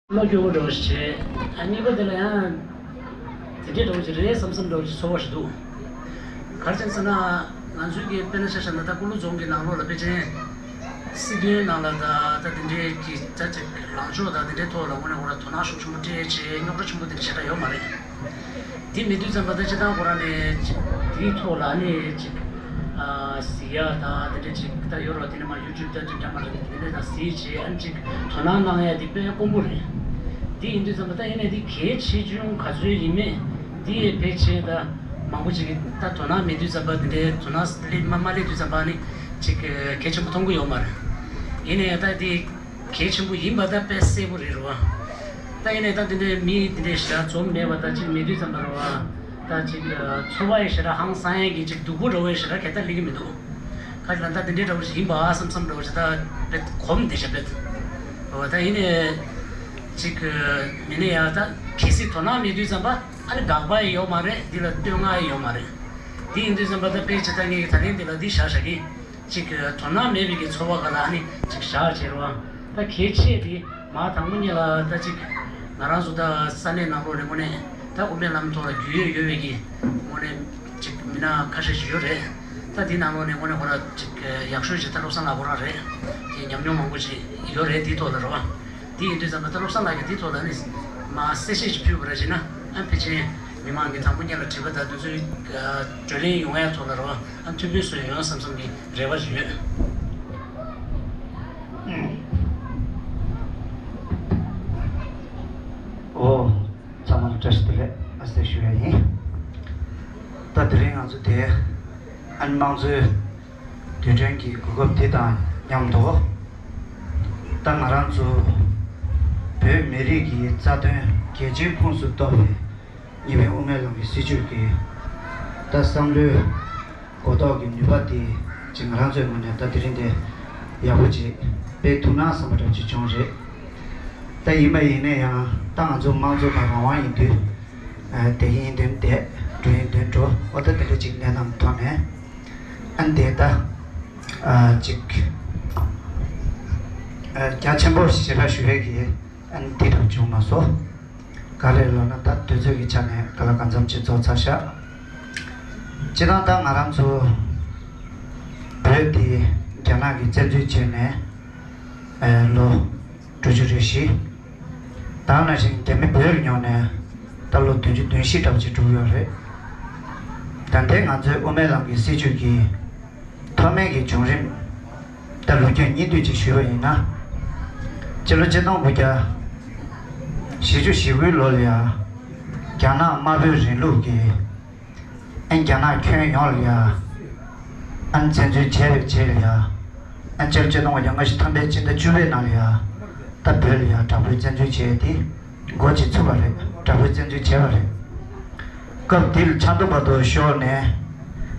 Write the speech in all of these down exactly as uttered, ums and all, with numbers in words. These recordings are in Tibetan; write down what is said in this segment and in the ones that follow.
བློ་སྐྱོ་བོ་འདྲ་བོ་ཞིག་བྱས། ཨ་གཉིས་པ་དེ་ལ་ཡང་དེ་འདྲའི་འདྲ་བོ་ཞིག་རེད་བསམ་བསམ་འདྲ་བོ་ཞིག་ཚོར་བ་ཞིག་འདུག་ག་རེ་བྱས་ཟེར་ན། ང་ཚོའི་གི་དཔེར་ན་ཆ་བཞག་ན་ད་ཀུ་ལུ་རྫོང་གི་ནང་ལོགས་ལ་ཕལ་ཆེར་སྲིད་དོན་ནང་ལ་ད་ད་དེ་འདྲའི་གི་ད་ཅིག་ལངས་ཕྱོགས་དང་དེ་འདྲའི་ཐོག་ལ་དངོས་གནས་ཁོ་རང་དོ་སྣང་ཤུགས་ཆེན་པོ་སྤྲད་བྱས་རྙོག་དྲ་ཆེན་པོ་དེ་འདྲ་ཞེ་དྲག་ཡོད་མ་རེད། དེ་མེད་དུས་ཙམ་པ་ད་སྤྱིར་བཏང་ཁོ་རང་ནས་ཅིག་དེའི་ཐོག་ལ་ནས་ཅིག་ཨ་གཟིགས་ཡ་དང་དེ་འདྲ་ཅིག་ད་ཡོད་རེད། དེ་ནས་མ་ཡུ་ཊུབ་དང་དེ་འདྲ་མ་རེད། དེ་འདྲ་དང་གཟིགས་བྱས་ཨ་ནི་ཅིག་དོ་སྣང་གནང་ཡ་དེ་དཔེ་དཀོན་པོ་རེད། དེ་ཡིན་དུས་ཙམ་པ་ད་ཡིན་ནའི་དེ་གལ་ཆེ་ཆུང་ག་ཚོད་ཡིན་མིན་དེ་ཕལ་ཆེར་ད་མང་པོ་ཅིག་གིས་ད་དོ་སྣང་མེད་དུས་ཙམ་པ་དེ་འདྲའི་དོ་སྣང་སླེབས་མ་མ་སླེབས་དུས་ཙམ་པ་ནི་ཅིག་གལ་ཆེན་པོ་མཐོང་གི་ཡོད་མ་རེད། ཡིན་ནའི་ད་དེ། གལ་ཆེན་པོ་ཡིན་པ་ད་དཔེ་གསལ་པོ་རེད་རོ། ད་ཡིན་ནའི་ད་དེ་འདྲའི་མི་དེ་འདྲའི་ཞག་འཛོམས་མེད་པ་ད་ཅིག་མེད་དུས་ཙམ་པ་རོ། ད་ཅིག་ཚོར་བ་ཡི་ཞེ་དྲག་ཧང་སང་ཡས་ཀྱི་ཅིག་སྡུག་པོ་འདྲ་བོའི་ཞེ་དྲག་ག་ད་སླེབས་ཀྱི་མི་འདུག་ཁ་ཅིག་ལ་ད་དེ་འདྲའི་འདྲ་བོ་ཞིག་ཡིན་པ་ཨ་བསམ་བསམ་འདྲ་བོ་ཞིག་ད་དཔེ་གོམས་བསྡད་ཤག་དཔེ། འོ་ད་ཡིན་ནའི་ཅིག་མིན་ནའི་ཡ་ད་གལ་སྲིད་དོ་སྣང་མེད་དུས་ཙམ་པ་ཨ་ནི་དགག་པ་ཡི་ཡོད་མ་རེད། འདི་ལ་བསྟོད་བསྔགས་ཡི་ཡོད་མ་རེད། འདི་ཡིན་དུས་ཙམ་པ་ད་དཔེ་ཅིག་ད་ངས་ད་ལན་འདི་ལ་འདི་བཞག་བཞག་གི་ཅིག་དོ་སྣང་མེད་པའི་གི་ཚོར་བ་ག་ལ་ནི་ཅིག་བཞག་བྱས་རོགས། ད་གལ་ཆེ་དེ་མ་དང་པོ་ཉིད་ལ་ད་ཅིག་ང་རང་ཚོ་ད་ས་གནས་ནང་ལོགས་ནས་དངོས་གནས་ད་དབུ་མའི་ལམ་ཐོག་ལ་རྒྱུས་ཡོད་ཡོད་པའི་གི་དངོས་གནས་ཅིག་མི་སྣ་ཁ་ཤས་ཤིག་ཡོད་རེད། ད་དེའི་ནང་ལོགས་ནས་དངོས་གནས་ཁོ་ར་ཅིག་ཡག་ཤོས་ཅིག་ད་བློ་བཟང་ལགས་ཁོ་རང་རེད། དེ་ཉམས་མྱོང་མང་པོ་ཅིག་ཡོད་རེད། དེའི་ཐོག་ལ་རོགས། དེ་ཡིན་དུས་ཙམ་པ་ད་བློ་བཟང་ལགས་ཀྱིས་དེའི་ཐོག་ལ་ནི་མ་གསལ་བཤད་ཅིག་ཕུལ་བ་ར་བྱས་ན་ཨ་ཕལ་ཆེར་མི་མང་གི་དང་པོ་ཉིད་ལ་དྲི་བ་དང་དེ་ཚོའི་བགྲོ་གླེང་ཡོང་ཡ་ཐོག་ལ་རོགས་ཨ་མཐུན་སྤུན་སོགས་ཡོང་བསམ་བསམ་གྱི་རེ་བ་ཞིག་ཡོད། ཨོ། ཚང་མ་ལ་བཀྲ་ཤིས་བདེ་ལེགས་ཨ་ཟེར་ཞུ་ཡ་ཡིན། ད་དེ་རིང་ང་ཚོ་དེ་ཨན་དམངས་གཙོའི་དུས་དྲན་གྱི་གོ་སྐབས་དེ་དང་མཉམ་དུ། ད་ང་རང་ཚོ་བོད་མི་རིགས་ཀྱི་རྩ་དོན་གལ་ཆེན་ཁོངས་སུ་གཏོགས་པའི་གཉིས་པའི་དབུ་མའི་ལམ་གྱི་སྲིད་བྱུས་ཀྱི་ད་བསམ་བློའི་གོ་རྟོགས་ཀྱི་ནུས་པ་དེ་ཅིག་ང་རང་ཚོའི་ངོས་ནས་ད་དེ་རིང་འདི་ཡག་པོ་ཅིག་སྤེལ་ཐུབ་ན་བསམ་པ་འདྲ་ཅིག་བྱུང་རེད། ད་ཡིན་པ་ཡིན་ན་ཡང་ད་ང་ཚོ་དམངས་གཙོ་དང་རང་དབང་ཡིན་དུས། ཨ་དེ་ཡིན་དོན་དེ་འགྲོ་ཡིན་དོན་འགྲོ་འོ་ད་དེ་འདྲ་ཅིག་གནས་སྟངས་ཐོག་ནས་ཨ་འདི་ད་ཨ་ཅིག་ཨ་རྒྱ་ཆེན་པོ་ཞེ་དྲག་ཞུ་བའི་གི་ཨ་འདི་འདྲ་བྱུང་མ་སོང་། ག་རེ་ལབ་ན་ད་དུས་ཚོད་ཀྱི་ཆ་ནས་ག་ལ་གང་འཚམ་ཅིག་རྫོགས་ཚར་ཤག་སྤྱིར་བཏང་ད་ང་རང་ཚོ་བོད་དེ་རྒྱ་ནག་གིས་བཙན་འཛུལ་བྱས་ནས་ཨ་ལོ་དྲུག་ཅུ་རེ་བཞི། ད་ག་ནང་བཞིན་རྒྱ་མི་བོད་ལ་ཡོང་ནས་ད་ལོ་བདུན་ཅུ་དོན་བཞི་འདྲ་པོ་ཅིག་འགྲོ་གི་ཡོད་རེད། ད་ལྟའི་ང་ཚོའི་དབུ་མའི་ལམ་གྱི་སྲིད་བྱུས་ཀྱི་ཐོག་མའི་གི་བྱུང་རིམ་ད་ལོ་རྒྱུས་སྙིང་བསྡུས་ཅིག་ཞུས་པ་ཡིན་ན། སྤྱི་ལོ་ཆིག་སྟོང་དགུ་བརྒྱ་བཞི་བཅུ་ཞེ་དགུའི་ལོ་ལ་ཡ་རྒྱ་ནག་དམར་པོའི་རིང་ལུགས་ཀྱི་ཨན་རྒྱ་ནག་ཁྱོན་ཡོངས་ལ་ཡ་ཨན་བཙན་འཛུལ་བྱས་པའི་རྗེས་ལ་ཡ་ཨན་སྤྱི་ལོ་ཆིག་སྟོང་དགུ་བརྒྱ་ལྔ་བཅུ་ཐམ་པའི་ཕྱི་ཟླ་བཅུ་པའི་ནང་ལ་ཡ་ད་བོད་ལ་ཡ་དྲག་པོའི་བཙན་འཛུལ་བྱས་ཏེ་འགོ་ཅིག་ཚུགས་པ་རེད། དྲག་པོའི་བཙན་འཛུལ་བྱས་པ་རེད། སྐབས་དེ་ལ་ཆབ་མདོ་བར་དུ་ཤོར་ནས་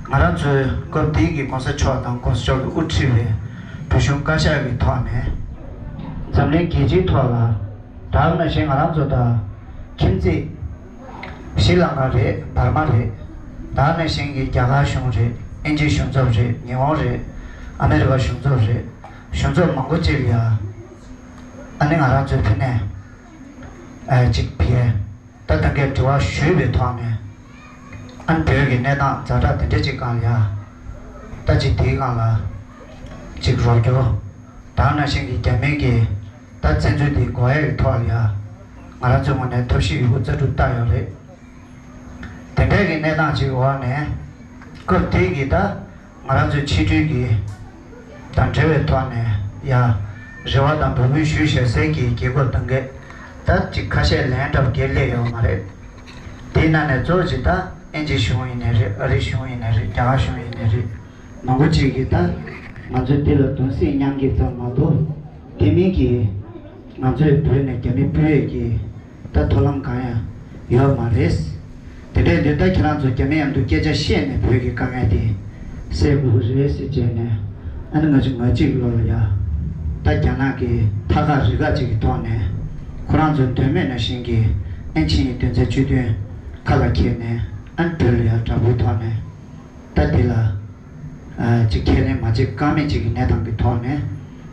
ང་རང་ཚོའི་སྐབས་དེའི་གི་གོང་ས་མཆོག་དང་གོང་ས་མཆོག་གིས་དབུ་ཁྲིད་པའི་བོད་གཞུང་བཀའ་ཤག་གི་ཐོག་ནས་འཛམ་གླིང་རྒྱལ་སྤྱིའི་ཐོག་ལ་ད་ག་ནང་བཞིན་ང་རང་ཚོ་དང་ཁྱིམ་མཚེས་ཤྲི་ལང་ཀ་རེད། འབར་མ་རེད། ད་ག་ནང་བཞིན་གྱི་རྒྱ་གར་གཞུང་རེད། དབྱིན་ཇིའི་གཞུང་ཚབ་རེད། ཉི་ཧོང་རེད། ཨ་མེ་རི་ཀ་གཞུང་ཚབ་རེད། གཞུང་ཚབ་མང་པོ་ཅིག་ལ་ཡ་ཨ་ནི་ང་རང་ཚོའི་ཕ་ནས་ཨ་ཅིག་ཕེབས། ད་ད་གའི་དྲི་བ་ཞུས་པའི་ཐོག་ནས་ཨ་ནི་བོད་ཀྱི་གནས་སྟངས་ཛ་དྲག་དེ་འདྲ་ཅིག་སྒང་ལ་ཡ་ད་ཅིག་དེའི་སྒང་ལ་ཅིག་རོགས་སྐྱོར། ད་ག་ནང་བཞིན་གྱི་རྒྱ་མིའི་གི་ད་བཙན་འཛུལ་དེ་འགོག་ཡ་གི་ཐོག་ལ་ཡ་ང་རང་ཚོའི་ངོས་ནས་ཐབས་ཤེས་ཡོད་རྒུ་རྩལ་སྤྲུགས་བཏང་ཡོད་རེད། དེ་འདྲའི་གི་གནས་སྟངས་ཅིག་འོག་ནས་སྐབས་དེའི་གི་ད་ང་རང་ཚོའི་ཕྱི་འབྲེལ་གྱི་དང་འབྲེལ་བའི་ཐོག་ནས་ཡ་རེ་བ་དང་འབོད་སྐུལ་ཞུས་བཞག་སའི་གི་རྒྱལ་ཁབ་དང་གི་ད་ཅིག་ཁ་ཤས་ལན་འདྲ་པོ་སླེབས་ཡོད་མ་རེད། དེའི་ནང་ནས་གཙོ་བོ་ཅིག་ད་དབྱིན་ཇི་གཞུང་ཡིན་ནའི་རེད། ཨ་རི་གཞུང་ཡིན་ནའི་རེད། རྒྱ་གར་གཞུང་ཡིན་ནའི་རེད། མང་པོ་ཅིག་གིས་ད་ང་ཚོའི་འདི་ལ་གདུང་སེམས་མཉམ་སྐྱེད་ཙམ་མ་གཏོགས་དེ་མིན་གྱི་ང་ཚོའི་བོད་ནས་རྒྱ་མི་ཕུད་ཡས་ཀྱི་ད་མཐོང་ལམ་གང་ཡང་ཡོད་མ་རེད། དེ་འདྲའི་འདི་ལྟར་ཁྱེད་རང་ཚོ་རྒྱ་མི་མཉམ་དུ་སྐད་ཆ་བཤད་ནས་བོད་ཀྱི་དཀའ་ངལ་དེ་སེལ་དགོས་ཀྱི་རེད་ཟེར་བྱས་ནས་ཨ་ནི་ང་ཚོ་ང་གཅིག་ལོ་ལ་ཡ་ད་རྒྱ་ནག་གི་མཐའ་ཁག་རིགས་ཁག་ཅིག་གི་ཐོག་ནས་ཁོ་རང་ཚོ་དོན་མེད་ནང་བཞིན་གྱི་ཨན་ཕྱི་ཉིན་དོན་ཚན་བཅུ་བདུན་ཁ་ལ་འཁྱེར་ནས་ཨ་ནི་བོད་ལ་ཡ་དྲག་པོའི་ཐོག་ནས་ད་འདི་ལ་ཅིག་ཁས་ལེན་མ་བྱེད་ཀ་མེད་ཅིག་གི་གནས་སྟངས་ཀྱི་ཐོག་ནས་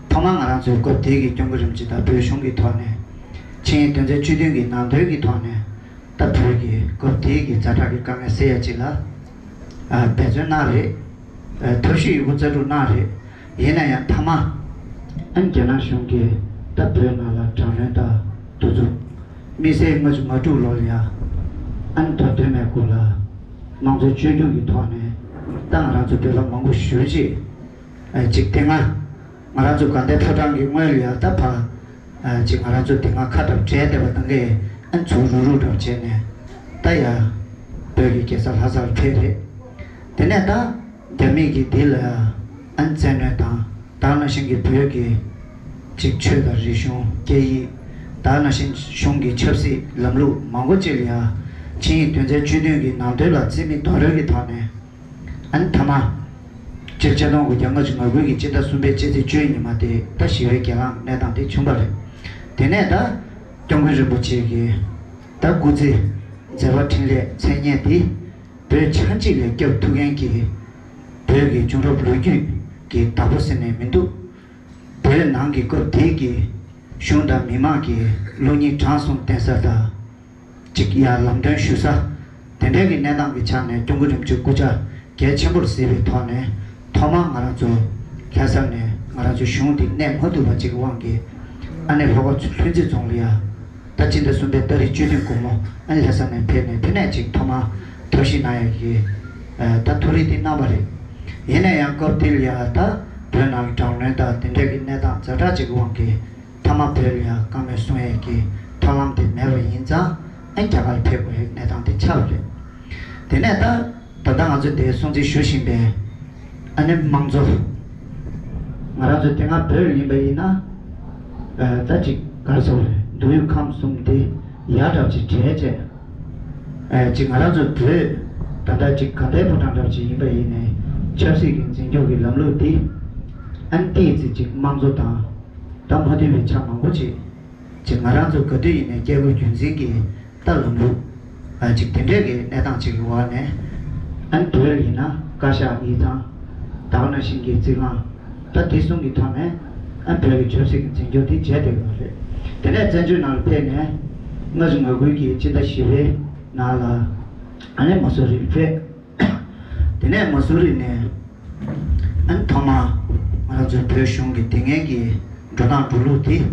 ཐོག་མར་ང་རང་ཚོའི་སྐབས་དེའི་གི་སྐྱོང་གི་རིམ་ཅིག་དང་བོད་གཞུང་གི་ཐོག་ནས། ཆིངས་ཡིག་དོན་ཚན་བཅུ་བདུན་གྱི་ནང་དོན་གྱི་ཐོག་ནས་ད་བོད་ཀྱི་སྐབས་དེའི་གི་ཛ་དྲག་གི་དཀའ་ངལ་སེལ་ཡ་ཅིག་ལ་ཨ་འབད་བརྩོན་གནང་རེད། ཨ་ཐབས་ཤེས་ཡོད་རྒུ་རྩལ་སྤྲུགས་གནང་རེད། ཡིན་ན་ཡང་མཐའ་མ་ཨ་ནི་རྒྱ་ནག་གཞུང་གིས་ད་བོད་ནང་ལ་དྲག་གནོན་དང་གདུག་རྩུབ། དམིགས་བསལ་ལྔ་བཅུ་ང་དྲུག་ལོ་ལ་ཡ་ཨ་ནི་མདོ་སྟོད་སྨད་ཁུལ་ལ་དམངས་གཙོ་བཅོས་བསྒྱུར་གྱི་ཐོག་ནས་ད་ང་རང་ཚོ་བོད་པ་མང་པོ་ཞེ་པོ་ཅིག་ཨ་ཅིག་དེ་སྔ་ང་རང་ཚོ་དགའ་ལྡན་ཕོ་བྲང་གི་སྔོན་ལ་ཡ་ད་ཕར་ཨ་ཅིག་ང་རང་ཚོ་དེ་སྔ་ཁ་གྲབས་བྲལ་བསྡད་པ་དང་གས་ཨ་ཚུར་རུག་རུག་གྲབས་བྱས་ནས་ད་ཡ་བོད་ཀྱི་རྒྱལ་ས་ལྷ་སར་ཕེབས་རེད། དེ་ནས་ད་རྒྱ་མི་གིས་འདི་ལ་ཨ་ནི་བཙན་གནོན་དང་ད་ག་ནང་བཞིན་གྱི་བོད་ཀྱི་ཅིག་ཆོས་དང་རིག་གཞུང་སྐད་ཡིག་ད་ག་ནང་བཞིན་གཞུང་གི་ཆབ་སྲིད་ལམ་ལུགས་མང་པོ་ཅིག་ལ་ཡ་ཆིངས་ཡིག་དོན་ཚན་བཅུ་བདུན་གྱི་ནང་དོན་ལ་རྩིས་མེད་རྡོག་རོལ་གྱི་ཐོག་ནས་ཨ་ནི་མཐའ་མ་སྤྱི་ཆིག་སྟོང་དགུ་བརྒྱ་ལྔ་བཅུ་ང་དགུ་གི་སྤྱི་ཟླ་གསུམ་པའི་སྤྱི་ཚེས་བཅུའི་ཉི་མ་དེ་ད་ཞི་བའི་གྱེན་ལངས་གནས་སྟངས་དེ་བྱུང་བ་རེད། དེ་ནས་ད་སྐྱབས་མགོན་རིན་པོ་ཆེ་གི་ད་སྐུ་ཚེ་མཛད་པ་འཕྲིན་ལས་མཚན་སྙན་དེ། བོད་ཆགས་འཇིག་ལས་སྐྱོབ་ཐུབ་མཁན་གྱི་བོད་ཀྱི་བྱུང་རབས་ལོ་རྒྱུས་ཀྱི་བདག་པོ་ཟེར་ནས་མི་འདུག་བོད་ནང་གི་སྐབས་དེའི་གི་གཞུང་དང་མི་མང་གི་བློ་སྙིང་བྲང་གསུམ་བསྟེན་ས་དང་། ཅིག་ཡར་ལམ་སྟོན་ཞུ་ས། དེ་འདྲའི་གི་གནས་སྟངས་ཀྱི་ཆ་ནས་སྐྱབས་མགོན་རིན་པོ་ཆེ་སྐུ་ཕྱྭ་གལ་ཆེན་པོར་གཟིགས་པའི་ཐོག་ནས་ཐོག་མར་ང་རང་ཚོ་ལྷ་ས་ནས་ང་རང་ཚོའི་གཞུང་འདི་གནས་མ་ཐུབ་པ་ཅིག་གི་དབང་གིས་ཨ་ནེ་ལྷོ་ཁ་ལྷུན་རྩེ་རྫོང་ལ་ཡ། ད་སྤྱི་ཟླ་གསུམ་པའི་ཏ་རིག་བཅུ་བདུན་དགོང་མོ་ཨ་ནི་ལྷ་ས་ནས་ཕེབས་ནས་དེ་ནས་ཅིག་ཐོག་མར་ཐབས་ཤེས་གནང་ཡ་གི་ཨ་ད་ཐུགས་རེ་དེ་གནང་བ་རེད། ཡིན་ན་ཡང་སྐབས་དེ་ལ་ཡ་ད་བོད་ནང་ལ་དྲག་གནོན་དང་དེ་འདྲའི་གི་གནས་སྟངས་ཛ་དྲག་ཅིག་གི་དབང་གིས་མཐའ་མ་བོད་ལ་ཡ་བཀའ་མོལ་གསུང་ཡ་གི་ཐབས་ལམ་དེ་མེད་པ་ཡིན་ཙང་ཨ་རྒྱ་གར་ཕེབས་དགོས་ཡ་གནས་སྟངས་དེ་ཆགས་པ་རེད། དེ་ནས་ད། ད་ལྟ་ང་ཚོས་དེ་སྲུང་བརྩི་ཞུ་བཞིན་པའི་ཨ་ནེ་དམངས་གཙོ། ང་རང་ཚོ་དེ་སྔ་བོད་ཡིན་པ་ཡིན་ན་ཨ་ད་ཅིག་ག་རེ་ཟེར་དགོས་རེད། མདོ་དབུས་ཁམས་གསུམ་དེ་ཡར་འདྲ་བ་ཅིག་བྲལ་བྱས་ཨ་ཅིག་ང་རང་ཚོ་བོད་ད་ལྟ་ཅིག་དགའ་ལྡན་ཕོ་བྲང་འདྲ་བ་ཅིག་ཡིན་པ་ཡིན་ནའི་ཆབ་སྲིད་ཀྱི་འཛིན་སྐྱོང་གི་ལམ་ལུགས་དེ་ཨ་ནི་ཏོག་ཙམ་ཅིག་དམངས་གཙོ་དང་ད་མ་མཐུན་པའི་ཆ་མང་པོ་ཅིག་ཅིག་ང་རང་ཚོ་ག་དུས་ཡིན་ནའི་སྐྱེ་དགུའི་རྒྱུད་འཛིན་གྱི་ད་ལམ་ལུགས་ཨ་ཅིག་དེ་འདྲས་ཀྱི་གནས་སྟངས་ཅིག་གི་འོག་ནས་ཨ་ནི་བོད་ཡིན་ན་བཀའ་ཤག་ཡིག་ཚང་ད་ག་ནང་བཞིན་གྱི་རྩིས་ཁང་ད་དེ་གསུམ་གྱི་ཐོག་ནས་ཨ་བོད་ཀྱི་ཆབ་སྲིད་ཀྱི་འཛིན་སྐྱོང་དེ་བྱས་བསྡད་ཡོད་རེད། དེ་ནས་བཙན་བྱོལ་ནང་ལ་ཕེབས་ནས་ལྔ་བཅུ་ང་དགུ་གི་སྤྱི་ཟླ་བཞི་པའི་ནང་ལ་ཨ་ནི་མ་སུ་རི་ལ་ཕེབས། དེ་ནས་མ་སུ་རི་ནས་ཨ་ནི་ཐོག་མར་ང་རང་ཚོའི་བོད་གཞུང་གི་དེ་སྔའི་གི་འགྲོ་སྟངས་འགྲོ་ལུགས་དེ་ད་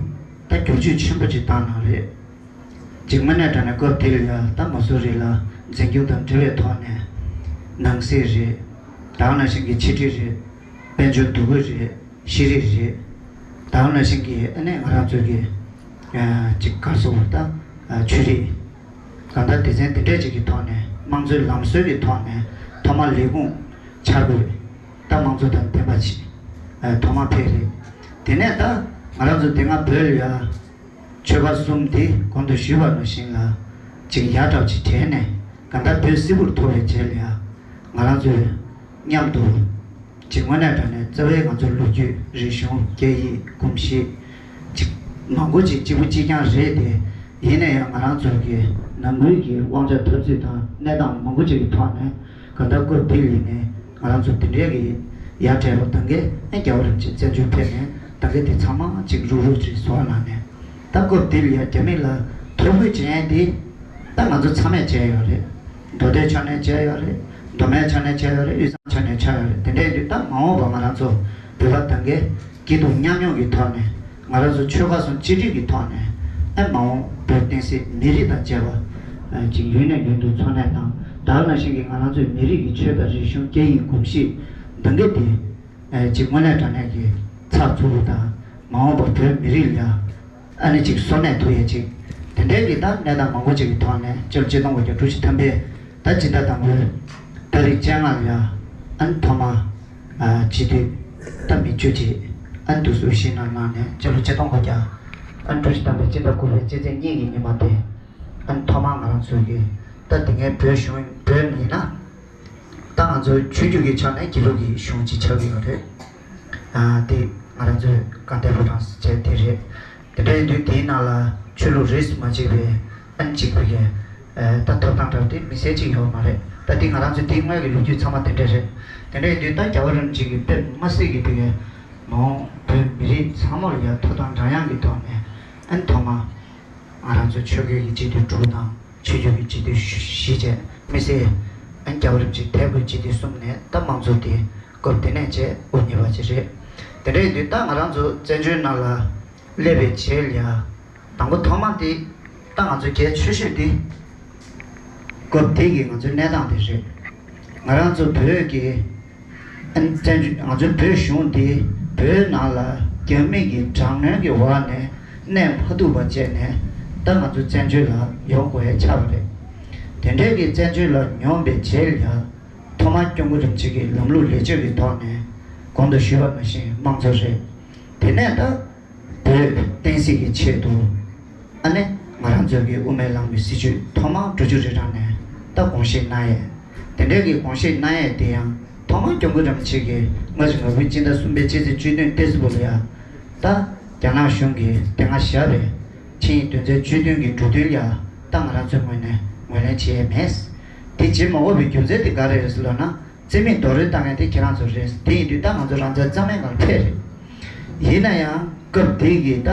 བསྒྱུར་བཅོས་ཆེན་པོ་ཅིག་བཏང་གནང་རེད། ཅིག་དངོས་གནས་དྲང་གནས་སྐབས་དེ་ལ་ཡ་ད་མ་སུ་རི་ལ་འཛིན་སྐྱོང་དང་འབྲེལ་བའི་ཐོག་ནས་ནང་སྲིད་རེད། ད་ག་ནང་བཞིན་གྱི་ཕྱི་འབྲེལ་རེད། དཔལ་འབྱོར་འདུ་འགོད་རེད། ཤེས་རིག་རེད། ད་ག་ནང་བཞིན་གྱི་ཨ་ནེ་ང་རང་ཚོ་གི་ཨ་ཅིག་ག་རེ་ཟེར་དགོས་རེད་ད་ཨ་ཆོས་རིག་གང་ལྟར་སྡེ་ཚན་དེ་འདྲས་ཅིག་གི་ཐོག་ནས་དམངས་གཙོའི་ལམ་སྲོལ་གྱི་ཐོག་ནས་ཐོག་མར་ལས་ཁུངས་འཆར་འགོད་ད་དམངས་གཙོ་དང་ལྡན་པ་ཅིག་ཨ་ཐོག་མར་ཕེབས་རེད། དེ་ནས་ད་ང་རང་ཚོ་དེ་སྔ་བོད་ལ་ཡ་ཆོལ་ཁ་གསུམ་དེ་གོང་དུ་ཞུས་པ་ནང་བཞིན་ལ་ཅིག་ཡར་དྲག་ཅིག་བྲལ་ནས་གང་ལྟར་བོད་སིལ་བུར་འཐོར་བའི་རྗེས་ལ་ཡ་ང་རང་ཚོས་མཉམ་དུ་ཅིག་དངོས་གནས་དྲང་གནས་རྩ་བའི་ང་ཚོའི་ལོ་རྒྱུས་རིག་གཞུང་སྐད་ཡིག་གོམས་གཤིས་ཅིག་མང་པོ་ཅིག་གཅིག་པུ་གཅིག་རྐྱང་རེད་དེ། ཡིན་ན་ཡང་ང་རང་ཚོ་གི་ནང་ཁུལ་གྱི་དབང་ཆ་འཐབ་རྩོད་དང་གནས་སྟངས་མང་པོ་ཅིག་གི་ཐོག་ནས་གང་ལྟར་སྐབས་དེ་ཡིན་ནའི་ང་རང་ཚོ་དེ་འདྲའི་གི་ཡར་བྲལ་བ་དང་གི་ཨ་རྒྱལ་བ་རིན་པོ་ཆེ་བཙན་བྱོལ་ཕེབས་ནས་དང་གི་དེ་ཚང་མ་ཅིག་རུག་རུག་ཅིག་བཟོ་གནང་ནས་ད་སྐབས་དེ་ལ་ཡ་རྒྱ་མི་ལ་ཐོ་འགོད་བྱེད་ཡས་དེ་ད་ང་ཚོ་ཚང་མས་བྱས་ཡོད་རེད། མདོ་སྟོད་ཕྱོགས་ནས་བྱས་ཡོད་རེད། མདོ་སྨད་ཕྱོགས་ནས་བྱས་ཡོད་རེད། དབུས་གཙང་ཕྱོགས་ནས་བྱས་ཡོད་རེད། དེ་འདྲ་ཡིན་དུས་ད་མ་འོངས་པ་ང་རང་ཚོ་བོད་པ་དང་གི་སྐྱིད་སྡུག་མཉམ་མྱོང་གི་ཐོག་ནས་ང་རང་ཚོ་ཆོལ་ཁ་གསུམ་གཅིག་སྒྲིལ་གྱི་ཐོག་ནས་ཨེ་མ་འོངས་བོད་བསྟན་སྲིད་མི་རིགས་དང་བཅས་པ་ཅིག་ཡུན་ནས་ཡུན་དུ་འཚོ་གནས་དང་ད་ག་ནང་བཞིན་གྱི་ང་རང་ཚོའི་མི་རིགས་ཀྱི་ཆོས་དང་རིག་གཞུང་སྐད་ཡིག་གོམས་གཤིས་འདང་གི་དེ་ཅིག་དངོས་གནས་དྲང་གནས་ཀྱི་ཚགས་ཚུད་པོ་དང་མ་འོངས་པ་བོད་མི་རིགས་ལ་ཨ་ནི་ཅིག་གསོན་གནས་ཐུབ་ཡས་ཅིག་དེ་འདྲའི་གི་ད་གནས་སྟངས་མང་པོ་ཅིག་གི་ཐོག་ནས་སྤྱི་ལོ་ཆིག་སྟོང་དགུ་བརྒྱ་དྲུག་ཅུ་ཐམ་པའི་ད་སྤྱི་ཟླ་དང་པོའི་ཏ་རིག་བཅོ་ལྔ་ལ་ཡ་ཨ་ནི་ཐོག་མ་ཨ་སྤྱི་འཐུས་ད་མི་བཅུ་ཅིག་ཨ་ནི་འདུག་སེ་ཞིག་གནང་གནང་ནས་སྤྱི་ལོ་ཆིག་སྟོང་དགུ་བརྒྱ་ཨ་ནི་དྲུག་ཅུ་ཐམ་པའི་སྤྱི་ཟླ་དགུ་པའི་སྤྱི་ཚེས་གཉིས་ཀྱི་ཉི་མ་དེ་ཨ་ནི་ཐོག་མ་ང་རང་ཚོའི་གི་ད་དེ་སྔའི་བོད་གཞུང་བོད་མི་ཡིན་ན། ད་ང་ཚོ་ཆོས་བརྒྱུད་ཀྱི་ཆ་ནས་དགེ་ལུགས་ཀྱི་གཞུང་ཅིག་ཆགས་ཀྱི་ཡོད་རེད། ཨ་དེ་ང་རང་ཚོའི་དགའ་ལྡན་ཕོ་བྲང་ཟེར་དེ་རེད། དེ་འདྲ་ཡིན་དུས་དེའི་ནང་ལ་ཆོས་ལུགས་རིས་སུ་མ་ཆད་པའི་ཨ་ནི་གཅིག་པུ་གི་ཨ་ད་ཐོབ་ཐང་འདྲ་བོ་དེ་མི་སེར་གཅིག་ཡོད་མ་རེད། ད་དེ་ང་རང་ཚོའི་དེའི་སྔོན་གྱི་ལོ་རྒྱུས་ཚང་མ་དེ་འདྲ་རེད། དེ་འདྲ་ཡིན་དུས་ད་རྒྱལ་བ་རིན་པོ་ཆེ་གིས་དཔེ་མ་སྲིད་ཀྱི་དེ་གའི་མ་འོངས་བོད་མི་རིགས་ཚང་མ་ལ་ཡང་ཐོབ་ཐང་འདྲ་མཉམ་གྱི་ཐོག་ནས་ཨ་ནི་ཐོག་མ། ང་རང་ཚོ་ཆོས་སྐད་ཀྱི་སྤྱི་འཐུས་དྲུག་དང་། ཆོས་བརྒྱུད་ཀྱི་སྤྱི་འཐུས་བཞི་བཅས། དམིགས་བསལ་ཨ་ནི་རྒྱལ་བ་རིན་པོ་ཆེ་དེབ་ཀྱི་སྤྱི་འཐུས་གསུམ་ནས། ད་དམངས་གཙོ་དེ་སྐབས་དེ་ནས་བྱས་དབུ་བརྙེས་པ་ཅིག་རེད། དེ་འདྲ་ཡིན་དུས་ད་ང་རང་ཚོ་བཙན་བྱོལ་ནང་ལ་སླེབས་པའི་རྗེས་ལ་ཡ། དང་པོ་ཐོག་མ་དེ་ད་ང་ཚོ་གལ་ཆེ་ཤོས་དེ། སྐབས་དེ་གི་ང་ཚོའི་གནས་སྟངས་དེ་རེད། ང་རང་ཚོ་བོད་ཀྱི་ཨ་ནི་བཙན་བྱོལ། ང་ཚོའི་བོད་གཞུང་འདི་བོད་ནང་ལ་རྒྱ་མི་གི་དྲག་གནོན་གྱི་འོག་ནས་གནས་མ་ཐུབ་པ་བྱས་ནས། ད་ང་ཚོ་བཙན་བྱོལ་ལ་ཡོང་དགོས་ཡ་ཆགས་པ་རེད། དེ་འདྲའི་གི་བཙན་བྱོལ་ལ་ཡོང་པའི་རྗེས་ལ་ཡ། ཐོག་མར་སྐྱབས་མགོན་རིན་པོ་ཆེ་གིས་ལམ་ལུགས་ལེགས་བཅོས་ཀྱི་ཐོག་ནས། གོང་དུ་ཞུས་པ་ནང་བཞིན་དམངས་གཙོ་རེད། དེ་ནས་ད་བོད་བསྟན་སྲིད་ཀྱི་ཆེད་དུ། ཨ་ནི་ང་རང་ཚོ་གི་དབུ་མའི་ལམ་གྱི་སྲིད་བྱུས་ཐོག་མར་འབྲི་ཆུ་རི་བྲག་ནས་ད་དགོངས་བཞེས་གནང་ཡས། དེ་འདྲའི་གི་དགོངས་བཞེས་གནང་ཡས་དེ་ཡང་ཐོག་མར་སྐྱབས་མགོན་རིན་པོ་ཆེ་གིས་ལྔ་བཅུ་ང་དགུའི་སྤྱི་ཟླ་གསུམ་པའི་སྤྱི་ཚེས་བཅུ་བདུན་ཏེ་སི་བོ་ལ་ཡ། ད་རྒྱ་ནག་གཞུང་གིས་དེ་སྔ་བཞག་པའི་ཆིངས་ཡིག་དོན་ཚན་བཅུ་བདུན་གྱི་འབྲུ་དོན་ལ་ཡ། ད་ང་རང་ཚོའི་ངོས་ནས་ངོས་ལེན་བྱེད་ཡས་མེད། དེ་བྱེད་མ་དགོས་པའི་རྒྱུ་མཚན་དེ་ག་རེ་རེད་ཟེར་ལབ་ན། རྩིས་མེད་རྡོག་རོལ་བཏང་མཁན་དེ་ཁྱེད་རང་ཚོ་རེད། དེ་ཡིན་དུས་ད་ང་ཚོ་རང་བཙན་རྩ་མེད་སྒང་ལ་ཕེབས་རེད། ཡིན་ན་ཡང་སྐབས་དེ་གི་ད་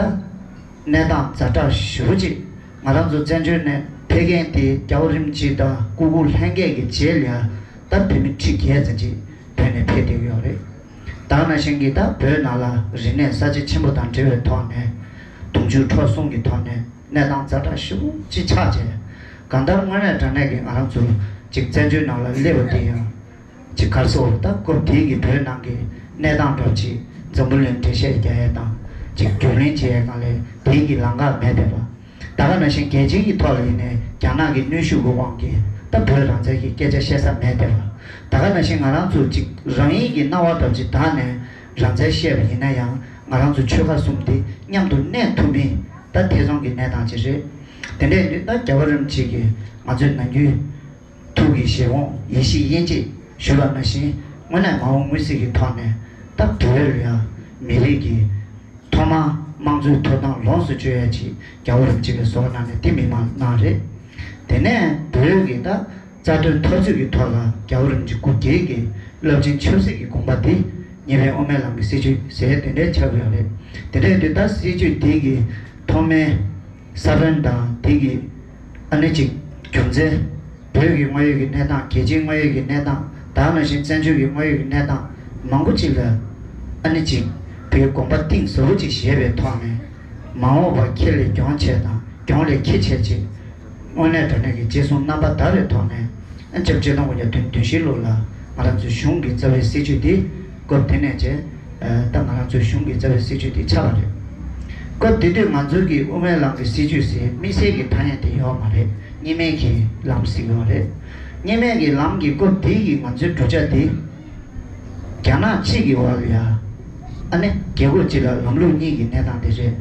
གནས་སྟངས་ཛ་དྲག་ཞེ་པོ་ཅིག་ང་རང་ཚོ་བཙན་བྱོལ་ནས་ཕེབས་མཁན་དེ་རྒྱལ་བ་རིན་པོ་ཆེ་དང་སྐུ་སྒེར་ལྷན་རྒྱས་ཀྱི་རྗེས་ལ་ཡ། ད་བོད་མི་ཁྲི་བརྒྱད་ཙམ་ཅིག་བོད་ནས་ཕེབས་བསྡད་ཀྱི་ཡོད་རེད། ད་ག་ནང་བཞིན་གྱི་ད་བོད་ནང་ལ་རིག་གནས་གསར་བརྗེ་ཆེན་པོ་དང་འབྲེལ་བའི་ཐོག་ནས། དུང་ཕྱུར་འཕྲོག་བསྲུང་གི་ཐོག་ནས་གནས་སྟངས་ཛ་དྲག་ཞེ་པོ་ཅིག་ཆགས་བྱས། གང་ལྟར་དངོས་གནས་དྲང་གནས་ཀྱི་ང་རང་ཚོ་ཅིག་བཙན་བྱོལ་ནང་ལ་སླེབས་པ་དེ་ཡང་། ཅིག་ག་རེ་ཟེར་དགོས་རེད། ད་སྐབས་དེའི་གི་བོད་ནང་གི་གནས་སྟངས་འདྲ་བོ་ཅིག་འཛམ་བུ་གླིང་འགྲེལ་བཤད་རྒྱག་ཡས་དང་། ཅིག་རྒྱུས་ལོན་བྱེད་ཡས་སྒང་ལ་དེའི་གི་ལམ་ཁ་མེད་བསྡད་པ། ད་ག་ནང་བཞིན་རྒྱལ་སྤྱིའི་གི་ཐོག་ལ་ཡིན་ནའི་རྒྱ་ནག་གི་གནོན་ཤུགས་ཀྱི་དབང་གིས་ད་བོད་རང་བཙན་གྱི་སྐད་ཆ་བཤད་ས་མེད་བསྡད་པ། ད་ག་ནང་བཞིན་ང་རང་ཚོ་ཅིག་རང་ཉིད་ཀྱི་སྣང་བ་འདྲ་བོ་ཅིག་དག་ནས་རང་བཙན་བཤད་པ་ཡིན་ན་ཡང་། ང་རང་ཚོ་ཆོལ་ཁ་གསུམ་དེ་མཉམ་དུ་གནས་ཐུབ་མིན་ད་ཐེ་ཚོམ་གྱི་གནས་སྟངས་ཅིག་རེད། དེ་འདྲ་ཡིན་དུས་ད་རྒྱལ་བ་རིན་པོ་ཆེ་གིས་ང་ཚོའི་ནམ་རྒྱུན་ཐུགས་ཀྱི་བཞེད་དགོངས་ཡེ་ཤེས་དབྱེ་འབྱེད་ཞུ་བ་ནང་བཞིན། དངོས་གནས་མ་འོངས་མངོན་གསལ་གྱི་ཐོག་ནས་ད་བོད་ལ་ཡང་མི་རིགས་ཀྱི་ཐོག་མར་དམངས་གཙོའི་ཐོབ་ཐང་ལོངས་སུ་སྤྱོད་ཡ་ཅིག་རྒྱལ་བ་རིན་པོ་ཆེ་གིས་བཟོ་གནང་ནས་དེ་མི་མང་གནང་རེད། དེ་ནས་བོད་ཀྱི་ད་རྩ་དོན་འཐབ་རྩོད་ཀྱི་ཐོག་ལ་རྒྱལ་བ་རིན་པོ་ཆེ་སྐུ་སྒེར་གྱི་རླབས་ཆེན་ཆབ་སྲིད་ཀྱི་དགོངས་པ་དེ་ཉེ་བའི་དབུ་མའི་ལམ་གྱི་སྲིད་བྱུས་ཟེར་དེ་འདྲའི་ཆགས་ཀྱི་ཡོད་རེད། དེ་འདྲ་ཡིན་དུས་ད་སྲིད་བྱུས་དེ་གི་ཐོག་མའི་ས་བོན་དང་དེ་གི་ཨ་ནི་ཅིག་རྒྱུ་མཚན། བོད་ཀྱི་དངོས་ཡོད་ཀྱི་གནས་སྟངས། རྒྱལ་སྤྱིའི་དངོས་ཡོད་ཀྱི་གནས་སྟངས། ད་ག་ནང་བཞིན་བཙན་བྱོལ་གྱི་དངོས་ཡོད་ཀྱི་གནས་སྟངས་མང་པོ་ཅིག་ལ་ཨ་ནི་ཅིག་བོད་དགོངས་པ་གཏིང་ཟབ་པོ་ཅིག་བཞེས་པའི་ཐོག་ནས། མ་འོངས་པ་ཁྱེད་ལས་གྱོང་ཆེ་དང་གྱོང་ལས་ཁེ་ཆེ་ཅིག་དངོས་གནས་དྲང་གནས་ཀྱི་རྗེས་སུ་རྣམ་པར་དག་པའི་ཐོག་ནས། ཨ་ནི་ཆིག་སྟོང་དགུ་བརྒྱ་བརྒྱད་ཅུ་གྱ་དོན་བདུན་བཞི་ལོ་ལ་ང་རང་ཚོའི་གཞུང་གི་རྩ་བའི་སྲིད་བྱུས་འདི། སྐབས་དེ་ནས་བྱས། ཨ། ད་ང་རང་ཚོའི་གཞུང་གི་རྩ་བའི་སྲིད་བྱུས་དེ་ཆགས་པ་རེད། སྐབས་དེ་དུས་ང་ཚོའི་གི་དབུ་མའི་ལམ་གྱི་སྲིད་བྱུས་ཟེར་དམིགས་བསལ་གྱི་ཐ་སྙད་དེ་ཡོད་མ་རེད། གཉིས་སྨན་གྱི་ལམ་ཟེར་གྱི་ཡོད་རེད། གཉིས་སྨན་གྱི་ལམ་གྱི་སྐབས་དེའི་གི་ང་ཚོའི་བསྒྲུབ་བྱ་དེ། རྒྱ་ནག་གཅིག་གི་འོག་ལ་ཡ། ཨ་ནི་རྒྱལ་ཁབ་གཅིག་ལ་ལམ་ལུགས་གཉིས་ཀྱི་གནས་སྟངས་དེ་རེད།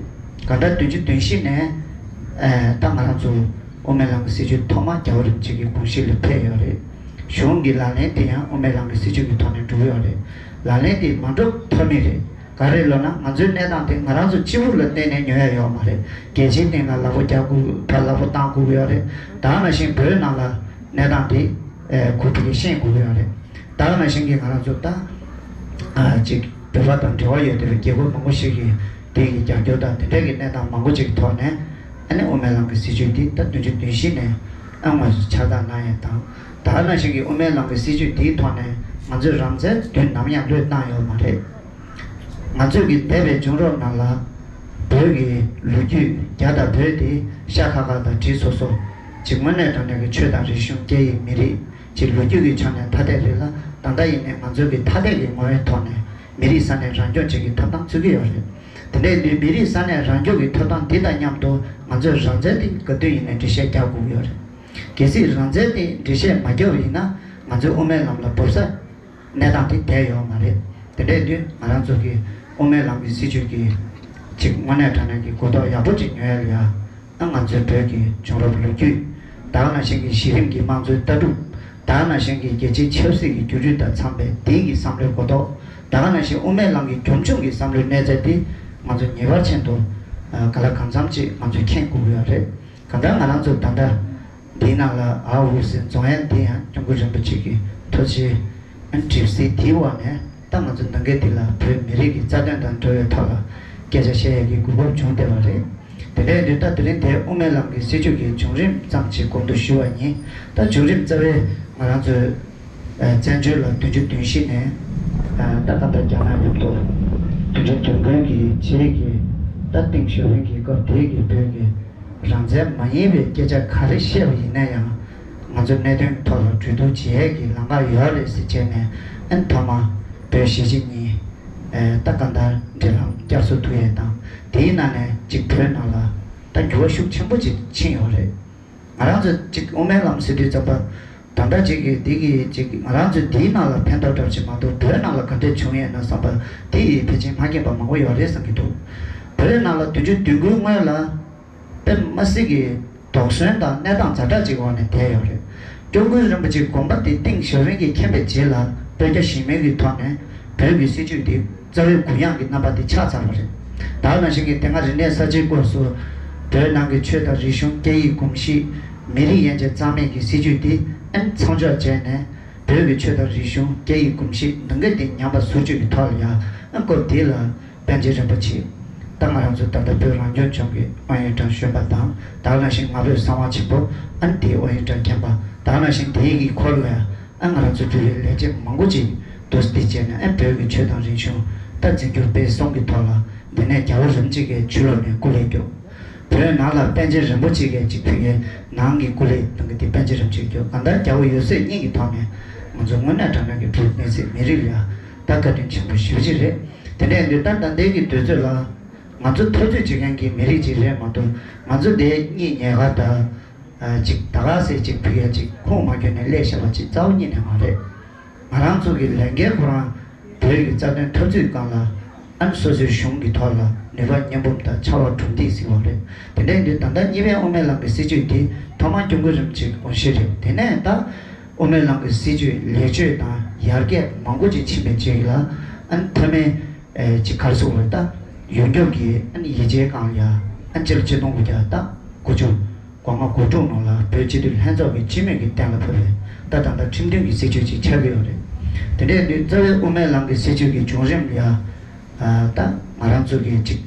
གང་ལྟར་བདུན་ཅུ་དོན་བཞི་ནས། ཨ། ད་ང་རང་ཚོ་དབུ་མའི་ལམ་གྱི་སྲིད་བྱུས་ཐོག་མ་རྒྱལ་བ་རིན་པོ་ཆེ་གི་དགོངས་གཞི་ལ་ཕེབས་ཡོད་རེད། གཞུང་གི་ལག་ལེན་དེ་ཡང་དབུ་མའི་ལམ་གྱི་སྲིད་བྱུས་ཀྱི་ཐོག་ནས་འགྲོ་གི་ཡོད་རེད། ལག་ལེན་དེ་མ་འགྲོ་ཐབས་མེད་རེད། ག་རེ་ལབ་ན་ང་ཚོའི་གནས་སྟངས་དེ་ང་རང་ཚོ་གཅིག་པུ་ལ་བརྟེན་ནས་ཉོ་ཡ་ཡོད་མ་རེད། རྒྱལ་སྤྱིའི་སྟེང་ལ་ལག་པ་རྒྱག་དགོས། ཕར་ལག་པ་བཏང་དགོས་ཀྱི་ཡོད་རེད། ད་ག་ནང་བཞིན་བོད་ནང་ལ་གནས་སྟངས་དེ། ཨེ། གོ་རྟོགས་ཤེས་དགོས་ཀྱི་ཡོད་རེད། ད་ག་ནང་བཞིན་གྱི་ང་རང་ཚོ་ད། ཨ། ཅིག་བོད་པ་དང་འབྲེལ་བ་ཡོད་བསྡད་པའི་རྒྱལ་ཁབ་མང་པོ་ཞིག་གིས་དེ་གི་རྒྱབ་སྐྱོར་དང་དེ་འདྲ་གི་གནས་སྟངས་མང་པོ་ཅིག་གི་ཐོག་ནས། ཨ་ནི་དབུ་མའི་ལམ་གྱི་སྲིད་བྱུས་འདི་ད་བདུན་ཅུ་དོན་བཞི་ནས་ཨ་དངོས་སུ་ཕྱག་རྟགས་གནང་ཡས་དང་། ད་ག་ནང་བཞིན་གྱི་དབུ་མའི་ལམ་གྱི་སྲིད་བྱུས་འདིའི་ཐོག་ནས་ང་ཚོས་རང་བཙན་དུས་ནམ་ཡང་བློས་བཏང་ཡོད་མ་རེད། ང་ཚོས་ཀྱི་འདས་པའི་བྱུང་རབས་ནང་ལ་བོད་ཀྱི་ལོ་རྒྱུས། རྒྱ་དང་བོད་དེ་ཤ་ཁ་ཁ་དང་གྲི་སོ་སོ། ཅིག་དངོས་གནས་དྲང་གནས་ཀྱི་ཆོས་དང་རིག་གཞུང་། སྐད་ཡིག། མི་རིགས། ཅིག་ལོ་རྒྱུས་ཀྱི་ཆ་ནས་ཐ་དད་རེད་ལ། ད་ལྟ་ཡིན་ནའི་ང་ཚོ་གི་ཐ་དད་ཀྱི་ངོ་བོའི་ཐོག་ནས་མི་རིགས་ས་གནས་རང་སྐྱོང་བྱེད་ཀྱི་ཐོབ་ཐང་རྩོད་ཀྱི་ཡོད་རེད། དེ་འདྲ་ཡིན་དུས་མི་རིགས་ས་གནས་རང་སྐྱོང་གི་ཐོབ་ཐང་འདི་དང་མཉམ་དུ་ང་ཚོས་རང་བཙན་དེ་ག་དུས་ཡིན་ནའི་འགྲེལ་བཤད་རྒྱག་དགོས་ཀྱི་ཡོད་རེད། གལ་སྲིད་རང་བཙན་དེ་འགྲེལ་བཤད་མ་བརྒྱབ་པ་ཡིན་ན་ང་ཚོའི་དབུ་མའི་ལམ་ལ་འབབ་ས་གནས་སྟངས་དེ་བསྡད་ཡོད་མ་རེད། དེ་འདྲ་ཡིན་དུས་ང་རང་ཚོ་གི་དབུ་མའི་ལམ་གྱི་སྲིད་བྱུས་ཀྱི་ཅིག་དངོས་གནས་དྲང་གནས་ཀྱི་གོ་རྟོགས་ཡག་པོ་ཅིག་ཉོ་ཡ་ལ་ཡ། ཨ། ང་ཚོའི་བོད་ཀྱི་བྱུང་རབས་ལོ་རྒྱུས། ད་ག་ནང་བཞིན་གྱི་གཞི་རིམ་གྱི་དམངས་གཙོའི་ལྟ་གྲུབ། ད་ག་ནང་བཞིན་གྱི་རྒྱལ་སྤྱིའི་ཆབ་སྲིད་ཀྱི་བརྒྱུད་རིམ་དང་འཚམས་པའི་དེང་གི་བསམ་བློའི་གོ་རྟོགས། ད་ག་ནང་བཞིན་དབུ་མའི་ལམ་གྱི་རྒྱུན་འཁྱོངས་ཀྱི་བསམ་བློའི་གནས་ཚད་དེ་ང་ཚོ་ངེས་པར་ཅན་དུ། ཨ། ག་ལ་གང་འཚམ་ཅིག་ང་ཚོས་མཁྱེན་དགོས་ཀྱི་ཡོད་རེད། གང་ལྟར་ང་རང་ཚོ་ད་ལྟ་འདིའི་ནང་ལ་ཨ་འུ་ཟེར་འཛོམས་ཡ་འདི་ཡང་སྐྱབས་མགོན་རིན་པོ་ཆེ་གི་ཐུགས་རྗེ་གྲིབ་བསིལ་དེའི་འོག་ནས། ད་ང་ཚོ་ད་གིན་འདི་ལ་བོད་མི་རིགས་ཀྱི་རྩ་དོན་དང་འབྲེལ་བའི་ཐོག་ལ་སྐད་ཆ་བཤད་ཡས་ཀྱི་གོ་སྐབས་བྱུང་བསྡད་པ་རེད། དེ་འདྲའི་དུས་ད་དེ་རིང་དེ་དབུ་མའི་ལམ་གྱི་སྲིད་བྱུས་ཀྱི་བྱུང་རིམ་ཙམ་ཞིག་གོང་དུ་ཞུ་བ་ཡིན། ད་བྱུང་རིམ་རྩ་བའི་ང་རང་ཚོའི་ཨ་བཙན་བྱོལ་ལ་བདུན་ཅུ་དོན་བཞི་ནས་ཨ་ད་ག་ད་རྒྱ་ནག་མཉམ་དུ་བདུན་ཅུ་དོན་དགུ་གི་རྗེས་ཀྱི་ད་ཏིང་ཞའོ་ཕིང་གི་སྐབས་དེ་གི་བོད་ཀྱི་རང་བཙན་མ་ཡིན་པའི་སྐད་ཆ་ག་རེ་བཤད་པ་ཡིན་ན་ཡང་། ང་ཚོ་གནད་དོན་ཐོག་ལ་གྲོས་བསྡུར་བྱེད་ཡས་ཀྱི་ལམ་ཁ་ཡོད་རེད་ཟེར་བྱས་ནས། ཨན་མཐའ་མ་བོད་གཞིས་བྱེས་གཉིས་ཨེ་ད་ག་འདྲ་འབྲེལ་ལམ་བསྐྱར་གསོ་ཐུབ་ཡས་དང་། དེའི་ནང་ནས་གཅིག་བོད་ནང་ལ་ད་འགྱུར་བ་ཤུགས་ཆེན་པོ་ཅིག་ཕྱིན་ཡོད་རེད། ང་རང་ཚོ་གཅིག་དབུ་མའི་ལམ་ཟེར་དུས་ཙམ་པ། ད་ལྟ་གཅིག་གིས་འདི་གིས་གཅིག་ང་རང་ཚོ་འདིའི་ནང་ལ་ཕན་ཐོགས་འདྲ་ཅིག་མ་གཏོགས་བོད་ནང་ལ་ག་འདྲས་བྱུང་ཡོད་ན་བསམ་པ། དེ་ཡིས་ཕལ་ཆེར་མ་མཁྱེན་པ་མང་པོ་ཡོད་རེད་བསམ་གྱི་འདུག་བོད་ནང་ལ་བདུན་ཅུ་དོན་དགུའི་སྔོན་ལ། དཔེ་མ་སྲིད་ཀྱི་དོགས་ཟོན་དང་གནས་སྟངས་ཛ་དྲག་ཅིག་འོག་ནས་བསྡད་ཡོད་རེད། སྐྱབས་མགོན་རིན་པོ་ཆེའི་དགོངས་པ་དེ་ཏིང་ཞའོ་ཕིང་གིས་མཁྱེན་པའི་རྗེས་ལ་བོད་རྒྱ་ཞི་མོལ་གྱི་ཐོག་ནས་བོད་ཀྱི་སྲིད་བྱུས་དེ་རྩ་བའི་གུ་ཡངས་ཀྱི་རྣམ་པ་དེ་ཆགས་ཚར་བ་རེད། ད་ག་ནང་བཞིན་གྱི་དེ་སྔ་རིག་གནས་གསར་བརྗེའི་སྐབས་སུ་བོད་ནང་གི་ཆོས་དང་རིག་གཞུང་སྐད་ཡིག་གོམས་གཤིས་མི་རིགས་དབྱེ་འབྱེད་གཙང་མའི་གི་སྲིད་བྱུས་དེ་ཨན་མཚམས་འཇོག་བྱས་ནས། བོད་ཀྱི་ཆོས་དང་རིག་གཞུང་སྐད་ཡིག་གོམས་གཤིས་འདི་ག་དེ་ཉམས་པ་བཟོ་བཅོས་ཀྱི་ཐོག་ལ་ཡང་ཨན་སྐབས་དེ་ལ། པཎ་ཆེན་རིན་པོ་ཆེ། ད་ང་རང་ཚོ་ད་ལྟ་བོད་རང་སྐྱོང་ལྗོངས་ཀྱི་དབང་ཡོད་ཀྲང་གཞོན་པ་དང་། ད་ག་ནང་བཞིན་ང་ཕོད་གསང་བ་ཆེན་པོ། ཨ་ནི་དེའི་དབང་ཡོད་ཀྲང་རྒན་པ། ད་ག་ནང་བཞིན་དེའི་གི་འཁོར་ལ་ཨ་ང་རང་ཚོ་བོད་པའི་ལས་བྱེད་མང་པོ་ཅིག་འདུ་འཛོམས་བྱས་ནས། ཨ་བོད་ཀྱི་ཆོས་དང་རིག་གཞུང་ད་འཛིན་སྐྱོང་སྤེལ་གསུམ་གྱི་ཐོག་ལ། འདི་ནས་རྒྱལ་བ་རིན་པོ་ཆེ་གི་ཆུ་ལོག་ནས་སྐུ་ལས་བསྐྱོན། བོད་ནང་ལ་པཎ་ཆེན་རིན་པོ་ཆེ་གི་ཅིག་ཕུལ་མཁན་ནང་གི་སྐུ་ལས་གཏོང་གི་དེ་པཎ་ཆེན་རིན་པོ་ཆེ་བསྐྱོན། གང་ལྟར་རྒྱལ་བ་ཡབ་སྲས་གཉིས་ཀྱི་ཐོག་ནས་ང་ཚོ་དངོས་གནས་དྲང་གནས་ཀྱི་བོད་མི་སེར་མི་རིགས་ལ་ད་བཀའ་དྲིན་ཆེན་པོ་ཞེ་པོ་ཅིག་རེད། དེ་འདྲ་ཡིན་དུས་ད་ད་ལྟའི་གི་དུས་ཚོད་ལ་ང་ཚོ་འཐབ་རྩོད་བྱེད་མཁན་གྱི་མི་རིགས་ཅིག་རེད་མ་གཏོགས། ང་ཚོ་འདི་གཉིས་ཉེ་ག་ད་ཅིག་ད་ག་ཟེ་ཅིག་ཕུལ་ཡ་ཅིག་ཁུངས་མ་འཁྱོལ་ནས་སླེབས་བཞག་པ་ཅིག་རྩ་བ་ཉིད་ནས་མ་རེད། ང་རང་ཚོ་གི་ལས་འགན་ཁོ་རང་བོད་ཀྱི་རྩ་དོན་འཐབ་རྩོད་སྒང་ལ། ཨ་ནི་སོ་སོའི་གཞུང་གི་ཐོག་ལ་ནུས་པ་མཉམ་སྤུངས་དང་ཕྱར་བ་གྲུ་འདེགས་ཟེར་བ་རེད། དེ་འདྲ་ཡིན་དུས་ད་ལྟ་གཉིས་པའི་དབུ་མའི་ལམ་གྱི་སྲིད་བྱུས་དེ་ཐོག་མར་སྐྱབས་མགོན་རིན་པོ་ཆེའི་དགོངས་གཞི་རེད། དེ་ནས་ད་དབུ་མའི་ལམ་གྱི་སྲིད་བྱུས་ལེགས་བཅོས་དང་ཡར་རྒྱས་མང་པོ་ཅིག་ཕྱིན་པའི་རྗེས་ལ། ཨ་ནི་མཐའ་མའི་ཨེ་ཅིག་ག་རེ་ཟེར་དགོས་རེད། ད་ཡོངས་ཁྱབ་ཀྱི་ཨ་ནི་ཡིད་ཆེས་སྒང་ལ་ཡ། ཨ་ནི་སྤྱི་ལོ་ཆིག་སྟོང་དགུ་བརྒྱ་ད་དགུ་བཅུ་གོ་ལྔ་གོ་དྲུག་ནང་ལ་བོད་སྤྱི་འཐུས་ལྷན་ཚོགས་ཀྱི་སྤྱི་མོས་ཀྱིས་གཏན་ལ་ཕབ་པའི་ད་ད་ལྟ་ཁྲིམས་མཐུན་གྱི་སྲིད་བྱུས་ཅིག་ཆགས་ཀྱི་ཡོད་རེད། དེ་འདྲ་ཡིན་དུས་རྩ་བའི་དབུ་མའི་ལམ་གྱི་སྲིད་བྱུས་ཀྱི་བྱུང་རིམ་ལ་ཡ། ཨ་ད་ང་རང་ཚོ་གིས་ཅིག་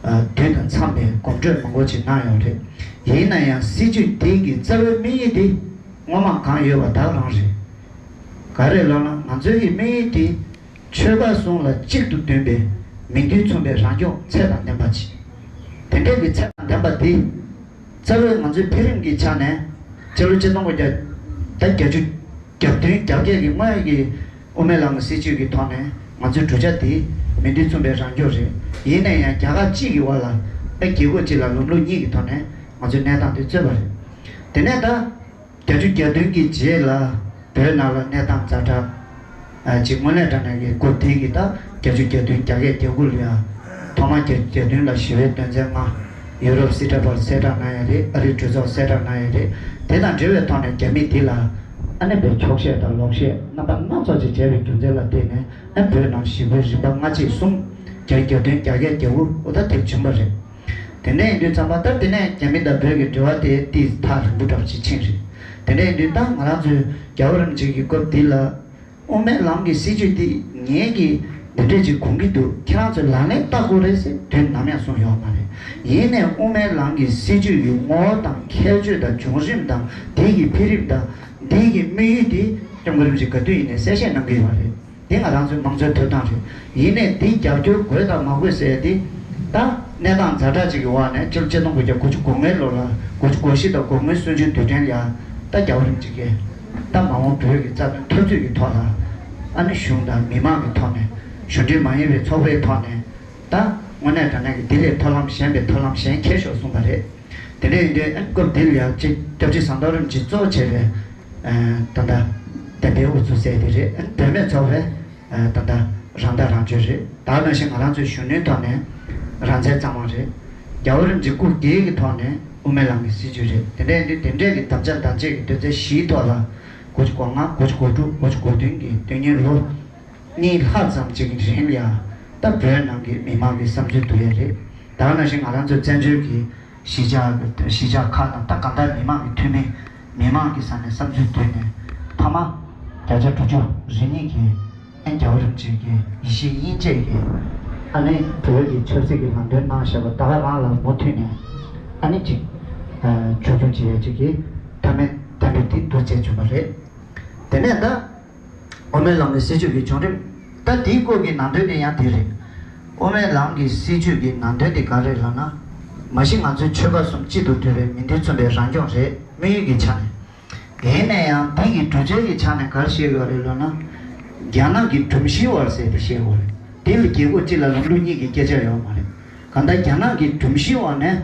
ཨ་དུས་དང་འཚམས་པའི་གོམ་བགྲོད་མང་པོ་ཅིག་གནང་ཡོད་རེད། ཡིན་ན་ཡང་སྲིད་བྱུས་དེ་གི་རྩ་བའི་དམིགས་ཡུལ་དེ་སྔོན་མ་གང་ཡོད་པ་དག་རང་རེད། ག་རེ་ལབ་ན་ང་ཚོའི་གི་དམིགས་ཡུལ་དེ། ཆོལ་ཁ་གསུམ་ལ་གཅིག་ཏུ་བསྡུས་པའི་མིང་དོན་མཚུངས་པའི་རང་སྐྱོང་ཚད་དང་ལྡན་པ་ཅིག་དེ་འདྲའི་གི་ཚད་དང་ལྡན་པ་དེ། རྩ་བའི་ང་ཚོའི་འཕེལ་རིམ་གྱི་ཆ་ནས་སྤྱི་ལོ་ཆིག་སྟོང་དགུ་བརྒྱ་ད་བརྒྱད་ཅུ་གྱ་བདུན་གྱ་བརྒྱད་ཀྱི་སྔོན་གྱི་དབུ་མའི་ལམ་གྱི་སྲིད་བྱུས་ཀྱི་ཐོག་ནས་ང་ཚོའི་གྲུབ་ཆ་དེ་མིང་དོན་མཚུངས་པའི་རང་སྐྱོང་རེད། ཡིན་ན་ཡང་རྒྱ་གར་གཅིག་གི་བར་ལ་ཨ་རྒྱལ་ཁབ་གཅིག་ལ་ལམ་ལུགས་གཉིས་ཀྱི་ཐོག་ནས་ང་ཚོའི་གནས་སྟངས་དེ་རྩོད་པ་རེད། དེ་ནས་ད། བརྒྱད་ཅུ་གྱ་བདུན་གྱི་རྗེས་ལ་བོད་ནང་ལ་གནས་སྟངས་ཛ་དྲག་ཨ་ཅིག་དངོས་གནས་དྲང་གནས་ཀྱི་སྐབས་དེ་གི་ད་བརྒྱད་ཅུ་གྱ་བདུན་གྱ་བརྒྱད་གྱ་དགུ་ལ་ཡ། ཐོག་མར་གྱ་གྱ་བདུན་ལ་ཞི་བའི་དོན་ཚན་ལྔ། ཡུ་རོབ་སི་ཏྲ་པར་གསལ་བསྒྲགས་གནང་ཡ་རེད། ཨ་རིའི་གྲོས་ཚོགས་གསལ་བསྒྲགས་གནང་ཡ་རེད། དེ་དང་འབྲེལ་བའི་ཐོག་ནས་རྒྱ་མི་དེ་ལ་ཨ་ནེ་བའི་འཁྱོག་བཤད་དང་ལོག་བཤད་རྣམ་པ་སྣ་ཚོགས་ཅིག་བྱས་པའི་རྒྱུ་མཚན་ལ་བརྟེན་ནས་ཨ་བོད་ནང་ཞི་བའི་རིམ་པ་སྔ་རྗེས་གསུམ། བརྒྱད་གྱ་བདུན་གྱ་བརྒྱད་གྱ་དགུ་འོ་ད་དེ་བྱུང་བ་རེད། དེ་འདྲ་ཡིན་དུས་ཙམ་པ་ད་དེ་ནས་རྒྱ་མི་དང་བོད་ཀྱི་འབྲེལ་བ་དེ་ཏིས་ཐག་རིང་པོ་འདྲ་པོ་ཅིག་ཕྱིན་རེད། དེ་འདྲ་ཡིན་དུས་ད་ང་རང་ཚོའི་རྒྱལ་བ་རིན་པོ་ཆེ་གི་སྐབས་འདི་ལ་དབུ་མའི་ལམ་གྱི་སྲིད་བྱུས་འདི་ངེད་ཀྱིས་འདི་འདྲས་ཅིག་དགོངས་ཀྱི་འདུག་ཁྱེད་རང་ཚོས་ལག་ལེན་བསྟར་དགོས་རེད་ཟེར་དུས་ནམ་ཡང་གསུངས་ཡོད་མ་རེད། ཡིན་ནའི་དབུ་མའི་ལམ་གྱི་སྲིད་བྱུས་ཀྱི་ངོ་བོ་དང་ཁྱད་ཆོས་དང་བྱུང་རིམ་དང་འདི་གི་འཕེལ་རིམ་དང་འདི་གི་དམིགས་ཡུལ་འདི་སྐྱབས་མགོན་རིན་པོ་ཆེ་ག་དུས་ཡིན་ནའི་གསལ་བཤད་གནང་གི་ཡོད་པ་རེད། འདི་ང་རང་ཚོའི་མང་གཙོའི་ཐོབ་ཐང་རེད། ཡིན་ནའི་འདི་རྒྱབ་སྐྱོར་དགོས་དང་མ་དགོས་ཟེར་ཡ་འདི། ད་གནས་སྟངས་ཛ་དྲག་ཅིག་གི་འོག་ནས་ཕྱི་ལོ་ཆིག་སྟོང་དགུ་བརྒྱ་དགུ་བཅུ་གོ་ལྔའི་ལོ་ལ་དགུ་བཅུ་གོ་བཞི་དང་གོ་ལྔའི་གསུམ་བཅུའི་དུས་དྲན་ལ་ཡ། ད་རྒྱལ་བ་རིན་པོ་ཆེ་གིས་ད་མ་འོངས་བོད་ཀྱི་རྩ་དོན་འཐབ་རྩོད་ཀྱི་ཐོག་ལ་ཨ་ནི་གཞུང་དང་མི་མང་གི་ཐོག་ནས་གཞུང་འབྲེལ་མ་ཡིན་པའི་ཚོགས་པའི་ཐོག་ནས་ད་དངོས་གནས་དྲང་གནས་ཀྱི་འདི་ལས་མཐོ་ལམ་གཞན་པའི་མཐོ་ལམ་གཞན་འཁེལ་ཤོག་གསུངས་པ་རེད། དེ་འདྲ་ཡིན་དུས་ཨ་ནི་སྐབས་འདི་ལ་ཡང་ཅིག་སྐྱབས་རྗེ་ཟམ་གདོང་རིན་པོ་ཆེས་གཙོ་བྱས་པའི་ཨ་ད་ལྟ་བདེན་པའི་ཨུ་ཚུགས་ཟེར་དེ་རེད། ཨ་ནི་བུད་མེད་ཚོགས་པའི་ཨ་ད་ལྟ་རང་ཐག་རང་གཅོད་རེད། ད་ག་ནང་བཞིན་ང་རང་ཚོའི་གཞོན་ནུའི་ཐོག་ནས་རང་བཙན་གཙང་མ་རེད། རྒྱལ་བ་རིན་པོ་ཆེ་སྐུ་སྒེར་གྱི་ཐོག་ནས་དབུ་མའི་ལམ་གྱི་སྲིད་བྱུས་རེད། དེ་འདྲ་ཡིན་དུས་དེ་འདྲས་ཀྱི་དམ་བཅའ་དམ་བཅའ་གི་དོན་ཚན་བཞིའི་ཐོག་ལ་དགུ་བཅུ་གོ་ལྔ་དགུ་བཅུ་གོ་དྲུག་དགུ་བཅུ་གོ་བདུན་གྱི་དུས་ཡུན་ལོ་གཉིས་ལྷག་ཙམ་ཅིག་གི་རིང་ལ་ཡང་ད་བོད་ནང་གི་མི་མང་གི་བསམ་ཚུལ་བསྡུ་ཡས་རེད། ད་ག་ནང་བཞིན་ང་རང་ཚོ་བཙན་བྱོལ་གྱི་གཞིས་ཆགས་གཞིས་ཆགས་ཁག་དང་ད་གང་ལྟར་མི་མང་གི་འཐུས་མི་མི་མང་གི་ས་ནས་བསམ་ཚུལ་བསྡུས་ནས་ཐ་མ་བརྒྱ་ཆ་དྲུག་ཅུ་རེ་གཉིས་ཀྱིས་ཨ་རྒྱལ་བ་རིན་པོ་ཆེ་གི་ཡེ་ཤེས་དབྱིངས་དཔྱད་ཀྱི་ཨ་ནི་བོད་ཀྱི་ཆབ་སྲིད་ཀྱི་ལམ་སྟོན་གནང་བཞག་པ་ད་ག་རང་ལ་མུ་མཐུད་ནས་ ཨ་ནི་ཅིག་ཆོས་སྐྱོང་བྱེད་ཡས་ཅིག་གི་ཐ་མའི་གཏན་འབེབས་དེ་འདུག་བྱས་བྱུང་བ་རེད། དེ་ནས་ད་དབུ་མའི་ལམ་གྱི་སྲིད་བྱུས་ཀྱི་བྱུང་རིམ། ད་དེའི་སྐོར་གྱི་ནང་དོན་དེ་ཡང་དེ་རེད། དབུ་མའི་ལམ་གྱི་སྲིད་བྱུས་ཀྱི་ནང་དོན་དེ་ག་རེ་རེད་ལབ་ན། མ་གཞི་ང་ཚོའི་ཆོལ་ཁ་གསུམ་གཅིག་ཏུ་འདུས་པའི་མི་མཐུན་མཚུངས་པའི་རང་སྐྱོང་རེད། དམིགས་ཡུལ་གྱི་ཆ་ནས། ཡིན་ན་ཡང་དེ་གི་གྲུབ་ཆ་གི་ཆ་ནས་ག་རེ་བཤད་དགོས་རེད་ལབ་ན། རྒྱ་ནག་གི་སྒྲོམ་གཞིའི་འོག་ཟེར་ཏེ་བཤད་དགོས་རེད། དེ་ལ་རྒྱལ་ཁབ་གཅིག་ལ་ལམ་ལུགས་གཉིས་ཀྱི་སྐད་ཆ་ཡོད་མ་རེད། གང་ལྟར་རྒྱ་ནག་གི་སྒྲོམ་གཞིའི་འོག་ནས་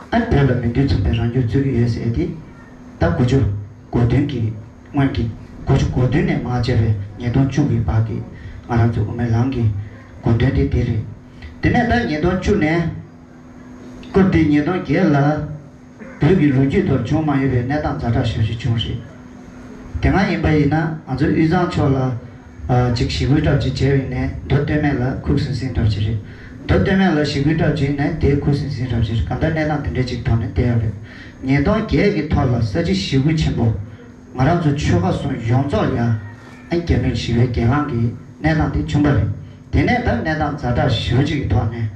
ཨ་བོད་ལ་མི་མཐུན་མཚུངས་པའི་རང་སྐྱོང་རྩོད་ཀྱི་ཡོད་ཟེར་ཏེ། ད་དགུ་བཅུ་གོ་བདུན་གྱི་སྔོན་གྱི་དགུ་བཅུ་གོ་བདུན་ནས་མར་བྱས་པའི་ཉིས་སྟོང་བཅུ་གི་བར་གྱི་ང་རང་ཚོ་དབུ་མའི་ལམ་གྱི་དགོངས་དོན་དེ་དེ་རེད། དེ་ནས་ད་ཉིས་སྟོང་བཅུ་ནས་སྐབས་དེ་ཉིས་སྟོང་བརྒྱད་ལ། བོད་ཀྱི་ལོ་རྒྱུས་ཐོག་བྱུང་མ་ཡོད་པའི་གནས་སྟངས་ཛ་དྲག་ཞེ་པོ་ཅིག་བྱུང་རེད། དེ་སྔ་ཡིན་པ་ཡིན་ན་ང་ཚོ་དབུས་གཙང་ཕྱོགས་ལ་ཨ་ཅིག་ཞི་རྒོལ་འདྲ་ཅིག་བྱས་པ་ཡིན་ནའི་མདོ་སྟོད་སྨད་ལ་ཁུག་སིང་སིང་འདྲ་ཅིག་རེད། མདོ་སྟོད་སྨད་ལ་ཞི་རྒོལ་འདྲ་ཅིག་ཡིན་ནའི་དེ་ཁུག་སིང་སིང་འདྲ་ཅིག་རེད། གང་ལྟར་གནས་སྟངས་དེ་འདྲ་ཅིག་ཐོག་ནས་བསྡད་ཡོད་རེད། ཉིས་སྟོང་བརྒྱད་ཀྱི་ཐོག་ལ་ས་བྱི་ཞི་རྒོལ་ཆེན་པོ། ང་རང་ཚོ་ཆོལ་ཁ་གསུམ་ཡོངས་རྫོགས་ལ་ཡང་ཨ་རྒྱ་མིར་ཞི་བའི་གྱེན་ལངས་ཀྱི་གནས་སྟངས་དེ་བྱུང་བ་རེད། དེ་ནས་ད་གནས་སྟངས་ཛ་དྲག་ཞེ་པོ་ཅིག་གི་ཐོག་ནས།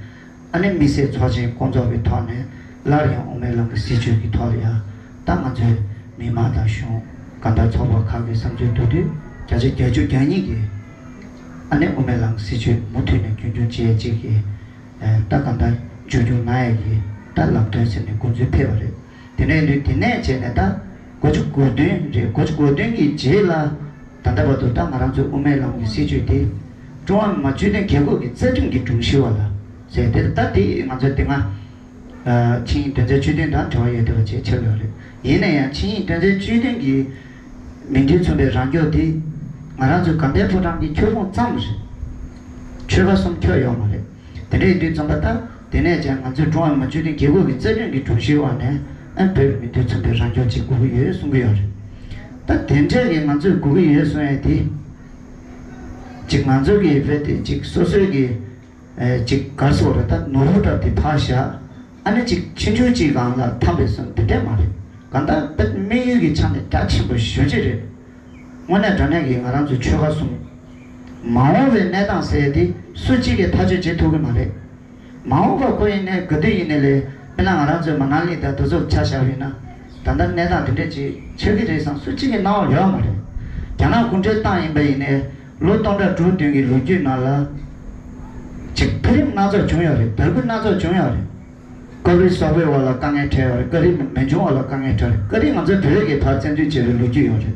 ཨ་ནི་དམིགས་བསལ་ཚོགས་ཆེན་སྐོང་ཚོགས་ཀྱི་ཐོག་ནས་སླར་ཡང་དབུ་མའི་ལམ་གྱི་སྲིད་བྱུས་ཀྱི་ཐོག་ལ་ཡང་ད་ང་ཚོའི་མི་མང་དང་གཞུང་གང་ལྟར་ཚོགས་པ་ཁག་གི་བསམ་ཚུལ་བསྡུར་དུས་བརྒྱ་ཆ་བརྒྱད་ཅུ་གྱ་གཉིས་ཀྱིས་ཨ་ནི་དབུ་མའི་ལམ་གྱི་སྲིད་བྱུས་མུ་མཐུད་ནས་རྒྱུན་འཁྱོངས་བྱེད་ཡས་ཅིག་གི་ད་གང་ལྟར་མཇུག་སྐྱོང་གནང་ཡས་ཀྱི་ད་ལམ་སྟོན་ཟེར་ནས་དགོངས་ཚུལ་ཕེབས་པ་རེད། དེ་ནས་དུས་དེ་ནས་བྱས་ནས་ད་དགུ་བཅུ་གོ་བདུན་རེད། དགུ་བཅུ་གོ་བདུན་གྱི་རྗེས་ལ་ད་ལྟ་བར་དུ་ད་ང་རང་ཚོའི་དབུ་མའི་ལམ་གྱི་སྲིད་བྱུས་དེ་ཀྲུང་ཧྭ་མི་དམངས་སྤྱི་མཐུན་རྒྱལ་ཁབ་ཀྱི་རྩ་ཁྲིམས་ཀྱི་སྒྲོམ་གཞི་འོག་ལ་ཟེར་དེ་ད་དེ་ང་ཚོ་དེ་སྔ་ཆིངས་ཡིག་དོན་ཚན་བཅུ་བདུན་དང་འབྲེལ་བ་ཡོད་བསྡད་པ་བཅས་ཆགས་ཡོད་རེད། ཡིན་ན་ཡང་ཆིངས་ཡིག་དོན་ཚན་བཅུ་བདུན་གྱི་མི་མཐུན་མཚུངས་པའི་རང་སྐྱོང་དེ་ང་རང་ཚོའི་དགའ་ལྡན་ཕོ་བྲང་གི་ཁྱབ་ཁོངས་ཙམ་རེད། ཆོལ་ཁ་གསུམ་ཁྱབ་ཡོད་མ་རེད། དེ་འདྲ་ཡིན་དུས་ཙམ་པ་ད་དེ་ནས་ཀྱང་ང་ཚོས་ཀྲུང་ཧྭ་མི་དམངས་སྤྱི་མཐུན་རྒྱལ་ཁབ་ཀྱི་རྩ་ཁྲིམས་ཀྱི་སྒྲོམ་གཞིའི་འོག་ནས་ཨ་བོད་མི་མཐུན་མཚུངས་པའི་རང་སྐྱོང་ཅིག་དགོས་ཀྱི་ཡོད་གསུང་གི་ཡོད་རེད། ད་དེ་འདྲ་གི་ང་ཚོས་དགོས་ཀྱི་ཡོད་གསུང་ཡས་དེ། ཅིག་ང་ཚོ་གི་བོད་དེ་ཅིག་སོ་སོའི་གི་ཨེ་ཅིག་གར་སོགས་རེད། ད་ནོར་བུ་འདྲ་དེ་ཕར་བཞག་ཨ་ནི་ཅིག་ཆུང་ཆུང་ཅིག་སྒང་ལ་འཐམ་པའི་བཟོ་འདི་འདྲ་མ་རེད། གང་ལྟར་དཔེ་དམིགས་ཡུལ་གྱི་ཆ་ནས་རྒྱ་ཆེན་པོ་ཞེ་པོ་ཅིག་རེད། དངོས་གནས་དྲང་གནས་ཀྱི་ང་རང་ཚོའི་ཆོལ་ཁ་གསུམ། མ་འོངས་པའི་གནས་སྟངས་ཟེར་ཡས་དེ་སུ་གཅིག་གིས་ཐག་གཅོད་བྱེད་ཐུབ་ཀྱི་མ་རེད། མ་འོངས་པ་ཁོ་ཡིན་ནའི་ག་དུས་ཡིན་ནའི་ལས་དཔེར་ན་ང་རང་ཚོའི་མ་ན་ལི་དང་དེ་ཚོ་ཆ་བཞག་པ་ཡིན་ན། ད་ལྟ་གནས་སྟངས་དེ་འདྲ་ཅིག་ཆགས་ཀྱི་རེད་བསམ་སུ་གཅིག་གི་སྣང་བ་ཡོད་མ་རེད། རྒྱ་ནག་གུང་ཁྲན་ཏང་ཡིན་པ་ཡིན་ནའི་ལོ་སྟོང་ཕྲག་དྲུག་བདུན་གྱི་ལོ་རྒྱུས་ནང་ལ། ཅིག་འཕེལ་རིམ་སྣ་ཚོགས་བྱུང་ཡོད་རེད། དར་རྒུད་སྣ་ཚོགས་བྱུང་ཡོད་རེད། སྐབས་རེ་སོག་པོའི་འོག་ལ་དཀའ་ངལ་འཕྲད་ཡོད་རེད། སྐབས་རེ་མི་ཆུང་འོག་ལ་དཀའ་ངལ་འཕྲད་རེད། སྐབས་རེ་ང་ཚོ་བོད་ཀྱི་བར་བཙན་འཛུལ་བྱས་པའི་ལོ་རྒྱུས་ཡོད་རེད།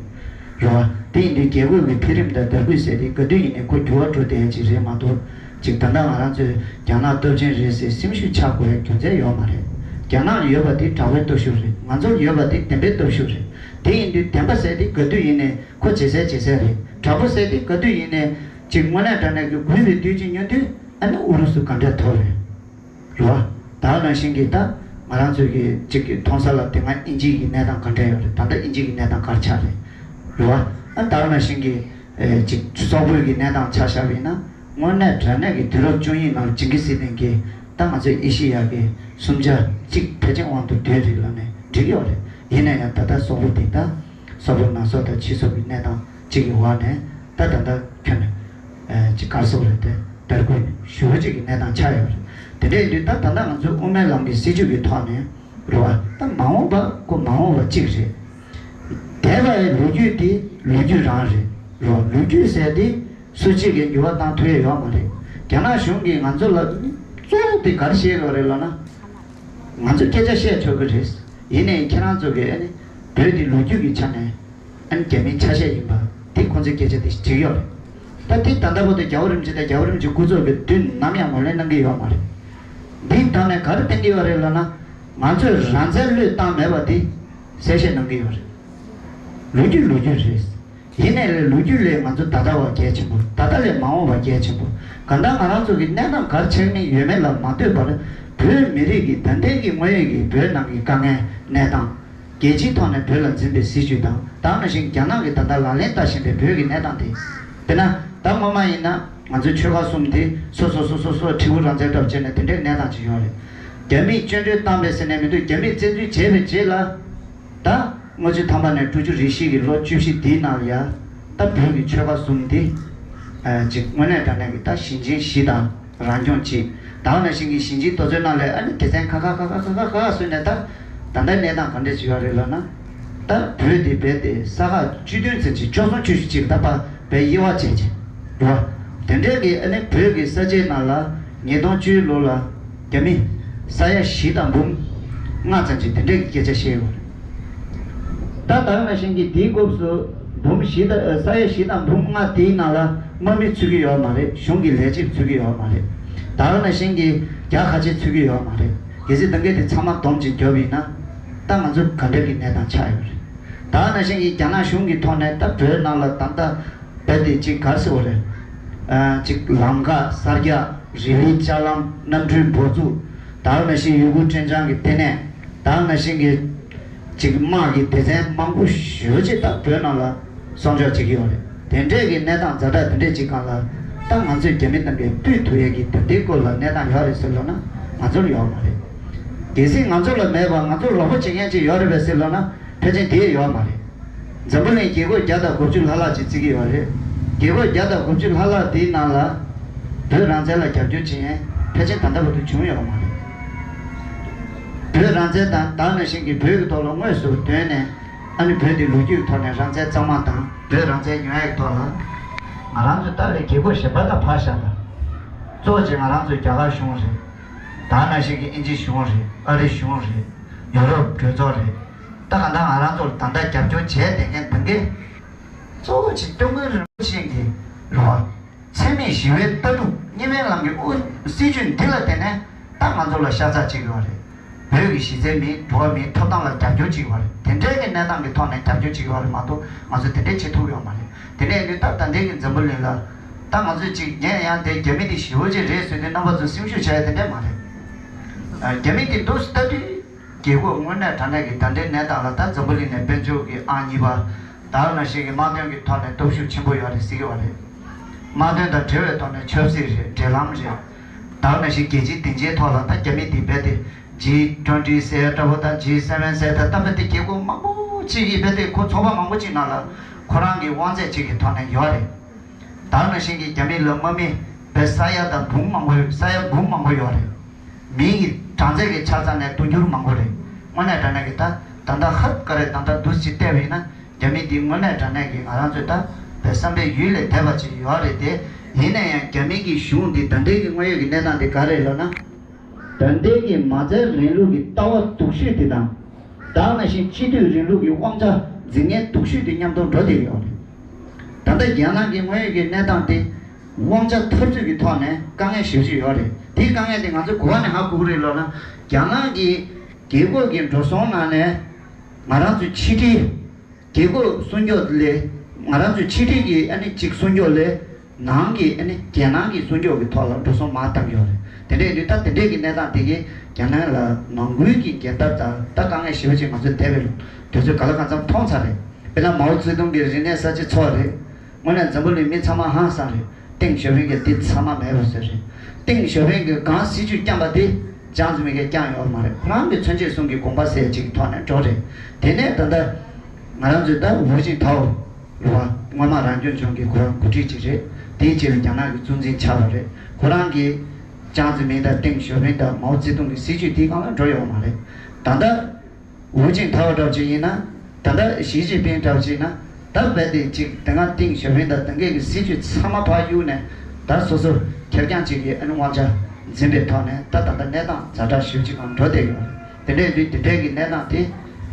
རེད་བ། དེ་ཡིན་དུས་རྒྱལ་ཁབ་ཀྱི་འཕེལ་རིམ་དང་དར་རྒུད་ཟེར་དེ་ག་དུས་ཡིན་ནའི་ཁོ་འགྱུར་བ་འགྲོ་བསྡད་ཡ་ཅིག་རེད་མ་གཏོགས། ཅིག་ད་ལྟ་ང་རང་ཚོས་རྒྱ་ནག་སྟོབས་ཆེན་རེད་ཟེར་སེམས་ཤུགས་ཆག་དགོས་ཡ་རྒྱུ་མཚན་ཡོད་མ་རེད། རྒྱ་ནག་ལ་ཡོད་པ་དེ་དྲག་པོའི་སྟོབས་ཤུགས་རེད། ང་ཚོར་ཡོད་པ་དེ་བདེན་པའི་སྟོབས་ཤུགས་རེད། དེ་ཡིན་དུས་བདེན་པ་ཟེར་དེ་ག་དུས་ཡིན་ནའི་ཁོ་ཇེ་གསལ་ཇེ་གསལ་རེད། དྲག་པོ་ཟེར་དེ་ག་དུས་ཡིན་ནའི་ཅིག་དངོས་གནས་དྲང་གནས་ཀྱི་རྒུད་པའི་དུས་ཅིག་ཉོན་དུས་ཨ་ནི་ཨུ་རུ་སུ་ག་འདྲ་ཐོར་རེད། རེད་བ། ད་ག་ནང་བཞིན་གྱི་ད་ང་རང་ཚོའི་གི་གཅིག་གི་མཐོང་ས་ལ་དེ་སྔ་དབྱིན་ཇི་གི་གནས་སྟངས་ག་འདྲ་ཡོད་རེད། ད་ལྟ་དབྱིན་ཇི་གི་གནས་སྟངས་ག་རེ་ཆགས་རེད། རེད་བ། ཨ་ད་ག་ནང་བཞིན་གྱི་ཨེ་གཅིག་སོག་པོའི་གི་གནས་སྟངས་ཆ་བཞག་པ་ཡིན་ན། དངོས་གནས་དྲང་གནས་ཀྱི་དུས་རབས་བཅུ་གཉིས་ནང་ཇིང་གི་སི་ཐན་གྱིས་ད་ང་ཚོའི་ཨེ་ཤེ་ཡ་གི་སུམ་ཆ་གཅིག་ཕལ་ཆེར་དབང་དུ་བསྡུས་རེད་ལབ་ནས་འགྲིག་གི་ཡོད་རེད། ཡིན་ན་ཡང་ད་ལྟ་སོག་པོ་དེ་ད་སོག་པོའི་ནང་སོག་དང་ཕྱི་སོག་གི་གནས་སྟངས་གཅིག་གི་འོག་ནས་ད་ད་ལྟ་ཁྱོན་ནས་ཨེ་གཅིག་གར་སོག་རེད་དེ། དར་རྒུད་ཞེ་པོ་ཅིག་གི་གནས་སྟངས་ཆགས་ཡོད་རེད། དེ་འདྲ་ཡིན་དུས་ད་ད་ལྟ་ང་ཚོའི་དབུ་མའི་ལམ་གྱི་སྲིད་བྱུས་ཀྱི་ཐོག་ནས་རེད་བ། ད་མ་འོངས་པ་ཁོ་མ་འོངས་པ་གཅིག་རེད། འདས་པའི་ལོ་རྒྱུས་དེ་ལོ་རྒྱུས་རང་རེད། རེད་བ། ལོ་རྒྱུས་ཟེར་དེ་སུ་གཅིག་གིས་འགྱུར་བ་བཏང་ཐུབ་ཡ་ཡོད་མ་རེད། རྒྱ་ནག་གཞུང་གིས་ང་ཚོ་ལ་གཙོ་བོ་དེ་ག་རེ་བཤད་ཡོད་རེད་ལབ་ན། ང་ཚོས་སྐད་ཆ་བཤད་ཆོག་གི་རེད། ཡིན་ནའི་ཁྱེད་རང་ཚོ་གིས་ཨ་ནི་བོད་འདི་ལོ་རྒྱུས་ཀྱི་ཆ་ནས་ཨ་ནི་རྒྱ་མིའི་ཆ་ཤས་ཡིན་པ་དེ་ཁོང་ཚོས་སྐད་ཆ་དེ་བྲིས་ཡོད་རེད། ད་དེ་ད་ལྟ་བར་དུ་རྒྱལ་བ་རིན་པོ་ཆེ་དང་རྒྱལ་བ་རིན་པོ་ཆེའི་སྐུ་ཚབ་ཀྱིས་དུས་ནམ་ཡང་ངོས་ལེན་གནང་གི་ཡོད་མ་རེད། འདིའི་ཐོག་ནས་ག་རེ་བསྟན་གྱི་ཡོད་རེད་ལབ་ན། ང་ཚོས་རང་བཙན་བློས་བཏང་མེད་པ་དེ་གསལ་བཤད་གནང་གི་ཡོད་རེད། ལོ་རྒྱུས་ལོ་རྒྱུས་རེད། ཡིན་ནའི་ལས་ལོ་རྒྱུས་ལས་ང་ཚོ་ད་ལྟ་བ་གལ་ཆེན་པོ། ད་ལྟ་ལས་མ་འོངས་པ་གལ་ཆེན་པོ། གང་ལྟར་ང་རང་ཚོ་གི་གནས་སྟངས་ག་རེ་ཆགས་ཀྱི་ཡོད་མེད་ལ་མ་ལྟོས་པར། བོད་མི་རིགས་ཀྱི་ད་ལྟའི་གི་དངོས་ཡོད་ཀྱི་བོད་ནང་གི་དཀའ་ངལ་གནས་སྟངས། རྒྱལ་སྤྱིའི་ཐོག་ནས་བོད་ལ་འཛིན་པའི་སྲིད་བྱུས་དང་། ད་ག་ནང་བཞིན་རྒྱ་ནག་གིས་ད་ལྟ་ལག་ལེན་བསྟར་བཞིན་པའི་བོད་ཀྱི་གནས་སྟངས་དེ། དཔེར་ན་ད་སྔོན་མ་ཡིན་ན་ང་ཚོའི་ཆོལ་ཁ་གསུམ་དེ་སོ་སོ་སོ་སོ་སོ་ཁྲི་འགོ་རང་བཙན་འདྲ་བྱས་ནས་དེ་འདྲའི་གནས་སྟངས་ཅིག་ཡོད་རེད། རྒྱ་མིས་སྐྱོན་བརྗོད་བཏང་བས་ཟེར་ནས་མི་འདུག་རྒྱ་མིས་བཙན་འཛུལ་བྱས་པའི་རྗེས་ལ། ད་ལྔ་བཅུ་ཐམ་པ་ནས་དྲུག་ཅུ་རེ་བཞི་གི་ལོ་བཅུ་བཞི་འདིའི་ནང་ལ་ཡ། ད་བོད་ཀྱི་ཆོལ་ཁ་གསུམ་འདི་ཨ་ཅིག་དངོས་གནས་དྲང་གནས་ཀྱི་ད་ཞིང་ཆེན་བཞི་དང་རང་སྐྱོང་གཅིག། ད་ག་ནང་བཞིན་གྱི་ཞིང་ཆེན་རྡོ་སོལ་ནང་ལ་ཨ་ནི་སྡེ་ཚན་ཁག་ཁག་ཁག་ཁག་ཁག་ཁག་ཁག་བཟོས་ནས། ད་ད་ལྟ་གནས་སྟངས་ག་འདྲ་ཅིག་ཡོད་རེད་ལབ་ན། ད་བོད་དེ་རྦད་དེ་ས་ཁག་བཅུ་བདུན་ཙམ་ཅིག་བཅུ་གསུམ་བཅུ་བཞི་ཅིག་ད་ཕར་བོད་དབྱེ་བ་ཕྱེ་བྱས་རེད་བ། དེ་འདྲའི་གི་ཨ་ནི་བོད་ཀྱི་ས་ཆའི་ནང་ལ་ཉིས་སྟོང་བཅུའི་ལོ་ལ་རྒྱ་མི་ས་ཡ་བཞི་དང་འབུམ་ལྔ་ཙམ་ཅིག་དེ་འདྲའི་གི་སྐད་ཆ་བཤད་ཡོད་རེད། ད་ད་ག་ནང་བཞིན་གྱི་དེའི་སྐབས་སུ་འབུམ་བཞི་དང་ས་ཡ་བཞི་དང་འབུམ་ལྔ་དེའི་ནང་ལ་དམག་མི་ཚུད་ཀྱི་ཡོད་མ་རེད། གཞུང་གི་ལས་བྱེད་ཚུད་ཀྱི་ཡོད་མ་རེད། ད་ག་ནང་བཞིན་གྱི་རྒྱ་ཁ་ཆེ་ཚུད་ཀྱི་ཡོད་མ་རེད། གལ་སྲིད་ད་ག་དེ་ཚང་མ་བསྡོམས་ཅིག་བརྒྱབ་ཡིན་ན། ད་ང་ཚོ་ག་འདྲ་གི་གནས་སྟངས་ཆགས་ཡོད་རེད། ད་ག་ནང་བཞིན་གྱི་རྒྱ་ནག་གཞུང་གི་ཐོག་ནས་ད་བོད་ནང་ལ་ད་ལྟ་རྦད་དེ་ཅིག་ག་རེ་ཟེར་དགོས་རེད། ཨ་ཅིག་ལམ་ཁ་གསར་རྒྱག་རི་ལིའི་ལྕགས་ལམ། གནམ་གྲུའི་འབབ་ཚུགས། ད་ག་ནང་བཞིན་ཡུལ་སྐོར་སྤྲོ་འཆམ་གྱི་ལྟེ་གནས། ད་ག་ནང་བཞིན་གྱི་ཅིག་དམག་གི་སྡེ་ཚན་མང་པོ་ཞེ་པོ་ཅིག་ད་བོད་ནང་ལ་གསོག་འཇོག་བྱེད་ཀྱི་ཡོད་རེད། དེ་འདྲས་ཀྱི་གནས་སྟངས་ཛ་དྲག་དེ་འདྲས་ཅིག་སྒང་ལ། ད་ང་ཚོས་རྒྱ་མི་དང་གི་སྤུས་ཐུབ་ཡས་ཀྱི་དེ་འདྲའི་སྐོར་ལ་གནས་སྟངས་ཡོད་རེད་ཟེར་ལབ་ན། ང་ཚོར་ཡོད་མ་རེད། གལ་སྲིད་ང་ཚོ་ལ་མེད་པ་ང་ཚོར་རོགས་པ་བྱེད་མཁན་ཅིག་ཡོད་རེད་པས་ཟེར་ལབ་ན། ཕལ་ཆེར་དེ་ཡོད་མ་རེད། འཛམ་བུ་གླིང་རྒྱལ་ཁབ་བརྒྱ་དང་དགུ་བཅུ་ལྷག་ལྷག་ཅིག་བརྩི་གི་ཡོད་རེད། རྒྱལ་ཁབ་བརྒྱ་དང་དགུ་བཅུ་ལྷག་ལྷག་དེའི་ནང་ལ་བོད་རང་བཙན་ལ་རྒྱབ་སྐྱོར་བྱེད་མཁན་ཕལ་ཆེར་ད་ལྟ་བར་དུ་བྱུང་ཡོད་མ་རེད། བོད་རང་བཙན་དང་ད་ག་ནང་བཞིན་གྱི་བོད་ཀྱི་ཐོག་ལ་དངོས་སུ་དོན་ནས། ཨ་ནི་བོད་འདི་ལོ་རྒྱུས་ཀྱི་ཐོག་ནས་རང་བཙན་གཙང་མ་དང་བོད་རང་བཙན་ཡོང་ཡག་གི་ཐོག་ལ། ང་རང་ཚོ་ད་རེས་རྒྱལ་ཁབ་གཞན་པ་དང་ཕར་བཞག་དང་། གཙོ་བོ་ཅིག་ང་རང་ཚོའི་རྒྱ་གར་གཞུང་རེད། ད་ག་ནང་བཞིན་གྱི་དབྱིན་ཇི་གཞུང་རེད། ཨ་རི་གཞུང་རེད། ཡོ་རོབ་གྲོས་ཚོགས་རེད། ད་ག་ད་ང་རང་ཚོར་ད་ལྟ་རྒྱབ་སྐྱོར་བྱས་བསྡད་མཁན་དེ་གས། གཙོ་བོ་ཅིག་སྐྱབས་མགོན་རིན་པོ་ཆེ་གི་རེད་བ། འཚེ་མེད་ཞི་བའི་ལྟ་གྲུབ་གཉིས་ཕན་ལམ་གྱི་དབུ་སྲིད་བྱུས་འདི་ལ་བརྟེན་ནས་ད་ང་ཚོ་ལ་ཤ་ཚ་བྱེད་དགོས་པ་རེད། བོད་ཀྱི་གཞི་རྩའི་མིའི་འགྲོ་བ་མིའི་ཐོབ་ཐང་ལ་རྒྱབ་སྐྱོར་བྱེད་དགོས་པ་རེད། དེ་འདྲའི་གི་གནས་སྟངས་ཀྱི་ཐོག་ནས་རྒྱབ་སྐྱོར་བྱེད་དགོས་པ་རེད་མ་གཏོགས། ང་ཚོ་དེ་འདྲའི་བྱེད་ཐུབ་ཡོད་མ་རེད། དེ་ནས་ནི་ད་ད་ལྟའི་གི་འཛམ་བུ་གླིང་ལ། ད་ང་ཚོས་ཅིག་ངས་ཡང་དེ་རྒྱ་མི་དེ་ཞེ་པོ་ཅིག་རེད་ཟེར་དུས་རྣམ་པ་ཚོ་སེམས་ཤུགས་ཆག་ཡ་དེ་འདྲ་མ་རེད། ཨ། རྒྱ་མི་དེ་འདུག་ལྟ་དུས། རྒྱལ་ཁབ་དངོས་གནས་དྲང་གནས་ཀྱི་ད་ལྟའི་གནས་སྟངས་ལ་ད་འཛམ་བུ་གླིང་ནས་དཔལ་འབྱོར་གྱི་ཨང་གཉིས་པ། ད་ག་ནང་བཞིན་གྱི་དམག་དོན་གྱི་ཐོག་ནས་སྟོབས་ཤུགས་ཆེན་པོ་ཡོད་རེད་ཟེར་གྱི་ཡོད་རེད། དམག་དོན་དང་འབྲེལ་བའི་ཐོག་ནས་ཆབ་སྲིད་རེད། འབྲེལ་ལམ་རེད། ད་ག་ནང་བཞིན་རྒྱལ་སྤྱིའི་སྡིངས་ཆའི་ཐོག་ལ་ད་རྒྱ་མི་དེ་རྦད་དེ་ཇི་ཊུ་ཝེན་ཊི་ཟེར་ཡ་འདྲ་པོ་དང་ཇི་སེ་ཝེན་ཟེར་ད་ལྟ་རྦད་དེ་རྒྱལ་ཁབ་མང་པོ་ཅིག་གིས་རྦད་དེ་ཁོ་ཚོགས་པ་མང་པོ་ཅིག་ནང་ལ་ཁོ་རང་གི་དབང་ཚད་ཅིག་གི་ཐོག་ནས་ཡོད་རེད། ད་ག་ནང་བཞིན་གྱི་རྒྱ་མི་ལ་དམག་མི་བས་ས་ཡ་དང་འབུམ་མང་པོ་ས་ཡ་འབུམ་མང་པོ་ཡོད་རེད། མིའི་གྲངས་ཚད་ཀྱི་ཆ་ཚང་ནས་དུང་ཕྱུར་མང་པོ་རེད། དངོས་གནས་དྲང་གནས་ཀྱི་ད་ད་ལྟ་ཧབ་ཀ་རེད། ད་ལྟ་འདུག་སེ་བལྟས་པ་ཡིན་ན་རྒྱ་མི་འདི་དངོས་གནས་དྲང་གནས་ཀྱི་ང་རང་ཚོས་ད་བས་བསམ་པའི་ཡུལ་ལས་འདས་པ་ཅིག་ཡོད་རེད་དེ། ཡིན་ན་ཡང་རྒྱ་མི་གི་གཞུང་འདི་ད་ལྟའི་གི་དངོས་ཡོད་ཀྱི་གནས་སྟངས་འདི་ག་རེད་ལབ་ན། ད་ལྟའི་གི་མ་རྩའི་རིང་ལུགས་ཀྱི་ལྟ་བ་སྡུག་ཤོས་དེ་དང་། ད་ག་ནང་བཞིན་སྤྱི་འཐུས་རིང་ལུགས་ཀྱི་དབང་ཆ་འཛིན་མཁན་སྡུག་ཤོས་དེ་མཉམ་དུ་འགྲོ་བསྡད་ཡོད་རེད། ད་ལྟ་རྒྱ་ནག་གི་དངོས་ཡོད་ཀྱི་གནས་སྟངས་དེ། དབང་ཆ་འཐབ་རྩོད་ཀྱི་ཐོག་ནས་དཀའ་ངལ་ཞེ་པོ་ཅིག་ཡོད་རེད། དེའི་དཀའ་ངལ་དེ་ང་ཚོས་ག་པ་ནས་ཧ་གོ་གི་རེད་ལབ་ན། རྒྱ་ནག་གི་རྒྱལ་ཁབ་ཀྱི་འགྲོ་སོང་ནང་ནས་ང་རང་ཚོའི་ཕྱི་འབྲེལ། རྒྱལ་ཁབ་སྲུང་སྐྱོབ་ལས། ང་རང་ཚོའི་ཕྱི་འབྲེལ་གྱི་ཨ་ནི་གཅིག་སྲུང་སྐྱོབ་ལས། ནང་གི་ཨ་ནི་རྒྱལ་ནང་གི་སྲུང་སྐྱོབ་ཀྱི་ཐོག་ལ་འགྲོ་སོང་མར་བཏང་གི་ཡོད་རེད། དེ་འདྲ་ཡིན་དུས་ད་དེ་འདྲའི་གི་གནས་སྟངས་དེ་གིས་རྒྱ་ནག་ལ་མ་འགུལ་གྱི་འགལ་ཟླ་དང་ད་དཀའ་ངལ་ཞེ་པོ་ཅིག་ང་ཚོས་འདས་པའི་དུས་ཚོད་ག་ལ་གང་འཚམ་མཐོང་ཚར་རེད། དཔེར་ན་མའོ་ཙེ་ཏུང་གི་རིག་གནས་གསར་བརྗེ་ཚོགས་རེད། དངོས་གནས་འཛམ་བུ་གླིང་མི་ཚང་མ་ཧང་སང་རེད། ཏེང་ཞའོ་ཕིང་གིས་འདི་ཚང་མ་མེད་པ་བཟོས་རེད། ཏེང་ཞའོ་ཕིང་གིས་གང་སྲིད་ཇུས་བསྐྱངས་པ་དེ་ཅང་ཙེ་མིན་གྱིས་བསྐྱངས་ཡོད་མ་རེད། ཁོ་རང་གི་མཚོན་བྱེད་གསུམ་གྱི་དགོངས་པ་ཟེར་ཅིག་ཐོག་ནས་འགྲོ་རེད། དེ་ནས་ད་ལྟ་ང་རང་ཚོའི་ད་ཧུའུ་ཅིན་ཐའོ་རེད་བ། སྔོན་མ་རང་སྐྱོང་ལྗོངས་ཀྱི་ཁོ་རང་འགོ་ཁྲིད་ཅིག་རེད། དེའི་རྗེས་ལ་རྒྱ་ནག་གི་གཙོ་འཛིན་ཆགས་པ་རེད། ཁོ་རང་གིས་ཅང་ཙེ་མིན་དང་ཏེང་ཞའོ་ཕིང་དང་མའོ་ཙེ་ཏུང་གི་སྲིད་ཇུས་དེའི་སྒང་ལ་འགྲོ་ཡོད་མ་རེད། ད་ལྟ་ཧུའུ་ཅིན་ཐའོ་འདྲ་བོ་ཅིག་ཡིན་ན། ད་ལྟ་ཞི་ཅིན་ཕིང་འདྲ་བོ་ཅིག་ཡིན་ན། ད་རྦད་དེ་ཅིག་དེ་སྔ་ཏེང་ཞའོ་ཕིང་དང་དེ་འགའ་གི་སྲིད་ཇུས་ཚང་མ་ཕར་གཡུགས་ནས། ད་སོ་སོ་ཁེར་རྐྱང་ཅིག་གི་ཨ་ནི་དབང་ཆ་འཛིན་པའི་ཐོག་ནས་ད་ད་ལྟ་གནས་སྟངས་ཛ་དྲག་ཞེ་པོ་ཅིག་སྒང་འགྲོ་བསྡད་ཡོད་རེད། དེ་འདྲ་ཡིན་དུས་དེ་འདྲའི་གི་གནས་སྟངས་དེ་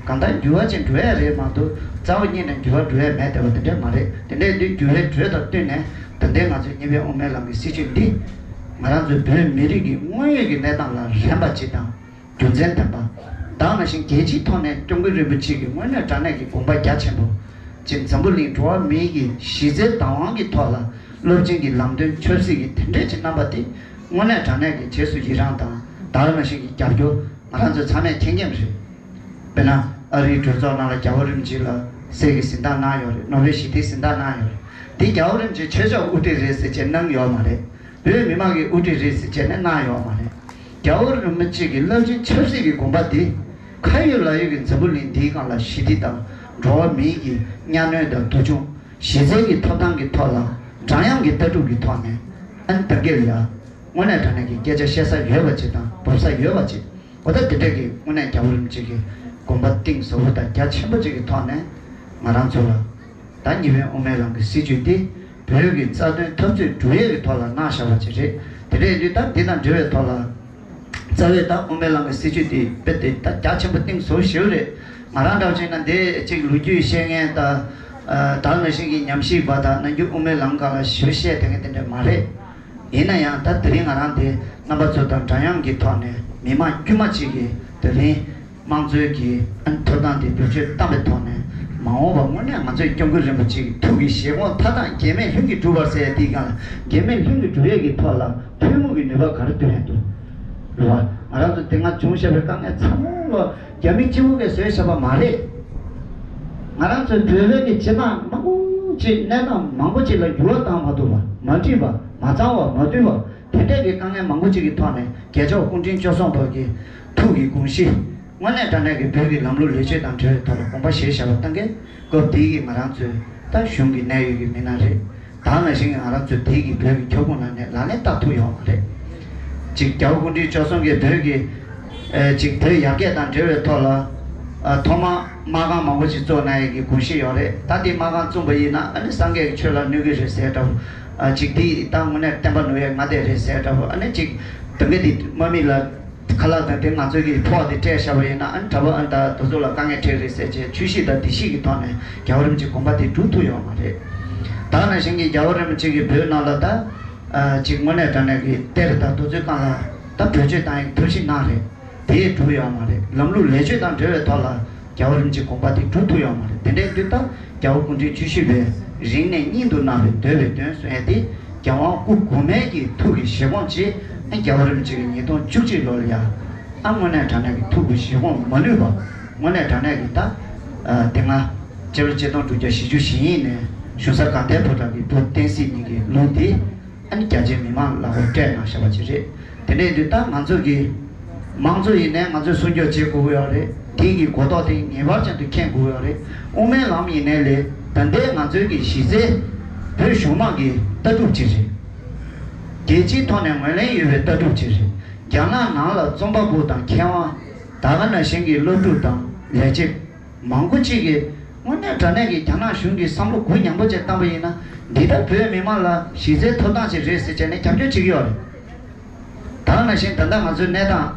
གང་ལྟར་འགྱུར་བ་ཅིག་འགྲོ་ཡ་རེད་མ་གཏོགས། རྩ་བ་ཉིད་ནས་འགྱུར་བ་འགྲོ་ཡ་མེད་བསྡད་པ་དེ་འདྲ་མ་རེད། དེ་འདྲ་ཡིན་དུས་འགྱུར་བའི་འགྲོས་དང་བསྟུན་ནས་ད་ལྟའི་ང་ཚོའི་གཉིས་ཕན་དབུ་མའི་ལམ་གྱི་སྲིད་བྱུས་འདི་ང་རང་ཚོའི་བོད་མི་རིགས་ཀྱི་དངོས་ཡོད་ཀྱི་གནས་སྟངས་ལ་རན་པ་ཅིག་དང་། རྒྱུ་མཚན་ལྡན་པ། ད་ག་ནང་བཞིན་རྒྱལ་སྤྱིའི་ཐོག་ནས་སྐྱབས་མགོན་རིན་པོ་ཆེ་གི་དངོས་གནས་དྲང་གནས་ཀྱི་དགོངས་པ་རྒྱ་ཆེན་པོ་ཅིག་འཛམ་བུ་གླིང་འགྲོ་བ་མིའི་གི་གཞི་རྩའི་བདག་དབང་གི་ཐོག་ལ་སློབ་ཆེན་གྱི་ལམ་སྟོན་ཆབ་སྲིད་ཀྱི་དེ་འདྲས་ཅིག་གནང་པ་དེ་དངོས་གནས་དྲང་གནས་ཀྱི་རྗེས་སུ་ཡི་རང་དང་། ད་ག་ནང་བཞིན་གྱི་རྒྱབ་སྐྱོར་ང་རང་ཚོ་ཚང་མས་མཁྱེན་མཁྱེན་རེད། དཔེར་ན་ཨ་རིའི་གྲོས་ཚོགས་ནང་ལ་རྒྱལ་བ་རིན་པོ་ཆེ་ལ་གསེར་གྱི་གཟེངས་རྟགས་གནང་ཡོད་རེད། ནོ་བེལ་ཞི་བདེའི་གཟེངས་རྟགས་གནང་ཡོད་རེད། དེ་རྒྱལ་བ་རིན་པོ་ཆེ་ཆོས་ཕྱོགས་དབུ་ཁྲིད་རེད་ཟེར་བྱས་གནང་ཡོད་མ་རེད། བོད་མི་མང་གི་དབུ་ཁྲིད་རེད་ཟེར་བྱས་ནས་གནང་ཡོད་མ་རེད། རྒྱལ་བ་རིན་པོ་ཆེ་གི་རླབས་ཆེན་ཆབ་སྲིད་ཀྱི་དགོངས་པ་འདི་ཁ་ཡོད་ལག་ཡོད་ཀྱི་འཛམ་བུ་གླིང་འདིའི་སྒང་ལ་ཞི་བདེ་དང་འགྲོ་བ་མིའི་གི་གཉའ་གནོན་དང་སྡུག་སྦྱོང་། གཞི་རྩའི་གི་ཐོབ་ཐང་གི་ཐོག་ལ་འདྲ་མཉམ་གྱི་ལྟ་གྲུབ་ཀྱི་ཐོག་ནས་ཨ་ནི་ད་གིན་ལ་ཡ། དངོས་གནས་དྲང་གནས་ཀྱི་སྐད་ཆ་བཤད་ས་ཡོད་པ་ཅིག་དང་འབབ་ས་ཡོད་པ་ཅིག་འོ་ད་དེ་འདྲས་ཀྱི་དངོས་གནས་རྒྱལ་བ་རིན་པོ་ཆེ་གི་དགོངས་པ་གཏིང་ཟབ་པོ་དང་རྒྱ་ཆེན་པོ་ཅིག་གི་ཐོག་ནས་ང་རང་ཚོ་ལ་ད་གཉིས་ཕན་དབུ་མའི་ལམ་གྱི་སྲིད་བྱུས་འདི་བོད་ཀྱི་རྩ་དོན་འཐབ་རྩོད་སྒྲུབ་ཡས་ཀྱི་ཐོག་ལ་གནང་བཞག་པ་ཅིག་རེད། དེ་འདྲས་ཡིན་དུས་ད་འདི་དང་འབྲེལ་བའི་ཐོག་ལ་རྩ་བའི་ད་དབུ་མའི་ལམ་གྱི་སྲིད་བྱུས་འདི་དཔེ་དེ་ད་རྒྱ་ཆེན་པོ་གཏིང་ཟབ་ཞེ་པོ་རེད། ང་རང་འདྲ་བ་ཅིག་ན་འདི་ཅིག་ལོ་རྒྱུས་ཤེས་མཁན་ད་ད་ནང་བཞིན་གྱི་ཉམས་ཞིབ་པ་དང་ནམ་རྒྱུན་དབུ་མའི་ལམ་སྒང་ལ་ཞིབ་བཤད་དེ་འདྲས་མ་རེད། ཡིན་ན་ཡང་ད་དེ་རིང་ང་རང་དེ་རྣམ་པ་ཚོ་དང་འདྲ་མཉམ་གྱི་ཐོག་ནས་མི་མང་དཀྱུས་མ་གཅིག་གིས་དེ་རིང་དམངས་གཙོའི་གི་ཨ་ནི་ཐོབ་ཐང་དེ་བེད་སྤྱོད་བཏང་བའི་ཐོག་ནས་མ་འོངས་པ་དངོས་གནས་ང་ཚོས་སྐྱབས་མགོན་རིན་པོ་ཆེ་གི་ཐུགས་ཀྱི་བཞེད་དགོངས་མཐའ་དག་འགལ་མེད་ལྷུན་གྱིས་གྲུབ་པར་ཟེར་ཡ་དེའི་སྒང་ལ་འགལ་མེད་ལྷུན་གྱིས་གྲུབ་ཡས་ཀྱི་ཐོག་ལ་ཐུན་མོང་གི་ནུས་པ་ག་རེ་བཏོན་ཡས་འདུག་རེད་བ། ང་རང་ཚོ་དེ་སྔ་བྱུང་བཞག་པའི་དཀའ་ངལ་ཚང་མ་ལོ་རྒྱ་མི་སྤྱི་བོ་གིས་བཟོས་བཞག་པ་མ་རེད། ང་རང་ཚོའི་བོད་པའི་གི་སྤྱི་དམངས་མང་པོ་ཅིག་གནས་སྟངས་མང་པོ་ཅིག་ལ་འགྱུར་བ་བཏང་མ་ཐུབ་པ། མ་འགྲིག་པ། མ་གཙང་བ། མ་དུལ་བ། དེ་འདྲས་ཀྱི་དཀའ་ངལ་མང་པོ་ཅིག་གི་ཐོག་ནས་རྒྱལ་མཆོག་སྐུ་ཕྲེང་བཅུ་གསུམ་པ་གི་ཐུགས་ཀྱི་དགོངས་གཞི་དངོས་གནས་དྲང་གནས་ཀྱི་བོད་ཀྱི་ལམ་ལུགས་ལེགས་བཅོས་དང་འབྲེལ་བའི་ཐོག་ལ་དགོངས་པ་བཞེས་བཞག་པ་ལྟར་གྱི་སྐབས་དེའི་གི་ང་རང་ཚོའི་ད་གཞུང་གི་གནད་ཡོད་ཀྱི་མི་སྣ་རེད། ད་ནང་བཞིན་ང་རང་ཚོ་དེའི་གི་བོད་ཀྱི་ཁྱབ་ཁོངས་ནང་ནས་ལག་ལེན་བསྟར་ཐུབ་ཡོད་མ་རེད། ཅིག་རྒྱལ་བ་སྐུ་ཕྲེང་བཅུ་གསུམ་གྱིས་བོད་ཀྱི་ཨེ་ཅིག་བོད་ཡར་རྒྱས་དང་འབྲེལ་བའི་ཐོག་ལ་ཨ་ཐོག་མ་དམག་ཁང་མང་པོ་ཞིག་བཙུགས་གནང་ཡས་ཀྱི་དགོངས་གཞི་ཡོད་རེད། ད་དེ་དམག་ཁང་བཙུགས་པ་ཡིན་ན་ཨ་ནི་སངས་རྒྱས་ཀྱི་ཆོས་ལ་གནོད་ཀྱི་རེད་ཟེར་འདྲ་བོ། ཨ་ཅིག་དེ་ད་དངོས་གནས་བསྟན་པ་ནོར་ཡས་ལྔ་སྡེ་རེད་ཟེར་འདྲ་བོ། ཨ་ནི་ཅིག་དེ་འདྲས་དེ་དམག་མི་ལ་ཁ་ལག་དང་དེ་ང་ཚོའི་གི་ཕོགས་དེ་སྤྲད་བཞག་པ་ཡིན་ན་ཨ་ནི་གྲྭ་པ་ཨ་ནི་ད་དེ་ཚོ་ལ་དཀའ་ངལ་འཕྲད་རེད་ཟེར་བྱས་ཆོས་གཤིས་དང་སྡིག་གཤིས་ཀྱི་ཐོག་ནས་རྒྱལ་བ་རིན་པོ་ཆེའི་དགོངས་པ་དེ་སྒྲུབ་ཐུབ་ཡོད་མ་རེད། ད་ནང་བཞིན་གྱི་རྒྱལ་བ་རིན་པོ་ཆེ་གིས་བོད་ནང་ལ་ད་ཨ་ཅིག་དངོས་གནས་དྲང་གནས་ཀྱི་གཏེར་དང་རྡོ་རྩེ་ཁང་ལ་ད་བེད་སྤྱོད་བཏང་ཡག་ཐབས་ཤེས་གནང་རེད། དེ་འགྲུབ་ཡོད་མ་རེད། ལམ་ལུགས་ལེགས་བཅོས་དང་འབྲེལ་བའི་ཐོག་ལ་རྒྱལ་བ་རིན་པོ་ཆེའི་དགོངས་པ་དེ་འགྲུབ་ཐུབ་ཡོད་མ་རེད། དེ་འདྲའི་དུས་ད་རྒྱལ་བ་སྐུ་ཕྲེང་བཅུ་བཞི་པས་རིང་ནས་སྙིང་དུ་བརྣག་པའི་འདོད་པའི་དོན་གསུང་ཡས་དེ་རྒྱལ་དབང་སྐུ་གོང་མའི་གི་ཐུགས་ཀྱི་བཞེད་དགོངས་ཀྱིས་ཨ་རྒྱལ་བ་རིན་པོ་ཆེ་གི་ཉིས་སྟོང་བཅུ་གཅིག་ལོ་ལ་ཡ་ཨ་དངོས་གནས་དྲང་གནས་ཀྱི་ཐུགས་ཀྱི་བཞེད་དགོངས་མ་ལུས་པ། དངོས་གནས་དྲང་གནས་ཀྱི་ད་ཨ་དེ་སྔ་སྤྱི་ལོ་ཆིག་སྟོང་དྲུག་བརྒྱ་བཞི་བཅུ་ཞེ་གཉིས་ནས་གཞུང་གསར་དགའ་ལྡན་ཕོ་བྲང་གི་བུ་བསྟན་སྲིད་གཉིས་ཀྱི་ལུགས་དེ་ཨ་ནི་རྒྱ་ཆེའི་མི་མང་ལ་ཧོ་སྤྲད་གནང་བཞག་པ་ཅིག་རེད། དེ་འདྲ་ཡིན་དུས་ད་ང་ཚོ་གི་དམངས་གཙོ་ཡིན་ནའི་ང་ཚོས་སྲུང་སྐྱོབ་བྱེད་དགོས་ཀྱི་ཡོད་རེད། དེའི་གི་གོ་རྟོགས་དེ་ངེས་པར་ཅན་དུ་མཁྱེན་དགོས་ཀྱི་ཡོད་རེད། དབུ་མའི་ལམ་ཡིན་ནའི་ལས་ད་ལྟའི་ང་ཚོའི་གི་གཞི་རྩའི་བོད་གཞུང་དམངས་ཀྱི་ལྟ་གྲུབ་ཅིག་རེད། རྒྱལ་སྤྱིའི་ཐོག་ནས་ངོས་ལེན་ཡོད་པའི་ལྟ་གྲུབ་ཅིག་རེད། རྒྱ་ནག་ནང་ལ་རྩོམ་པ་པོ་དང་མཁས་དབང་ད་ག་ནང་བཞིན་གྱི་སློབ་ཕྲུག་དང་ལས་བྱེད་མང་པོ་གཅིག་གིས་དངོས་གནས་དྲང་གནས་ཀྱི་རྒྱ་ནག་གཞུང་གི་བསམ་བློ་གུ་ཡངས་པོ་ཅིག་བཏང་པ་ཡིན་ན་འདི་ལྟར་བོད་མི་མང་ལ་གཞི་རྩའི་ཐོབ་ཐང་ཅིག་རེད་ཟེར་བྱས་ནས་རྒྱབ་སྐྱོར་བྱེད་ཀྱི་ཡོད་རེད། ད་ག་ནང་བཞིན་ད་ལྟ་ང་ཚོའི་གནས་སྟངས་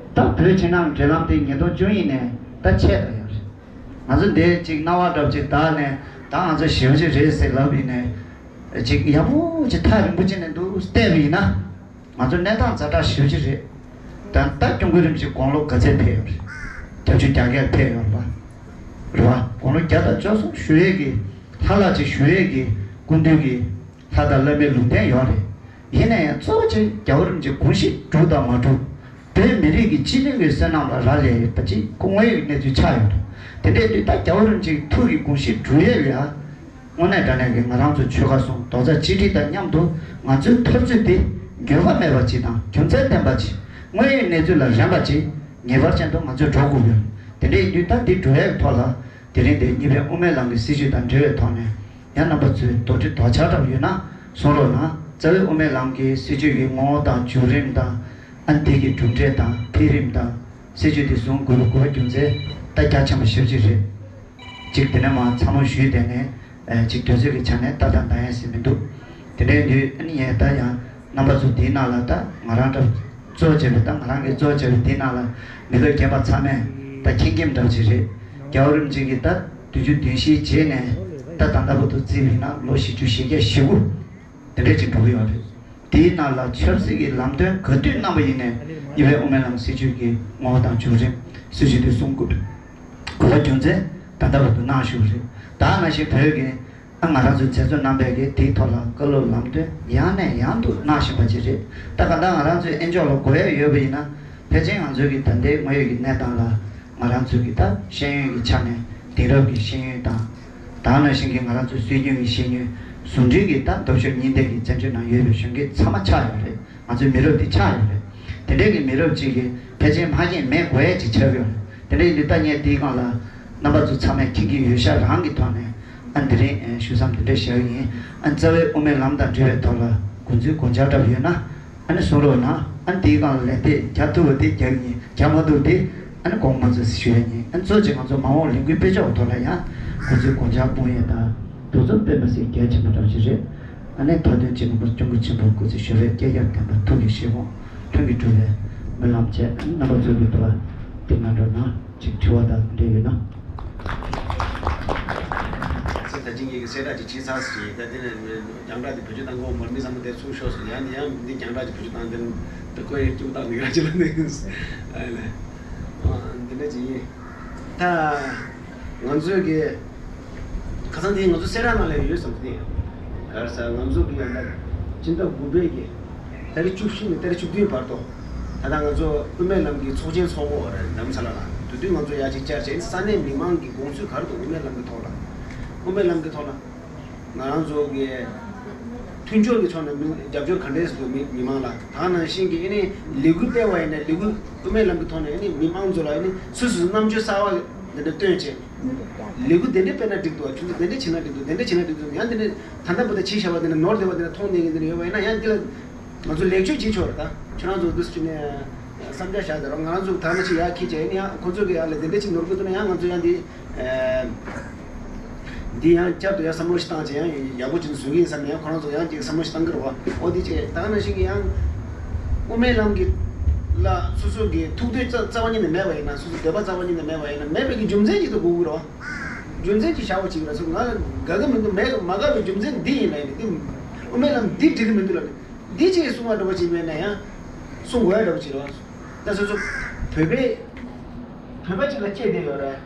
ད་བོད་ཕྱི་ནང་འབྲེལ་ལམ་དེ་ཉིས་སྟོང་བཅུ་གཉིས་ནས་ད་ཆད་ད་ཡོད་རེད། ང་ཚོ་འདི་ཅིག་སྣང་བ་འདྲ་པོ་ཅིག་བདག་ནས་ད་ང་ཚོ་ཞེ་པོ་ཅིག་རེད་ཟེར་ལབ་ཡིན་ནས་ཅིག་ཡག་པོ་ཅིག་ཐག་རིང་པོ་ཅིག་ནས་འདུག་བལྟས་པ་ཡིན་ན། ང་ཚོ་གནས་སྟངས་ཛ་དྲག་ཞེ་པོ་ཅིག་རེད། ད་ལྟ་སྐྱབས་མགོན་རིན་པོ་ཆེ་དགུང་ལོ་ག་ཚད་ཕེབས་ཡོད་རེད། བརྒྱད་ཅུ་གྱ་བརྒྱད་ཕེབས་ཡོད་རེད་པ། རེད་པ། དགུང་ལོ་བརྒྱ་དང་བཅུ་གསུམ་བཞུགས་ཡས་ཀྱི་ལྷ་ལྷ་ཅིག་བཞུགས་ཡས་ཀྱི་སྐུ་མདུན་གྱི་ལྷ་དང་བླ་མའི་ལུང་བསྟན་ཡོད་རེད། ཡིན་ན་ཡང་གཙོ་བོ་ཅིག་རྒྱལ་བ་རིན་པོ་ཆེ་དགོངས་གཞི་འགྲུབ་དང་མ་འགྲུབ། བོད་མི་རིགས་ཀྱི་སྤྱི་མཐུན་གྱི་བསོད་ནམས་ལ་རག་ལས་ཡོད་པ་ཅིག་ཁོ་དངོས་ཡོད་གནས་ཚུལ་ཆགས་ཡོད་རེད། དེ་འདྲའི་དུས་ད་རྒྱལ་བ་རིན་པོ་ཆེའི་ཐུགས་ཀྱི་དགོངས་གཞི་འགྲུབ་ཡས་ལ་དངོས་གནས་དྲང་གནས་ཀྱི་ང་རང་ཚོ་ཆོལ་ཁ་གསུམ་རྡོག་རྩ་གཅིག་སྒྲིལ་དང་མཉམ་དུ་ང་ཚོའི་འཐབ་རྩོད་དེ་འགྱོད་པ་མེད་པ་ཅིག་དང་རྒྱུ་མཚན་ལྡན་པ་ཅིག་དངོས་ཡོད་གནས་ཚུལ་ལ་རན་པ་ཅིག་ངེས་པར་ཅན་དུ་ང་ཚོས་འགྲོ་དགོས་ཡོད། དེ་འདྲ་ཡིན་དུས་ད་འདི་འགྲོ་ཡག་གི་ཐོག་ལ་དེ་རིང་འདིར་གཉིས་ཕན་དབུ་མའི་ལམ་གྱི་སྲིད་བྱུས་དང་འབྲེལ་བའི་ཐོག་ནས་ཡང་རྣམ་པ་ཚོས་དོགས་འདྲི་དོགས་འཆར་འདྲ་པོ་ཡོད་ན་གསུང་རོགས་གནང་། རྩ་བའི་དབུ་མའི་ལམ་གྱི་སྲིད་བྱུས་ཀྱི་ངོ་བོ་དང་བརྒྱུད་རིམ་དང་ཨ་ནི་དེ་གི་གྲུབ་འབྲས་དང་འཕེལ་རིམ་དང་སྲིད་བྱུས་དེ་བཟུང་དགོས་པའི་དགོས་པ་རྒྱུ་མཚན་ད་རྒྱ་ཆེན་པོ་ཞེ་པོ་ཅིག་རེད། ཅིག་དེ་ནས་མར་ཚང་མ་ཞུས་བསྡད་ནས་ཨ་ཅིག་དུས་ཚོད་ཀྱི་ཆ་ནས་ལྟ་སྟངས་འདང་ཡ་ཟེར་མི་འདུག་དེ་འདྲའི་དུས་ཨ་ནི་ངས་ད་ཡང་རྣམ་པ་ཚོ་འདིའི་ནང་ལ་ད་ང་རང་འདྲ་གཙོ་བྱས་པའི་ད་ང་རང་གི་གཙོ་བྱས་པའི་འདིའི་ནང་ལ་མི་ལོ་རྒན་པ་ཚང་མས་ད་མཁྱེན་མཁྱེན་འདྲ་ཅིག་རེད། རྒྱལ་བ་རིན་པོ་ཆེ་གིས་ད་བདུན་ཅུ་དོན་བཞིའི་རྗེས་ནས་ད་ད་ལྟ་བར་དུ་བརྩིས་པ་ཡིན་ན་ལོ་བཞི་བཅུ་ཞེ་བརྒྱད་ཞེ་དགུ་དེ་འདྲས་ཅིག་འགྲོ་གི་ཡོད་རེད། དེའི་ནང་ལ་ཆབ་སྲིད་ཀྱི་ལམ་སྟོན་ག་དུས་གནང་པ་ཡིན་ནའི་གཉིས་ཕན་དབུ་མའི་ལམ་སྲིད་བྱུས་ཀྱི་ངོ་བོ་དང་བརྒྱུད་རིམ་སྲིད་བྱུས་དེ་བཟུང་དགོས་དགོས་པ་རྒྱུ་མཚན་ད་ལྟ་བར་དུ་གནང་བཞུགས་རེད། ད་ནང་བཞིན་བོད་ཀྱི་ཨ་ང་རང་ཚོའི་མཛད་གཙོ་རྣམ་པས་ཀྱི་དེའི་ཐོག་ལ་བཀའ་སློབ་ལམ་སྟོན་ཡང་ནས་ཡང་དུ་གནང་བཞིན་པ་ཅིག་རེད། ད་ག་ད་ང་རང་ཚོའི་ཨེ་འཇོག་ལ་གོ་ཡ་ཡོད་པ་ཡིན་ན་ཕལ་ཆེར་ང་ཚོའི་གི་ད་ལྟའི་དངོས་ཡོད་ཀྱི་གནས་སྟངས་ལ་ང་རང་ཚོའི་གི་ད་ཤེས་ཡོན་གྱི་ཆ་ནས་དེང་རབས་ཀྱི་ཤེས་ཡོན་དང་། ད་ནང་བཞིན་གྱི་ང་རང་ཚོའི་སྲོལ་རྒྱུན་གྱི་ཤེས་ཡོན་ཟུང་འབྲེལ་གྱི་ད་ལྡོག་ཕྱོགས་གཉིས་ལྡན་གྱི་བཙན་བྱོལ་ནང་ཡོད་པའི་གཞོན་སྐྱེས་ཚང་མ་ཆགས་ཡོད་རེད། ང་ཚོའི་མི་རབས་འདི་ཆགས་ཡོད་རེད། དེ་འདྲའི་གི་མི་རབས་གཅིག་གིས་ཕལ་ཆེར་ཕ་སྐད་མེད་དགོས་ཡས་ཅིག་ཆགས་ཡོད་རེད། དེ་འདྲའི་འདི་ལྟ་ངས་འདིའི་སྒང་ལ་རྣམ་པ་ཚོ་ཚང་མས་མཁྱེན་གྱི་ཡོད་ཤག་རང་གི་ཐོག་ནས་ཨ་འདི་རིང་ཞུ་མཚམས་འདི་འདྲ་བཞག་ཡིན། ཨ་རྩ་བའི་དབུ་མའི་ལམ་དང་འབྲེལ་བའི་ཐོག་ལ་དགོངས་ཚུལ་དགོངས་འཆར་འདྲ་པོ་ཡོད་ན་ ཨ་ནི་གསུང་རོགས་གནང་། ཨ་ནི་དེའི་སྒང་ལ་ལན་དེ་རྒྱག་ཐུབ་པ་དེ་རྒྱག་ཡིན། རྒྱག་མ་ཐུབ་དེ་ཨ་ནི་དགོངས་པ་མ་ཚོམ་ཞུ་ཡ་ཡིན། ཨ་ནི་གཙོ་ཆེ་ང་ཚོ་མ་འོངས་ལས་འགུལ་སྤེལ་ཕྱོགས་ཐོག་ལ་ཡང་ཁོ་ཚོའི་གོད་ཆག་སྤོང་ཡས་དང་དུས་ཚོད་སྤེལ་མ་ཟིན་གལ་ཆེན་པོ་འདྲ་ཞིག་རེད། ཨ་ནི་མཐའ་དོན་ཆེན་པོ་སྐྱབས་མགོན་ཆེན་པོ་སྐུ་ཚེ་ཞབས་པད་བསྐལ་བརྒྱར་བརྟན་པ། ཐུགས་ཀྱི་བཞེད་དགོངས་ལྷུན་གྱིས་གྲུབ་པའི་སྨོན་ལམ་བཅས། རྣམ་པ་ཚོ་གི་འདུག་པ་དེ་ང་འགྲོ་ན་ཅིག་དྲི་བ་དང་འབྲེལ་ཡོད་ན། ཚེ་ད་ཅི་ངེད་ཀྱི་གསལ་བསྒྲགས་ཅིག་བྱེད་ཚར་ཟིན། ད་དེ་ནས་རྒྱང་བསྒྲགས་དེ་བེད་སྤྱོད་བཏང་གི་ཡོད་མ་རེད། མི་ཚང་མ་དེ་ཚུར་ཤོག་ཟེར། ཡང་ནས་ཡང་འདི་རྒྱང་བསྒྲགས་ཅིག་བེད་སྤྱོད་བཏང་། དེ་ནས་ད་ཁོས་ཡང་སྐྱིད་པོ་བཏང་འདུག་ར་ཅི་ལ་འདུག་ཨ་ལས། འདི་འདྲ་ཅིག་ཡིན། ད་ང་ཚོའི་གི་ཁ་སང་དེ་ང་ཚོ་གསལ་བསྒྲགས་ནང་ལ་ཡོད་བསམ་གི་དེ། ག་རེ་ཟེར། ང་ཚོ་གི་ཡང་ད་སྤྱི་ཟླ་དགུ་པའི་གི་ཏ་རིག་བཅུ་བཞི་ནས་ཏ་རིག་བཅུ་བདུན་བར་དུ་ད་ལྟ་ང་ཚོ་དབུ་མའི་ལམ་གྱི་ཚོགས་ཆེན་ཚོགས་དགོས་རེད། རྡ་རམ་ས་ལ་ལ། དེ་དུས་ང་ཚོ་ཡར་ཅིག་བཅར་བྱས། ས་གནས་མི་མང་གི་དགོངས་ཚུལ་ག་རེ་འདུག་དབུ་མའི་ལམ་གྱི་ཐོག་ལ། དབུ་མའི་ལམ་གྱི་ཐོག་ལ་ང་རང་ཚོ་གི་མཐུན་ཕྱོགས་ཀྱི་ཕྱོགས་ནས་མི་རྒྱབ་སྐྱོར་ག་འདྲས་འདུག་མི་མི་མང་ལ། ད་ནང་བཞིན་གྱི་ཨ་ནི་ལས་འགུལ་སྤེལ་བ་ཡིན་ན་ལས་འགུལ་དབུ་མའི་ལམ་གྱི་ཐོག་ནས་ཨ་ནི་མི་མང་ཚོ་ལ་ཨ་ནི་སོ་སོའི་རྣམ་དཔྱོད་གསར་བ་འདི་འདྲ་བཏོན་བྱས། ལས་འགུལ་དེ་འདྲས་སྤེལ་ན་འགྲིག་འདུག་ཆུ་ཚོད་དེ་འདྲས་བྱེད་ན་འགྲིག་འདུག་དེ་འདྲས་བྱེད་ན་འགྲིག་འདུག་ཡང་དེ་འདྲས་ད་ལྟ་བར་དུ་བྱས་བཞག་པ་དེ་འདྲ་ནོར་བསྡད་པ་དེ་འདྲ་མཐོང་ནས་ཡིན་དེ་འདྲ་ཡོད་པ་ཡིན་ན། ཡང་འདི་ལ་ང་ཚོ་ལེགས་བཅོས་བྱེད་ཆོག་རེད། ད་ཁྱོད་རང་ཚོ་འདུག་སེ་བྱས་ནས་བསམ་འཆར་བཞག་དེ་རོགས། ང་རང་ཚོ་ད་ནང་བཞིན་ཡར་འཁྱེར་བྱས་ནས་ཡང་ཁོ་ཚོ་གི་ཡར་ལ་དེ་འདྲས་ཅིག་ནོར་གི་འདུག་ན། ཡང་ང་ཚོ་ཡང་འདི་འདི་ཡང་བསྐྱར་དུ་ཡང་བསམ་བློ་ཞིག་བཏང་བྱས་ཡང་ཡག་པོ་ཅིག་བཟོ་གི་ཡིན་བསམ་ནས། ཡང་ཁོ་རང་ཚོ་ཡང་ཅིག་བསམ་བློ་ཞིག་བཏང་གི་རེད་བ། འོ་དེ་བྱས་ད་ནང་བཞིན་གྱི་ཡང་དབུ་མའི་ལམ་གྱི་ལ་སོ་སོ་གི་ཐུགས་འདོད་རྩ་རྩ་བ་ཉིད་ནས་མེད་པ་ཡིན་ན། སོ་སོ་འདོད་པ་རྩ་བ་ཉིད་ནས་མེད་པ་ཡིན་ན། མེད་པའི་གི་རྒྱུ་མཚན་ཅིག་ཏུ་དགོས་ཀྱི་རེད་བ། རྒྱུ་མཚན་ཅིག་བཞག་པ་ཅིག་ལ་སོ་ང་ལ་དགའ་གི་མི་འདུག་མེད་མ་དགའ་བའི་རྒྱུ་མཚན་འདི་ཡིན་ལབ་ནས། འདི་དབུ་མའི་ལམ་འདི་འགྲིག་གི་མི་འདུག་ལབ་ནས། འདི་ཅིག་གསུང་བ་འདྲ་བོ་ཅིག་མེད་ན་ཡང་གསུང་དགོས་ཡ་འདྲ་བོ་ཅིག་རེད་བ། ད་སོ་སོ་བོད་པའི་བོད་པ་ཅིག་ལ་སྐྱེས་བསྡད་ཡོད་རེད།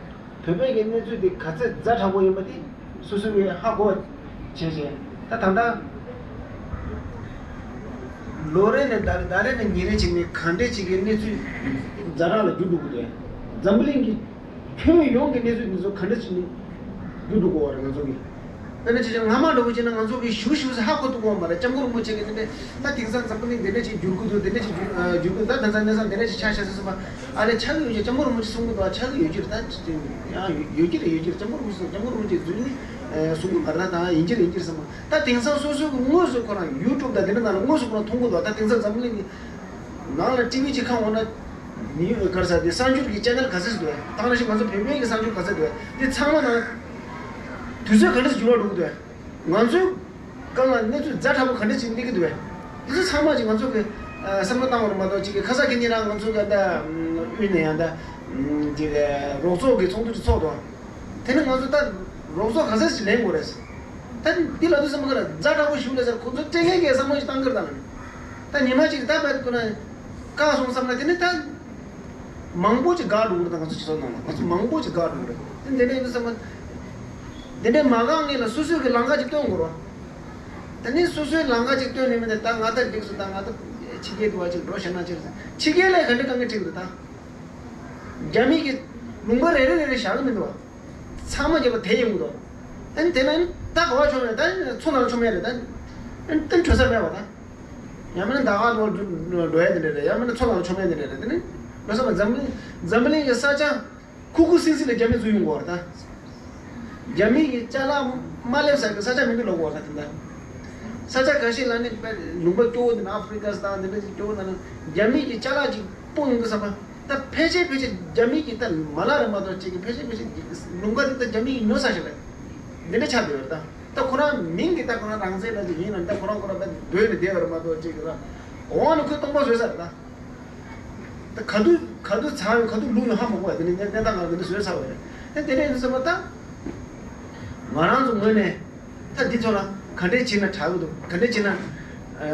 བོད་པའི་གི་གནས་ཚུལ་འདི་ག་ཚད་ཛ་དྲག་པོ་ཡིན་པ་འདི་སོ་སོ་གིས་ཧ་གོ་བྱས་བྱས། ད་ད་ལྟ་ལོ་རེ་ནས་ཟླ་རེ་ཟླ་རེ་ནས་ཉིན་རེ་བྱས་ནས་ག་འདྲས་ཅིག་གི་གནས་ཚུལ་ཛ་དྲག་ལ་འགྱུར་འགྲོ་གི་འདུག་འཛམ་བུ་གླིང་གི་ཁྱོན་ཡོངས་ཀྱི་གནས་ཚུལ་འདི་ཚོ་ག་འདྲ་ཅིག་ནས་འགྱུར་འགྲོ་གི་ཡོད་རེད། ང་ཚོ་གི་དཔེར་ན་ཅིག་སྔ་མ་འདྲ་བོ་བྱས་ན་ང་ཚོ་གི་ཞུ་ཞུ་ས་ཧ་གོ་ཐུབ་ཀྱི་ཡོད་མ་རེད། སྐྱབས་མགོན་རིན་པོ་ཆེ་གི་དེ་འདྲས་ད་དེང་སང་འཛམ་བུ་གླིང་དེ་འདྲས་ཅིག་འགྱུར་གི་འདུག་དེ་འདྲས་ཅིག་འགྱུར་འགྱུར་གི་འདུག་ད་དེང་སང་གནས་སྟངས་དེ་འདྲས་ཅིག་ཆགས་ཤག་ཟེར་སོང་པ། ཨ་ལས་ཆགས་ཀྱི་ཡོད་ཀྱི། སྐྱབས་མགོན་རིན་པོ་ཆེ་གསུང་གི་འདུག་ཆགས་ཀྱི་ཡོད་ཀྱི་རེད། ད་ཡང་ཡོད་ཀྱི་རེད། ཡོད་ཀྱི་རེད། སྐྱབས་མགོན་རིན་པོ་ཆེ་གསུང་། སྐྱབས་མགོན་རིན་པོ་ཆེ་རྫུན་གསུང་གི་མ་རེད། ད་ད་ཡིན་གྱི་རེད། ཡིན་གྱི་རེད་བསམ་པ། ད་དེང་སང་སོ་སོ་གི་དངོས་སུ་ཁོ་རང་ཡུ་ཊུབ་དང་དེ་འདྲ་ནང་ལ་དངོས་སུ་ཁོ་རང་མཐོང་གི་འདུག་ད་དེང་སང་འཛམ་བུ་གླིང་གི་ནང་ལ་ཊི་བི་ཅིག་ཁ་འོང་ན་མི་ག་རེ་ཟེར། དེ་གསར་འགྱུར་གྱི་ཅེ་ནལ་ག་ཚོད་འདུག་ད་ནང་བཞིན་ང་ཚོ་བོད་པའི་གི་གསར་འགྱུར་ག་ཚོད་འདུག་དེ་ཚང་མ་ནང་དུས་ཚོད་ག་འདྲ་ཞིག་འགྱུར་བ་འགྲོ་གི་འདུག་ང་ཚོའི་སྒང་ལ་གནས་ཚུལ་ཛ་དྲག་པོ་ག་འདྲ་ཅིག་སླེབས་ཀྱི་འདུག་དེ་ཚོ་ཚང་མ་ཅིག་ང་ཚོ་གི་བསམ་བློ་བཏང་བ་རེད་མ་གཏོགས། ཅིག་གི་ཁ་སང་གི་ཉིན་རང་ང་ཚོ་གི་ད་དབུས་ནས་ཡང་ད་ཅིག་རོགས་ཚོགས་ཀྱི་ཚོགས་འདུ་ཅིག་ཚོགས་འདུག་དེ་ནི་ང་ཚོ་ད་རོགས་ཚོགས་ག་ཚོད་ཅིག་ལེན་དགོས་རེད། ད་འདི་ལ་དུས་ཙམ་པ་ཁ་ལ་ཛ་དྲག་པོ་ཞིག་ལས་ཟེར། ཁོ་ཚོ་སྤྲད་མཁན་གྱི་བསམ་བློ་ཞིག་བཏང་གི་རེད། ད་ནི་ད་ཉི་མ་གཅིག་ད་བར་དུ་ན་བཀག་སོང་བསམ་ན། དེ་ནི་ད་མང་པོ་ཅིག་བཀག་འགྲོ་གི་རེད། ད་ང་ཚོ་སྤྱི་ཚོགས་ནང་ལ་ང་ཚོ་མང་པོ་ཅིག་བཀག་འགྲོ་གི་རེད། དེ་འདི་འདྲ་ཡིན་དུས་ཙམ་པ་འདི་འདྲའི་མ་བཀག་མཁན་ལ་སོ་སོའི་གི་ལམ་ཁ་ཅིག་སྟོན་དགོས་རེད། ད་ནི་སོ་སོའི་ལམ་ཁ་ཅིག་སྟོན་ནས་མིན་ད་ད་ང་ད་འགྲིག་སོང་། ད་ང་ད་ཕྱི་རྒྱལ་དུ་བ་ཅིག་འགྲོ་ཤེས་ན་ཅིག་ཕྱི་རྒྱལ་ལ་ག་འདྲ་དཀའ་ངལ་འཕྲད་ཀྱི་འདུག་ད་རྒྱ་མི་གི་ལུང་པ་རེ་རེ་རེ་རེ་བཞག་གི་མི་འདུག་བ། ཚང་མ་རྒྱབ་པ་དེ་ཡིན་འདུག་ཨ་ནི་དེ་ན་ཨ་ནི་ད་ག་བ་ཆོག་མེད། ད་མཚོ་ནང་ཆོག་མེད་རེད། ད་ཨ་ནི་ད་གྲོ་ས་མེད་བ། ད་ཡང་མིན་ན་ཟླ་ག་ནང་འགྲོ་ཡ་དེ་འདྲ་རེད། ཡང་མིན་ན་མཚོ་ནང་ཆོག་མེད་དེ་འདྲ་རེད། དེ་ནི་འགྲོ་ས་མ་འཛམ་གླིང་འཛམ་གླིང་གི་ས་ཆ་ཁུག་ཁུག་སིང་སིང་ལ་རྒྱ་མི་འཛུལ་ཡོང་གི་ཡོད་རེད། ད་རྒྱ་མི་གི་ཅ་ལག་མ་སླེབས་ས་གི་ས་ཆ་མི་འདུག་ལབ་ཀྱི་ཡོད་རེད། ད་དེ་འདྲ་ས་ཆ་ཁ་ཤས་ལ་ནི་དཔེ་ལུང་པ་སྐྱོ་བོ་དེ་ན་ཨ་ཧྥི་རི་ཀ་དང་དེ་འདྲ་ཞིག་སྐྱོ་བོ་ན་ནི་རྒྱ་མི་གི་ཅ་ལག་ཅིག་སྤུངས་ཡོང་གི་བསམ་པ། ད་ཕལ་ཆེར་ཕལ་ཆེར་རྒྱ་མི་གི་ད་མ་ལག་རེད་མ་གཏོགས་ཅིག་གི་ཕལ་ཆེར་ཕལ་ཆེར་ལུང་པ་དེ་ད་རྒྱ་མི་གི་ཉོ་ས་ཞིག་རེད། འདི་འདྲ་ཆགས་བསྡད་ཡོད་རེད། ད་ད་ཁོ་རང་མིང་གི་ད་ཁོ་རང་རང་བཙན་ལ་ཅིག་ཡིན་ན། ད་ཁོ་རང་ཁོ་རང་ད་སྡོད་ནས་བསྡད་ཡོད་རེད་མ་གཏོགས་ཅིག་གི་ད་འོག་ནས་ཁོས་སྟོང་པ་བཟོས་ཚར་རེད། ད་ད་ག་དུས་ག་དུས་ཚང་ཡོད་ག་དུས་ལུག་ཡོད་ཧ་མ་གོ་བ། དེ་ནས་གནས་སྟངས་ང་དེ་འདྲ་བཟོས་ཚར་བ་རེད། ད་དེ་འདྲ་ཡིན་ཙང་ད་ང་རང་ཚོ་ངོས་ནས། ད་འདི་ཐོག་ལ་ག་འདྲས་བྱས་ན་དྲག་གི་འདུག་ག་འདྲས་བྱས་ན་ཨ་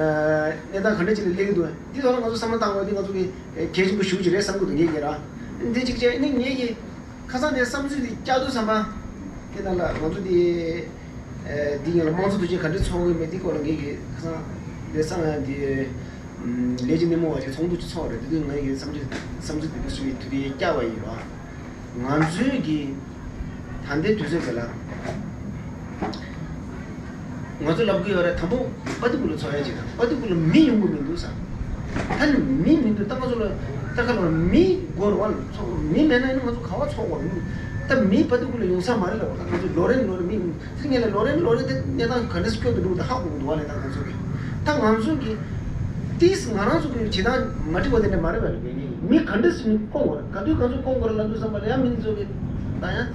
གནས་སྟངས་ག་འདྲས་བྱས་ན་སླེབས་ཀྱི་འདུག་འདི་ཐོག་ལ་ང་ཚོ་བསམ་བློ་བཏང་དགོས་འདི་ང་ཚོ་གི་གལ་ཆེན་པོ་ཞེ་པོ་ཅིག་རེད་བསམ་གྱི་འདུག་ངས་ཉིད་རང་། འདི་གཅིག་བྱས་ནི་ངེད་ཀྱི་ཁ་སང་དེ་བསམ་ཚུལ་འདི་བསྐྱར་དུ་བསམ་པ། དེ་ནང་ལ་ང་ཚོ་འདི་ཨ་འདི་ཡིན་ལ་དམངས་གཙོ་དོན་གཅོད་ག་འདྲས་ཚོགས་ཀྱི་མེད་འདི་སྐོར་ལ་ངེད་ཀྱི་ཁ་སང་དེ་བསམ་འདི་ལས་ཀྱི་སྣེ་མོ་བ་ཅིག་ཚོགས་འདུ་ཅིག་ཚོགས་རེད། དེ་དུས་ངེད་ཀྱི་བསམ་ཚུལ་བསམ་ཚུལ་དེ་འདྲས་ཞུ་བའི་དུས་དེ་བསྐྱར་བ་ཡིན་རོགས། ང་ཚོའི་གི་ད་ལྟའི་དུས་ཚོད་འདི་ལ་ང་ཚོ་ལབ་གི་ཡོད་རེད། དང་པོ་པ་ཏི་ཀུ་ལ་ཚོགས་ཡ་ཅིག་དང་། པ་ཏི་ཀུ་ལ་མི་ཡོང་གི་མི་འདུག་ས། ད་ནི་མི་མི་འདུག་ད་ང་ཚོ་ལ་ད་ག་ལ་མི་དགོས་རེད་བ། ཚོགས་མི་མེད་ན་ནི་ང་ཚོ་ག་བ་ཚོགས་དགོས་རེད། ད་མི་པ་ཏི་ཀུ་ལ་ཡོང་ས་མ་རེད་ལབ་པ། ད་ང་ཚོ་ལོ་རེ་ལོ་རེ་མི་ཚེ་ངེད་ལ་ལོ་རེ་ལོ་རེ་དེ་གནས་སྟངས་ག་འདྲ་སྐྱོ་དུ་འགྲོ་ད་ཧ་གོ་གི་འདུག་བ་ལས། ད་ང་ཚོ་གི་ད་ང་ཚོ་གི་ ཏིས་ང་རང་ཚོ་གི་བྱེད་སྟངས་མ་འགྲིག་པ་དེ་འདྲ་མ་རེད་པ། མི་ག་འདྲ་ཞིག་སྐོང་དགོས་རེད། ག་དུས་ག་ཚོད་སྐོང་དགོས་རེད་ལབ་དུས་ཙམ་པ་ལ་ཡང་མི་ཚོ་གི་ད་ཡང་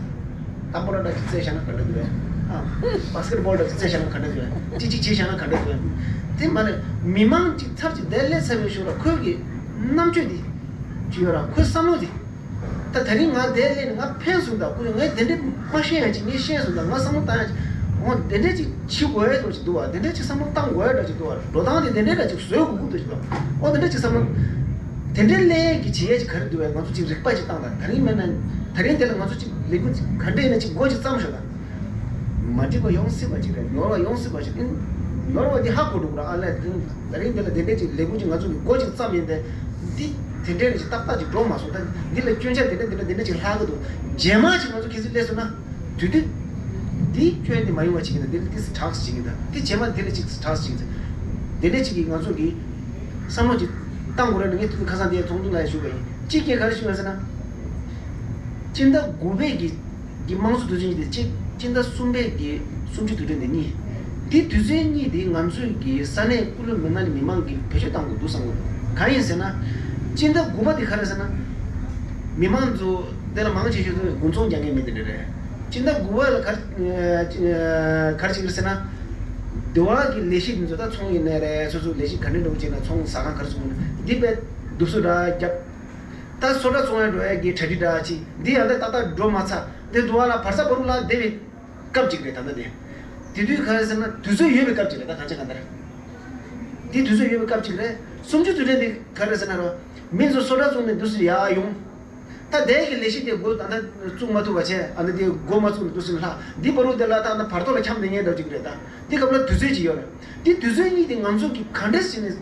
ཏམ་པོ་ར་འདྲ་ཅིག་རྩེ་བཞག་ན་ག་འདྲ་འདུག་ཨ། བྷ་སི་ཀེ་ཊི་བྷོལ་འདྲ་ཅིག་རྩེ་བཞག་ན་ག་འདྲ་འདུག་ཅི་ཅིག་བྱེད་བཞག་ན་ག་འདྲ་འདུག་དེ་མ་རེད། མི་མང་ཅིག་ཚབ་ཅིག་བསྡད་སླེབས་ཚར་བའི་གཞུག་ལ་ཁོས་གི་རྣམ་དཔྱོད་དེ་ཅིག་ཡོད་ར། ཁོའི་བསམ་བློ་དེ། ད་དེ་རིང་ང་འདིར་སླེབས་ནས་ང་ཕན་སོང་། ད་ཁོས་ངས་དེ་འདྲས་མ་ཤེས་ཡ་ཅིག་ངས་ཤེས་སོང་། ད་ང་བསམ་བློ་བཏང་ཡ་ཅིག་འོ་དེ་འདྲས་ཅིག་བྱེད་དགོས་ཡ་འདྲ་ཅིག་འདུག་བ། དེ་འདྲས་ཅིག་བསམ་བློ་བཏང་དགོས་ཡ་འདྲ་ཅིག་འདུག་བ། འགྲོ་སྟངས་དེ་དེ་འདྲས་འདྲ་ཅིག་བཟོ་དགོས་ཀྱི་འདུག་ཅིག་འདུག་འོ་དེ་འདྲས་ཅིག་བསམ་བློ། དེ་འདྲས་སླེབས་ཡ་གི་བྱེད་ཡ་ཅིག་ག་རེ་འདུག་བས། ང་ཚོ་ཅིག་རིག་པ་ཅིག་བཏང་། ད་དེ་རིང་མེད་ན་དེ་རིང་དེ་ལ་ང་ཚོ་ཅིག་ལས་འགུལ་ཅིག་ག་འདྲས་ཡིན་ན་ཅིག་འགོ་ཅིག་བརྩམས་ཤོག་ད། མ་འགྲིག་པ་ཡོང་སྲིད་པ་ཅིག་རེད། ནོར་བ་ཡོང་སྲིད་པ་ཅིག་རེད། ནོར་བ་འདི་ཧ་གོ་འགྲོ་གི་རེད། ཨ་ལས་དེ་ད་རིང་འདི་ལ་དེ་འདྲས་ཅིག་ལས་འགུལ་ཅིག་ང་ཚོ་གི་འགོ་ཅིག་བརྩམས་ཡིན་ཏེ། འདི་དེ་འདྲས་རེད་ཅིག་ཏག་ཏག་ཅིག་འགྲོ་མ་སོང་། ད་འདི་ལ་སྐྱོན་ཆ་དེ་འདྲས་དེ་འདྲས་དེ་འདྲས་ཅིག་ལྷག་གི་འདུག་རྗེས་མ་ཅིག་ང་ཚོ་གལ་སྲིད་སླེབས་སོང་ན། དུས་དུས་འདི་སྐྱོན་འདི་མ་ཡོང་བ་ཅིག་ཡིན་ན། འདི་ལ་ཏིས་དྲག་ཅིག་ཡིན་ད། འདི་རྗེས་མ་འདི་ལ་ཅིག་དྲག་ཅིག་ཡིན་ད། དེ་འདྲས་ཅིག་གིས་ང་ཚོ་གི་བསམ་བློ་ཅིག་བཏང་དགོས་རེད་ན། ངས་དུས་ཁ་སང་དེ་ཚོགས་འདུ་ལ་ཞུས་པ་ཡིན། གཅིག་གིས་ག་རེ་ཞུས་པ་ཟེར་ན། སྤྱི་ཟླ་དགུ་པའི་གི་གི་དམངས་གཙོ་དུས་ཆེན་དེ་གཅིག་སྤྱི་ཟླ་གསུམ་པའི་གི་གསུམ་བཅུ་དུས་དྲན་དེ་གཉིས། དེ་དུས་ཚོད་གཉིས་དེ་ང་ཚོས་གི་ས་གནས་སྐུ་ལུས་མི་སྣ་ནས་མི་མང་གི་བེད་སྤྱོད་བཏང་དགོས་འདུག་བསམ་གི་འདུག་གང་ཡིན་ཟེར་ན། སྤྱི་ཟླ་དགུ་པ་དེ་ག་རེ་ཟེར་ན། མི་མང་ཚོ་དེ་ལ་མང་ཆེ་ཤོས་ཚོ་དགུན་ཚོང་རྒྱག་མཁན་མི་དེ་འདྲ་རེད། སྤྱི་ཟླ་དགུ་པ་ལ་ག་རེ་ག་རེ་བྱེད་ཀྱི་རེད་ཟེར་ན། སྡེ་བ་གི་ལས་གཞི་དེ་ཚོ་ད་ཚོང་ཡིན་ནའི་རེད། སོ་སོའི་ལས་གཞི་ག་འདྲ་འདྲ་བོ་བྱས་ན། ཚོང་ཟ་ཁང་ག་རེ་ཚོང་ཡིན་ན་འདི་དཔེ་སྡུག་སུ་འདྲ་རྒྱབ། ད་སོ་ཊ་བཙོང་ཡ་འགྲོ་ཡ་གི་གྲ་སྒྲིག་འདྲ་ཅིག་འདི་ཡང་ད་ཏག་ཏག་འགྲོ་མ་ཚར། འདི་འདུག་བ་ལ་བར་ས་བར་རུ་ལ་བསྡད་པའི་སྐབས་ཅིག་རེད་ད་ལྟ་དེ། དེ་དུས་ག་རེ་ཟེར་ན་དུས་ཚོད་ཡོད་པའི་སྐབས་ཅིག་རེད། ད་གང་ཅི་གང་ལྟར་འདི་དུས་ཚོད་ཡོད་པའི་སྐབས་ཅིག་རེད། གསུམ་བཅུ་དུས་དྲན་འདི་ག་རེ་ཟེར་ན་རོ། མི་ཚོ་སོ་ཊ་བཙོང་ནས་འདུག་སེ་ཡར་ཡོང་། ད་དེ་གི་ལས་གཞི་དེ་འགོ་ད་ལྟ་བཙུགས་མ་ཐུབ་པ་བྱས། ཨ་ནི་དེ་འགོ་མ་བཙུགས་ནས་འདུག་སེ་ལྷག་འདི་བར་དུ་དེ་ལ་ད་ལྟ་བར་དོ་ལ་འཁྱམས་བསྡད་མཁན་འདྲ་ཅིག་རེད་ད། འདི་སྐབས་ལ་དུས་ཚོད་ཅིག་ཡོད་རེད། འདི་དུས་ཚོད་གཉིས་དེ་ང་ཚོ་གི་ག་འདྲས་བྱས་ནས་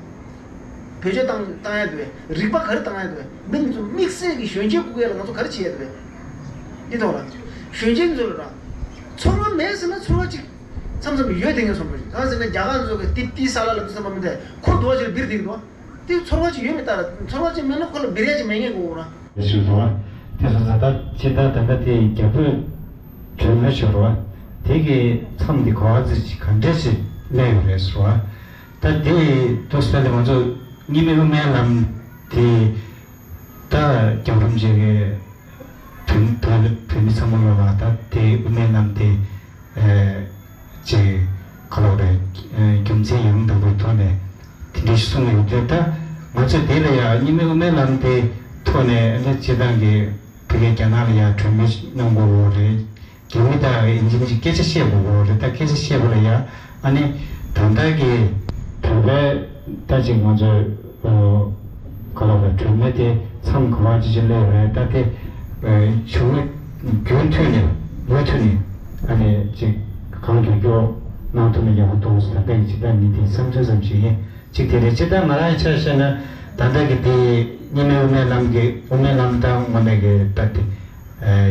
བེད་སྤྱོད་བཏང་བཏང་ཡ་འདུག་བས། རིག་པ་ག་རེ་བཏང་ཡ་འདུག་བས། མི་ཚོ་དམིགས་བསལ་གྱི་གཞོན་སྐྱེས་སྐུ་སྒེར་ལ་ང་ཚོ་ག་རེ་བྱེད་ཡ་འདུག་བས། འདི་ཐོག་ལ་གཞོན་སྐྱེས་ཚོ་ལ་ར་ཚོར་བ་མེད་ཟེར་ན་ཚོར་བ་ཅིག་མཚམས་མཚམས་ཡོད་དེ་ངས་བསམ་པ་ཅིག་གང་ཟེར་ན་རྒྱ་གར་ཚོ་གི་ཏི་ཏི་ས་ལ་ལ་དུས་ཙམ་པ་མི་འདུག་ཁོ་རྡོ་ཅིག་སྦིར་འདུག་འདུག་དེ་ཚོར་བ་ཅིག་ཡོད་མེད་ལྟར། ཚོར་བ་ཅིག་མེད་ན་ཁོ་ལ་སྦིར་ཡ་ཅིག་མེད་ངེས་གོ་ར། ཞུ་སོང་བ། དེ་སོང་ཙང་ད་ཕྱི་ཟླ་ད་ལྟ་དེ་རྒྱ་བོད་གྲོས་མོལ་ཞུ་རོགས། དེ་གི་མཚམས་འདི་ག་བ་ཙི་ཅིག་ག་འདྲས་ཞིག་སླེབས་ཡོད་རེད་ཟེར་བ། ད་དེ་ཏོག་ཙམ་ང་ཚོ་གཉིས་སྨན་དབུ་མའི་ལམ་དེ་ད་རྒྱང་རིང་ཅིག་གི་བོད་བོད་བོད་མི་ཚང་མ་ལ་ད་དེ་དབུ་མའི་ལམ་དེ་ཅིག་ག་ལབ་རེད། རྒྱུ་མཚན་ཡང་དག་པའི་ཐོག་ནས་དེ་འདྲ་ཞིག་གསུངས་ཡོད་དུས། ད་ང་ཚོས་དེ་ལ་ཡང་གཉིས་སྨན་དབུ་མའི་ལམ་དེ་ཐོག་ནས་ཨ་ནི་སྤྱིར་བཏང་གི་བོད་སྐད་རྒྱ་ནག་ལ་ཡང་གྲོས་མོལ་གནང་དགོས་རེད། རྒྱ་མི་དང་དབྱིན་ཇི་གཉིས་ཀྱིས་སྐད་ཆ་བཤད་དགོས་ཀྱི་རེད། ད་སྐད་ཆ་བཤད་པ་ལ་ཡ་ཨ་ནི་ད་ལྟ་གི་བོད་པའི་ད་ཅིག་ང་ཚོའི་ག་ལབ་རེད། གྲོས་མོལ་དེ་མཚམས་ག་བ་ཅིག་ཅིག་སླེབས་རེད། ད་དེ་བྱུང་རྒྱུན་མཐུད་ནས་མུ་མཐུད་ནས་ཨ་ནི་ཅིག་གང་མགྱོགས་མགྱོགས་གནང་ཐུབ་ན་ཡག་པོ་འདུག་ཟེར། ད་ལྟ་གི་སྤྱིར་བཏང་ངའི་དེ་བསམ་ཚུལ་ཙམ་ཞིག་ཡིན། གཅིག་དེ་རེད། སྤྱིར་བཏང་ང་རང་ཆ་བཞག་ན་ད་ལྟ་གི་དེ་གཉིས་སྨན་དབུ་མའི་ལམ་གྱི་དབུ་མའི་ལམ་དང་དངོས་གནས་ཀྱི་ད་དེ་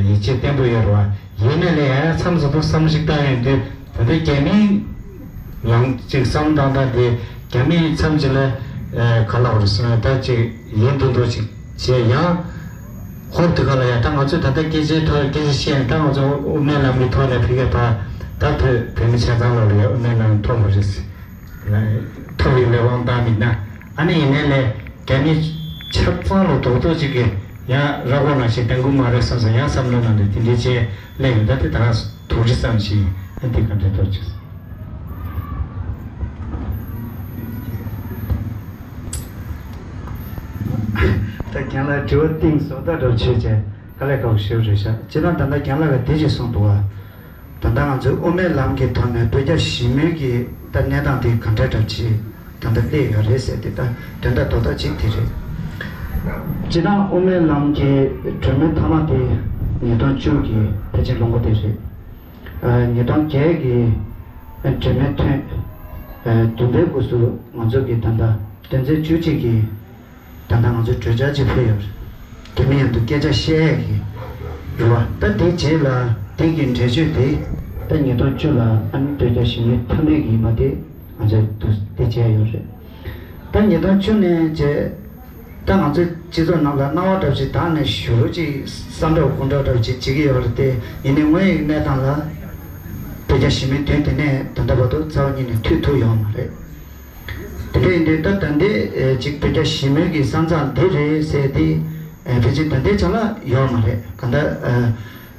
ཡིད་ཆེས་བརྟན་པོ་ཡོད་རེད་བ། ཡིན་ནའི་ལས་ཡང་ཡང་མཚམས་སུ་དུ་བསམ་བློ་ཞིག་བཏང་ཡོང་དུས། ད་ལྟ་རྒྱ་མིའི་ལམ་གཅིག་བསམ་བློ་བཏང་སྟངས་དེ་རྒྱ་མིའི་མཚམས་གཅིག་ལ་ག་ལབ་རེད་ཟེར་ན། ད་ཅིག་ཡིན་མདོག་མདོག་ཅིག་བྱས། ཡང་ཧོབ་དེ་ག་ལ་ཡང་ད་ང་ཚོས་ད་ལྟ་སྐད་ཆའི་ཐོག་སྐད་ཆ་བཤད་ཡང་ད་ང་ཚོ་དབུ་མའི་ལམ་གྱི་ཐོག་ནས་ཕ་གིར་ཕར་ད་བོད་བོད་མི་ཆ་ཚང་ལ་ལ་ཡང་དབུ་མའི་ལམ་ཐོབ་པ་རེད། ཐོབ་པའི་ལས་དབང་བཏང་མིན་ན། ཨ་ནི་ཡིན་ནའི་ལས་རྒྱ་མི་ཆ་ཚང་ལ་རྡོག་རྡོག་ཅིག་གིས་ཡང་ར་སྐོར་ནང་བཞིན་བསྡད་དགོས་མ་རེད་བསམ་སོང་། ཡང་བསམ་བློ་ནང་དུ་དེ་འདྲའི་ཆེད་ལས་ཡོད། ད་དེ་ད་དོགས་འདྲི་ཙམ་ཞིག་ཡིན། ཨ་འདི་ག་འདྲའི་ཐོག་ཅིག་ད་རྒན་ལགས་དྲི་བ་གཏིང་ཟབ་ད་འདྲ་བྱས་བྱས་དཀའ་ལས་ཁག་པོ་ཞེ་པོ་རེད་ཤག་སྤྱིར་བཏང་ད་ལྟ་རྒན་ལགས་ཀྱིས་འདི་ཅིག་གསུངས་འདུག་བ། ད་ལྟ་ང་ཚོའི་དབུ་མའི་ལམ་གྱི་ཐོག་ནས་བོད་རྒྱ་ཞི་མོལ་གྱི་ད་གནས་སྟངས་དེ་ག་འདྲ་འདྲ་བྱས་ད་ལྟ་སླེབས་ཡོད་རེད་ཟེར་དེ་ད་དོན་དག་རྡོག་རྡོག་གཅིག་དེ་རེད། སྤྱིར་བཏང་དབུ་མའི་ལམ་གྱི་གྲོས་མོལ་མཐའ་མ་དེ་ཉིས་སྟོང་བཅུ་གི་ཕལ་ཆེར་ལོ་འགོ་དེ་རེད། ཉིས་སྟོང་བརྒྱད་ཀྱི་གྲོས་མོལ་ཐོན་བདུན་པའི་སྐབས་སུ་ང་ཚོ་གི་ད་ལྟ་དོན་ཚན་བཅུ་གཅིག་གི་ད་ལྟ་ང་ཚོ་གྲོས་འཆར་ཅིག་ཕུལ་ཡོད་རེད། དེ་མིན་ཡང་དུ་སྐད་ཆ་བཤད་ཡས་ཀྱི་རེད་བ། ད་དེ་རྗེས་ལ་དེ་གི་འགྲེལ་བརྗོད་དེ་ད་ཉིས་སྟོང་བཅུ་ལ་ཨ་ནི་བོད་རྒྱ་ཞི་མོལ་མཐའ་མའི་གི་ཡིན་པ་དེ་ང་ཚོས་དུ་དེ་བྱས་ཡོད་རེད། ད་ཉིས་སྟོང་བཅུ་ནས་བྱས་ད་ང་ཚོའི་སྤྱི་ཚོགས་ནང་ལ་སྣང་བ་འདྲ་ཞིག་དྭངས་ནས་ཞུ་རུ་ཅིག་བསམ་འདྲ་དགོངས་འདྲ་འདྲ་ཅིག་བྱེད་ཀྱི་ཡོད་རེད་དེ། ཡིན་ནའི་དངོས་ཡོད་གནས་སྟངས་ལ་བོད་རྒྱ་ཞི་མོལ་དོན་དེ་ནས་ད་ལྟ་བར་དུ་རྩ་བ་ཉིད་ནས་མཐུད་ཐུབ་ཡོད་མ་རེད། དེ་འདྲ་ཡིན་དུས་ད་ད་ལྟའི་ཨེ་ཅིག་བོད་རྒྱ་ཞི་མོལ་གྱི་ས་མཚམས་འདི་རེད་ཟེར་ཏེ་ཨེ་ཕལ་ཆེར་ད་ལྟའི་ཆ་ལ་ཡོད་མ་རེད། གང་ལྟར་ཨེ་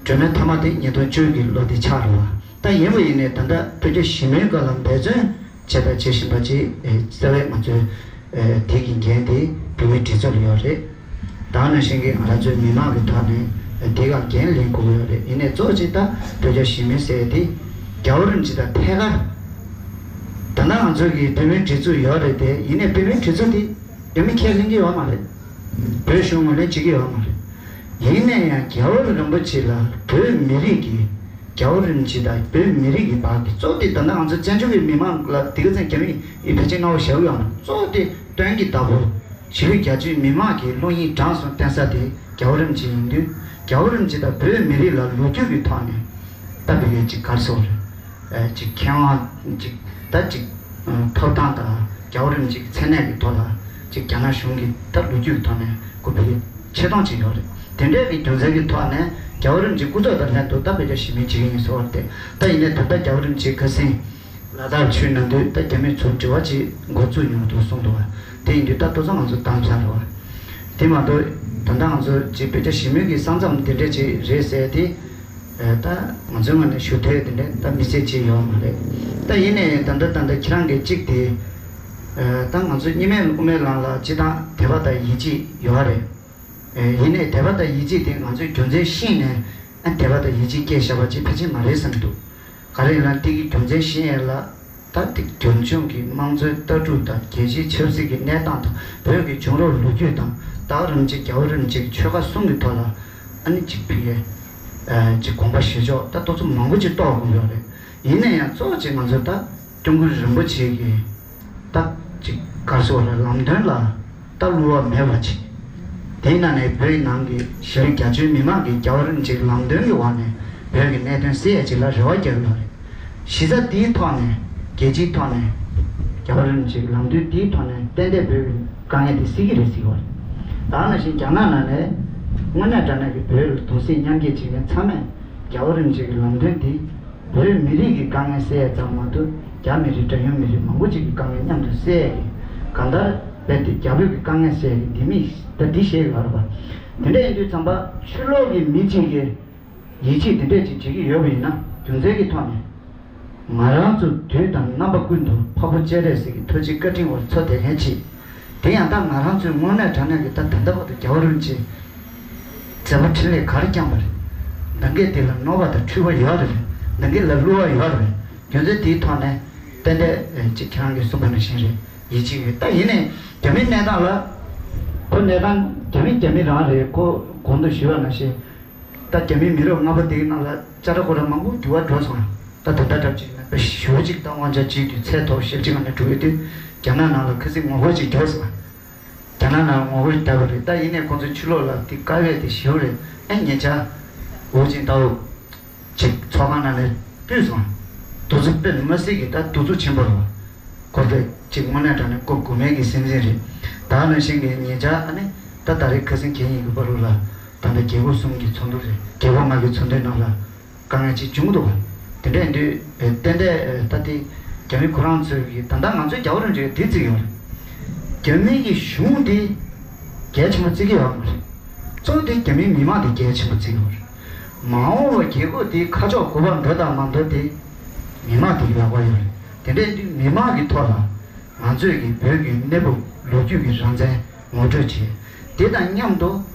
གྲོས་མོལ་མཐའ་མ་དེ་ཉིས་སྟོང་བཅུ་གི་ལོ་དེ་ཆགས་རེད་བ། ད་ཡིན་པ་ཡིན་ནའི་ད་ལྟ་བོད་རྒྱ་ཞི་མོལ་སྒང་ལ་འབད་བརྩོན་བྱས་དང་བྱེད་བཞིན་པ་ཅིག་ཨེ་རྩ་བའི་ང་ཚོའི་ཨེ་དེ་གི་འགན་དེ་བོད་མིའི་སྒྲིག་འཛུགས་ལ་ཡོད་རེད། ད་ག་ནང་བཞིན་གྱི་ང་རང་ཚོའི་མི་མང་གི་ཐོག་ནས་འདི་ག་འགན་ལེན་དགོས་ཀྱི་ཡོད་རེད། ཡིན་ནའི་གཙོ་ཆེ་ད་བོད་རྒྱ་ཞི་མོལ་ཟེར་ཡ་དེ་རྒྱལ་བ་རིན་པོ་ཆེ་དང་ཐད་ཀར་ད་ལྟ་ང་ཚོ་གི་བོད་མིའི་སྒྲིག་འཛུགས་ཡོད་རེད་དེ། ཡིན་ནའི་བོད་མིའི་སྒྲིག་འཛུགས་དེ་རྒྱ་མི་ཁས་ལེན་གྱི་ཡོད་མ་རེད། བོད་གཞུང་ངོས་ལེན་བྱེད་ཀྱི་ཡོད་མ་རེད། ཡིན་ན་ཡང་རྒྱལ་བ་རིན་པོ་ཆེ་ལ་བོད་མི་རིགས་ཀྱི་རྒྱལ་བ་རིན་པོ་ཆེ་དང་བོད་མི་རིགས་ཀྱི་བར་གྱི་གཙོ་བོ་དེ་ད་ལྟ་ང་ཚོ་བཙན་བྱོལ་བའི་མི་མང་ལ་དེ་ག་ཚད་རྒྱ་མི་ཡིས་ཕལ་ཆེར་མངའ་དབང་བཞག་ཡོད་མ་རེད། གཙོ་བོ་དེ་སྟོན་གྱི་བདག་པོ། གཞིས་ལུས་རྒྱ་ཆེའི་མི་མང་གི་བློ་སྙིང་བྲང་སོང་བསྟན་ས་དེ་རྒྱལ་བ་རིན་པོ་ཆེ་ཡིན་དུས། རྒྱལ་བ་རིན་པོ་ཆེ་དང་བོད་མི་རིགས་ལ་ལོ་རྒྱུས་ཀྱི་ཐོག་ནས་ད་བོད་ཀྱི་ཅིག་ག་རེ་ཟེར་དགོས་རེད། ཨ་ཅིག་མཁས་དབང་ཅིག་ད་ཅིག་ཐོབ་ཐང་དང་རྒྱལ་བ་རིན་པོ་ཆེའི་མཚན་གནས་ཀྱི་ཐོག་ལ་ཅིག་རྒྱ་ནག་གཞུང་གིས་ད་ལོ་རྒྱུས་ཀྱི་ཐོག་ནས་ཁོ་བོད་ཆེ་མཐོང་ཅིག་ཡོད་རེད། དེ་འདྲའི་གི་རྒྱུ་མཚན་གྱི་ཐོག་ནས་རྒྱལ་བ་རིན་པོ་ཆེ་སྐུ་ཚབ་དང་ལྷན་དུ་ད་བོད་རྒྱ་ཞི་མོལ་བྱེད་ཀྱི་ཡིན་ཟེར་བ་རེད། ད་ཡིན་ནའི་ད་ལྟ་རྒྱལ་བ་རིན་པོ་ཆེ་ཁ་སང་ལ་དྭགས་ཕྱིན་ནམ་དུས་ད་རྒྱ་མིས་ཚུར་དྲི་བ་ཅིག་འགོ་བཙུགས་མྱོང་འདུག་གསུངས་འདུག་བ། དེ་ཡིན་དུས་ད་ལྟ་ཚང་ང་ཚོ་དྭངས་ཚར་རེད་བ། དེ་མ་གཏོགས་ད་ལྟ་ང་ཚོ་ཅིག་བོད་རྒྱ་ཞི་མོལ་གྱི་ས་མཚམས་འདི་འདྲ་ཅིག་རེད་ཟེར་ཏེ། ཨ་ད་ང་ཚོའི་ངོས་ནས་ཞུ་ཐུབ་དེ་འདྲ་ད་མི་ཚེ་ཅིག་ཡོད་མ་རེད། ད་ཡིན་ནའི་ད་ལྟ་ད་ལྟ་ཁྱེད་རང་གི་གཅིག་དེ། ཨ་ད་ང་ཚོ་གཉིས་སྨན་དབུ་མའི་ལམ་ལ་སྤྱི་བཏང་དད་པ་དང་ཡིད་ཆེས་ཡོད་རེད། ཨེ་ཡིན་ནའི་དད་པ་དང་ཡིད་ཆེས་དེ་ང་ཚོའི་རྒྱུ་མཚན་ཤེས་ནས་ཨ་དད་པ་དང་ཡིད་ཆེས་སྐྱེས་བཞག་པ་ཅིག་ཕལ་ཆེར་མ་རེད་བསམ་འདུག་ག་རེ་ཡིན་ན་དེ་གི་རྒྱུ་མཚན་ཤེས་ཡས་ལ། ད་དེ་རྒྱུན་འཁྱོངས་ཀྱི་དམངས་གཙོའི་ལྟ་གྲུབ་དང་རྒྱལ་སྤྱིའི་ཆབ་སྲིད་ཀྱི་གནས་སྟངས་དང་བོད་ཀྱི་བྱུང་རབས་ལོ་རྒྱུས་དང་། ད་རིན་པོ་ཆེ་རྒྱལ་བ་རིན་པོ་ཆེ་གི་ཆོལ་ཁ་གསུམ་གྱི་ཐོག་ལ་ཨ་ནི་གཅིག་ཕུལ་ཡས་ཅིག་དགོངས་པ་བཞེས་ཕྱོགས་ད་ཏོག་ཙམ་མང་པོ་ཅིག་རྟོགས་དགོས་ཡོད་རེད། ཡིན་ན་ཡང་གཙོ་ཆེ་ང་ཚོ་ད་སྐྱབས་མགོན་རིན་པོ་ཆེ་གི་ད་ཅིག་ག་རེ་ཟེར་དགོས་རེད། ལམ་སྟོན་ལ་ད་བསླུ་བ་མེད་པ་ཅིག་དེའི་ནང་ནས་བོད་ནང་གི་གཞིས་ལུས་རྒྱ་ཆེའི་མི་མང་གིས་རྒྱལ་བ་རིན་པོ་ཆེའི་ལམ་སྟོན་གྱི་འོག་ནས་བོད་ཀྱི་གནད་དོན་སེལ་ཡ་ཅིག་ལ་རེ་བ་བརྒྱབ་ཡོད་རེད། གཞི་རྩ་དེའི་ཐོག་ནས་རྒྱལ་སྤྱིའི་ཐོག་ནས་རྒྱལ་བ་རིན་པོ་ཆེའི་ལམ་སྟོན་དེའི་ཐོག་ནས་ཏན་ཏན་བོད་ཀྱི་དཀའ་ངལ་དེ་སེལ་གྱི་རེད་ཟེར་གྱི་ཡོད་རེད། ད་ག་ནང་བཞིན་རྒྱ་ནག་ནང་ནས་དངོས་གནས་དྲང་གནས་ཀྱི་བོད་ལ་གདུང་སེམས་མཉམ་སྐྱེད་བྱེད་མཁན་ཚང་མས་རྒྱལ་བ་རིན་པོ་ཆེ་གི་ལམ་སྟོན་དེ་བོད་མི་རིགས་ཀྱི་དཀའ་ངལ་སེལ་ཡས་ཙམ་མ་གཏོགས། རྒྱ་མི་རིགས་གྲངས་ཉུང་མི་རིགས་མང་པོ་ཅིག་གི་དཀའ་ངལ་མཉམ་དུ་སེལ་ཡས་ཀྱི། གང་ལྟར་རྦད་དེ་རྒྱ་བོད་ཀྱི་དཀའ་ངལ་སེལ་ཡས་ཀྱི་འདི་མི་ད་འདི་བཤད་ཡོད་རེད་པ། དེ་འདྲ་ཡིན་དུས་ཙམ་པ་ཕྱི་ལོགས་ཀྱི་མི་གཅིག་གིས་ཡིད་ཆེས་དེ་འདྲས་ཅིག་བྱེད་ཀྱི་ཡོད་པ་ཡིན་ན། རྒྱུ་མཚན་གྱི་ཐོག་ནས་ང་རང་ཚོ་དུས་དང་རྣམ་པ་ཀུན་ཏུ་འཕགས་པ་སྤྱན་རས་གཟིགས་ཀྱི་ཐུགས་རྗེ་བཀའ་དྲིན་འོག་འཚོ་བསྡད་མཁན་ཅིག་དེ་ཡང་ད་ང་རང་ཚོའི་དངོས་གནས་དྲང་གནས་ཀྱི་ད་ད་ལྟ་བར་དུ་རྒྱལ་བ་རིན་པོ་ཆེ་མཛད་པ་འཕྲིན་ལས་ག་རེ་བསྐྱངས་པ་རེད། ད་གིན་དེ་ལ་རྣོ་བ་དང་འཁྲུལ་བ་ཡོད་རེད། ད་གིན་ལ་བསླུ་བ་ཡོད་རེད། རྒྱུ་མཚན་དེའི་ཐོག་ནས་ཏན་ཏན་ཅིག་ཁྱེད་རང་གིས་གསུངས་པ་ནང་བཞིན་རེད། ཡིད་ཆེས་ཡོད། ད་ཡིན་ནའི་རྒྱ་མིའི་གནས་སྟངས་ལ། ཁོ་གནས་སྟངས་རྒྱ་མི་རྒྱ་མི་རང་རེད། ཁོ་གོང་དུ་ཞུས་པ་ནང་བཞིན། ད་རྒྱ་མིའི་མི་རབས་ལྔ་པ་དེའི་ནང་ལ་ཅ་ལག་སྐོར་ར་མང་པོ་འགྱུར་བ་འགྲོ་སོང་། ད་ད་ལྟ་འདྲ་ཅིག་ན་དཔེ་ཞེ་པོ་ཅིག་ད་དབང་ཆ་བྱེད་དུས་ཚད་ཐོག་ཞེ་པོ་ཅིག་ང་ནས་འགྲོ་ཡོད་དུས། རྒྱ་ནག་ནང་ལ་ཁ་སང་ངོ་རྒོལ་ཅིག་བརྒྱབ་སོང་། རྒྱ་ནག་ནང་ངོ་རྒོལ་བརྒྱབ་པ་རེད། ད་ཡིན་ནའི་ཁོང་ཚོ་ཕྱི་ལོགས་ལ་དེ་དཀའ་བས་དེ་ཞེ་པོ་རེད། ཨེ་ཉེ་ཆར་ཝུ་ཅིན་ཏའོ་ཅིག་ཚོགས་ཁང་ནང་ནས་ཕུད་སོང་། གདུག་རྩུབ་དཔེ་མི་སྲིད་ཀྱི་ད་གདུག་རྩུབ་ཆེན་པོ་རེད་བ། ཁོ་པས་ཅིག་དངོས་གནས་དྲང་གནས་ཀོ་དགོས་མེད་ཀྱི་སེམས་ཅན་རེད། ད་ནང་བཞིན་གྱི་ཉེ་ཆར་ཨ་ནི་ད་ད་རེས་ཁ་སང་གྱེན་ཡིན་གྱི་བར་རུ་ལ་ད་ལྟ་རྒྱལ་སྒོ་གསུམ་གྱི་ཚོགས་འདུ་རེད། རྒྱལ་སྒོ་ལྔ་གི་ཚོགས་འདུའི་ནང་ལ་དཀའ་ངལ་ཅིག་བྱུང་འདུག་བ། དེ་འདྲ་ཡིན་དུས་ཏན་ཏན་ད་དེ་རྒྱ་མི་ཁོ་རང་ཚོས་ཀྱི་ད་ལྟ་ང་ཚོའི་རྒྱལ་བ་རིན་པོ་ཆེ་ག་འདི་བརྩི་གི་ཡོད་རེད། རྒྱ་མི་གི་གཞུང་འདི་གལ་ཆེན་པོ་བརྩི་གི་ཡོད་མ་རེད། གཙོ་བོ་དེ་རྒྱ་མིའི་མི་མང་དེ་གལ་ཆེན་པོ་བརྩི་གི་ཡོད་རེད། མ་འོངས་པ་རྒྱལ་ཁབ་དེའི་ཁ་ཕྱོགས་ག་པར་འགྲོ་དང་མ་འགྲོ་དེ་མི་མང་དེ་གི་ལག་པར་ཡོད་རེད། དེ་འདྲ་ཡིན་དུས་མི་མང་གི་ཐོག་ལ་ང་ཚོས་ཀྱི་བོད་ཀྱི་གནས་བབ་ལོ་རྒྱུས་ཀྱི་རང་བཙན་ངོ་སྤྲོད་བྱས། དེ་དང་མཉམ་དུ་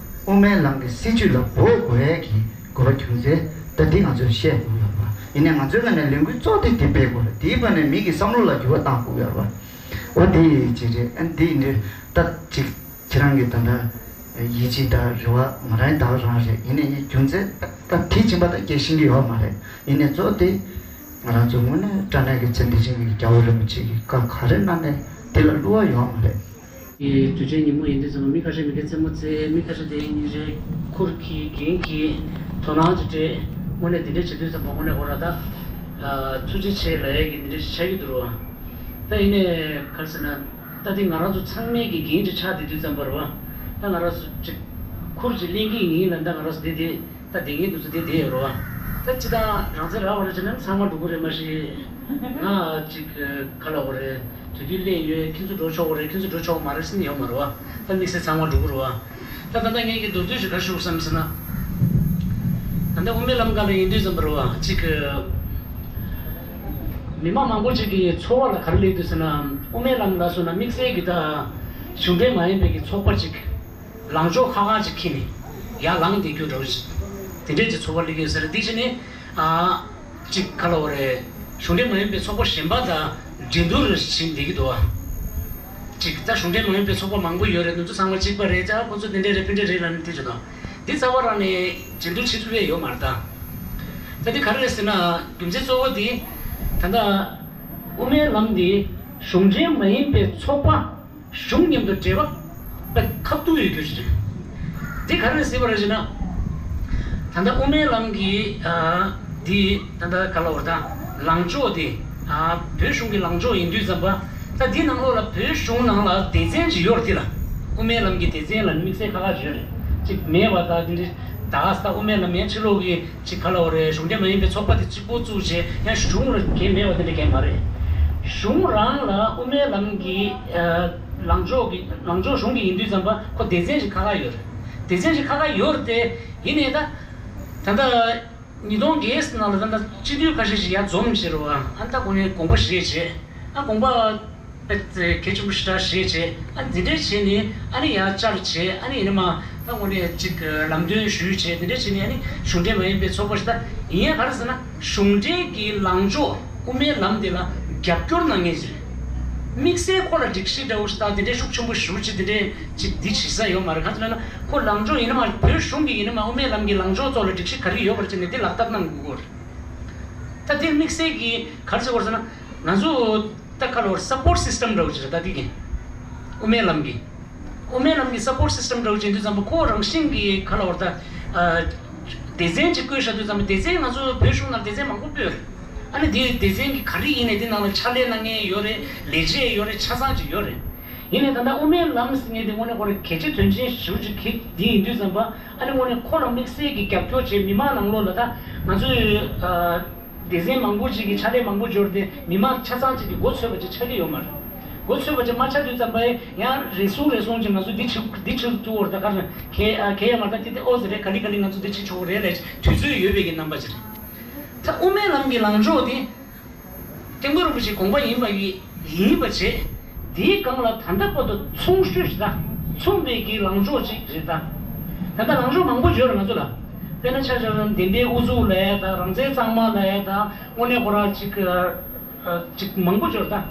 དབུ་མའི་ལམ་གྱི་སྲིད་བྱུས་ལ་འབོ་དགོས་ཡས་ཀྱི་དགོས་པ་རྒྱུ་མཚན་ད་འདི་ང་ཚོས་བཤད་དགོས་ཡོད་པ། ཡིན་ནའི་ང་ཚོའི་ངོས་ནས་ལས་འགུལ་གཙོ་དེ་དེ་སྤེལ་དགོས་རེད། དེའི་བར་ནས་མི་གི་བསམ་བློ་ལ་འགྱུར་བ་གཏང་དགོས་ཡོད་པ། འོ་དེ་ཅིག་རེད། ཨ་འདི་ཡིན་དུས་ད་ཅིག་ཁྱེད་རང་གི་ད་ལྟ་ཡིད་ཆེས་དང་རེ་བ་ང་རང་ད་ག་རང་རེད། ཡིན་ནའི་ངས་རྒྱུ་མཚན་ད་ད་དེ་ཕྱིན་པ་ད་སྐད་ཤེས་ཀྱི་ཡོད་མ་རེད། ཡིན་ནའི་གཙོ་དེ་ང་རང་ཚོ་དངོས་གནས་དྲང་གནས་ཀྱི་ཚེ་འདི་ཕྱིན་གྱི་རྒྱལ་བ་རིན་པོ་ཆེ་གི་བཀའ་ག་རེ་གནང་ནས་དེ་ལ་བསླུ་བ་ཡོད་མ་རེད། དེ་དུས་ཆེན་ཉིན་མོ་ཡིན་དུས་ཙམ་པ་མི་ཁ་ཤས་མི་ཁའི་རྩེད་མོ་རྩེ། མི་ཁ་ཤས་དེ་ཉིན་རེ་ཁུར་གྱིས་རྒྱན་གྱིས་དོ་སྣང་ཅིག་སྤྲད། དངོས་གནས་དེ་འདྲས་བྱེད་དུས་ཙམ་པ་དངོས་གནས་ཁོ་ར་ད་ཐུགས་རྗེ་ཆེ་ལབ་ཡས་ཀྱི་དེ་འདྲས་ཤིག་ཆགས་ཀྱི་འདུག་རོ། ད་ཡིན་ནའི་ག་རེ་ཟེར་ན། ད་དེ་ང་རང་ཚོ་ཚང་མས་ཀྱི་འགན་ཅིག་ཆགས་བསྡད་དུས་ཙམ་པ་རེད་བ། ད་ང་རང་ཚོ་ཅིག་ཁུར་ཅིག་ལེན་གྱི་ཡིན་ལབ། ད་ང་རང་ཚོ་དེ་དེ་ད་བསྡད་མཁན་དེ་ཚོ་དེ་བསྡད་ཡོད་རེད་བ། ད་སྤྱིར་བཏང་རང་བཙན་རག་པ་རེད་ཅེ་ན་ཚང་མ་འགྲོ་གི་རེད་མ་གཞི། ང་གཅིག་ག་ལ་བ་རེད། དུས་དུས་སླེབས་ཡོད། ཁྱེད་ཚོ་འགྲོ་ཆོག་གི་རེད། ཁྱེད་ཚོ་འགྲོ་ཆོག་གི་མ་རེད་ཟེར་ནས་ཡོད་མ་རེད་བ། ད་དམིགས་བསལ་ཚང་མ་འགྲོ་གི་རེད་བ། ད་ད་ལྟ་ངས་ཀྱི་མདོར་བསྡུས་ཤིག་ག་རེ་ཞུ་དགོས་བསམ་ཟེར་ན། ད་ལྟ་དབུ་མའི་ལམ་སྒང་ལ་ཡིན་དུས་ཙམ་པ་རེད་བ། གཅིག་ག་མི་མང་མང་པོ་ཅིག་གི་ཚོར་བ་ལ་ག་རེ་སླེབས་འདུག་ཟེར་ན། དབུ་མའི་ལམ་ལ་སོང་ན་དམིགས་བསལ་གྱི་ད་གཞུང་འབྲེལ་མ་ཡིན་པའི་གི་ཚོགས་པ་ཅིག་ལངས་ཕྱོགས་ཁག་ཁག་ཅིག་འཁྱེར་ནས་ཡར་ལངས་བསྡད་རྒྱུ་འདྲ་བོ་ཅིག་དེ་འདྲས་ཀྱི་ཚོར་བ་སླེབས་ཀྱི་ཡོད་ས་རེད། དེ་བྱས་ནས་ཨ་ཅིག་ག་ལ་བ་རེད། གཞུང་འབྲེལ་མ་ཡིན་པའི་ཚོགས་པ་གཞན་པ་དང་འགྲན་བསྡུར་བྱེད་བསྡད་ཀྱི་འདུག་བ། ཅིག་ད་གཞུང་འབྲེལ་མ་ཡིན་པའི་ཚོགས་པ་མང་པོ་ཡོད་རེད། དེ་ཚོ་ཚང་མ་གཅིག་པ་རེད། ཅག་ཁོ་ཚོ་དེ་འདྲས་རེད་དེ་འདྲས་རེད་ལབ་ནས་དེ་བྱེད་དང་། འདི་རྩ་བ་རང་ནས་འགྲན་བསྡུར་བྱེད་ཐུབ་ཡས་ཡོད་མ་རེད་ད། ད་འདི་ག་རེ་རེད་ཟེར་ན། རྒྱུ་མཚན་གཙོ་བོ་འདི་ད་ལྟ་དབུ་མའི་ལམ་འདི་གཞུང་འབྲེལ་མ་ཡིན་པའི་ཚོགས་པ་གཞུང་མཉམ་དུ་འབྲེལ་བ་དཔེ་ཁ་ཐུག་ཡོད་རྒྱུ་ཞིག་རེད། འདི་ག་རེ་ཟེར་བ་རེད་ཟེར་ན། ད་ལྟ་དབུ་མའི་ལམ་གྱི་ཨ་འདི་ད་ལྟ་ག་ལ་བར་ད་ལངས་ཕྱོགས་འདི་ཨ་བོད་གཞུང་གི་ལངས་ཕྱོགས་ཡིན་དུས་ཙམ་པ། ད་འདི་ནང་ལོགས་ལ་བོད་གཞུང་ནང་ལ་སྡེ་ཚན་ཅིག་ཡོད་རེད། འདི་ལ་དབུ་མའི་ལམ་གྱི་སྡེ་ཚན་ལ་དམིགས་བསལ་ཁག་ཁག་ཅིག་ཡོད་རེད། ཅིག་མེད་པ་ད་འདི་འདྲ་ད་ག་ས་ད་དབུ་མའི་ལམ་ཡན་ཕྱི་ལོགས་ཀྱི་ཅིག་ག་ལ་བ་རེད། གཞུང་འབྲེལ་མ་ཡིན་པའི་ཚོགས་པ་དེ་གཅིག་པོ་བཙུགས་བྱས་ཡང་གཞུང་ལ་འགན་མེད་པ་དེ་འདྲ་འགན་མ་རེད། གཞུང་རང་ལ་དབུ་མའི་ལམ་གྱི་ཨ་ལངས་ཕྱོགས་ཀྱི་ལངས་ཕྱོགས་གཞུང་གི་ཡིན་དུས་ཙམ་པ་ཁོ་སྡེ་ཚན་ཞིག་ཁག་ཁག་ཡོད་རེད། སྡེ་ཚན་ཞིག་ཁག་ཁག་ཡོད་རེད་དེ། ཡིན་ནའི་ད་ད་ལྟ་ཉིས་སྟོང་བརྒྱད་ནང་ལ་ད་ལྟ་སྤྱི་འཐུས་ཁ་ཤས་ཤིག་ཡར་འཛོམས་བྱས་རེད་བ། ཨ་ད་ཁོ་ནས་དགོངས་པ་བཞེས་བྱས། ཨ་དགོངས་པ་གལ་ཆེན་པོ་ཞེ་དྲག་བཞེས་བྱས། ཨ་འདི་འདྲས་བྱས་ནས་ཨ་ནི་ཡར་བཅར་བྱས། ཨ་ནི་ཡིན་ན་མ་ད་དངོས་གནས་ཅིག་ལམ་སྟོན་ཞུས་བྱས། འདི་འདྲས་བྱས་ནས་ཨ་ནི་གཞུང་འབྲེལ་མ་ཡིན་པའི་ཚོགས་པ་ཞིག་ད་ཡིན་ཡ་ག་རེ་ཟེར་ན། གཞུང་འབྲེལ་གྱི་ལངས་ཕྱོགས་དབུ་མའི་ལམ་འདི་ལ་རྒྱབ་སྐྱོར་གནང་མཁན་ཞིག་རེད། དམིགས་བསལ་ཁོ་ལ་སྒྲིག་གཞི་འདྲ་བོ་ཞིག་ད་འདི་འདྲས་ཤུགས་ཆེན་པོ་ཞུ་ཅིག་འདི་འདྲས་ཅིག་འདི་བྱེད་ས་ཡོད་མ་རེད། གང་ཟེར་ན་ཁོ་ལངས་ཕྱོགས་ཡིན་ན་མ་བོད་གཞུང་གི་ཡིན་ན་མ་དབུ་མའི་ལམ་གྱི་ལངས་ཕྱོགས་ཚོ་ལ་སྒྲིག་གཞི་ག་རེ་ཡོད་པ་ཅིག་ནས་འདི་ལག་བསྟར་གནང་དགོས་ཀྱི་རེད། ད་འདི་དམིགས་བསལ་གྱི་ག་རེ་ཟེར་དགོས་ཟེར་ན། ང་ཚོ་ད་ག་ལོར་སབ་པོར་ཊི་སི་སི་ཊམ་འདྲ་བོ་ཅིག་རེད་ད་འདི་གི། དབུ་མའི་ལམ་གྱི། དབུ་མའི་ལམ་གྱི་སབ་པོར་ཊི་སི་སི་ཊམ་འདྲ་བོ་ཅིག་ཡིན་དུས་ཙམ་པ་ཁོ་རང་བཞིན་གྱི་ག་ལོར་ད། ཨ། སྡེ་ཚན་ཅིག་བསྐོས་བཞག་དུས་ཙམ་པ་སྡེ་ཚན་ང་ཚོ་བོད་གཞུང་ནང་སྡེ་ཚན་མང་པོ་སྤོས་རེད། ཨ་ནི་འདི་སྡེ་ཚན་གྱི་ག་རེ་ཡིན་ནའི་འདི་ནང་ལ་ཕྱག་ལས་གནང་མཁན་ཡོད་རེད། ལས་བྱེད་ཡོད་རེད། ཆ་ཚང་ཅིག་ཡོད་རེད། ཡིན་ནའི་ད་ལྟ་དབུ་མའི་ལམ་ཟེར་མཁན་དེ་དངོས་གནས་ཁོ་རང་གལ་ཆེ་དོན་ཆེན་ཞེ་པོ་ཅིག་གི་འདི་ཡིན་དུས་ཙམ་པ། ཨ་ནི་དངོས་གནས་ཁོ་རང་དམིགས་བསལ་གྱི་རྒྱབ་སྐྱོར་བྱས་མི་མང་ནང་ལོགས་ལ་ད་ང་ཚོས་ཨ། སྡེ་ཚན་མང་པོ་ཅིག་གི་ཕྱག་ལས་མང་པོ་འབྱོར་ཏེ་མི་མང་ཆ་ཚང་ཅིག་གི་མགོ་ཚོས་པ་ཅིག་ཆགས་ཀྱི་ཡོད་མ་རེད། མགོ་ཚོས་པ་ཅིག་མ་ཆགས་དུས་ཙམ་པ་ཡང་རེ་ཟུང་རེ་ཟུང་ཅིག་ང་ཚོས་འདི་བྱེད་འདི་བྱེད་ཐུབ་པ་རེད། ད་ག་རེ་གལ་ཨ་གལ་ཡོད་མ་རེད། ད་དེ་དེ་ཨོ་ཙི་རེད། ག་ལེ་ག་ལེ་ང་ཚོ་འདི་བྱེད་ཆོག་གི་རེད་ལབ་དུས་ཚོད་ཡོད་པའི་གི་རྣམ་པ་ཅིག་རེད། ད་དབུ་མའི་ལམ་གྱི་ལངས་ཕྱོགས་དེ། སྐྱབས་མགོན་རིན་པོ་ཆེའི་དགོངས་པ་ཡིན་པ་ཡིན་ཡིན་པ་བྱས། དེའི་སྒང་ལ་ད་ལྟ་བར་དུ་མཚུངས་ཤོས་ཤིག་དང་མཚུངས་པའི་གི་ལངས་ཕྱོགས་ཅིག་རེད་ད། ད་ལྟ་ལངས་ཕྱོགས་མང་པོ་ཡོད་རེད་ང་ཚོ་ལ། དཔེར་ན་ཆ་བཞག་ན་བདེན་པའི་ཨུ་ཚུགས་ལབ་ཡ་དང་། རང་བཙན་གཙང་མ་ལབ་ཡ་དང་། དངོས་གནས་ཁོ་རང་ཅིག་ཅིག་མང་པོ་ཡོད་རེད་ད།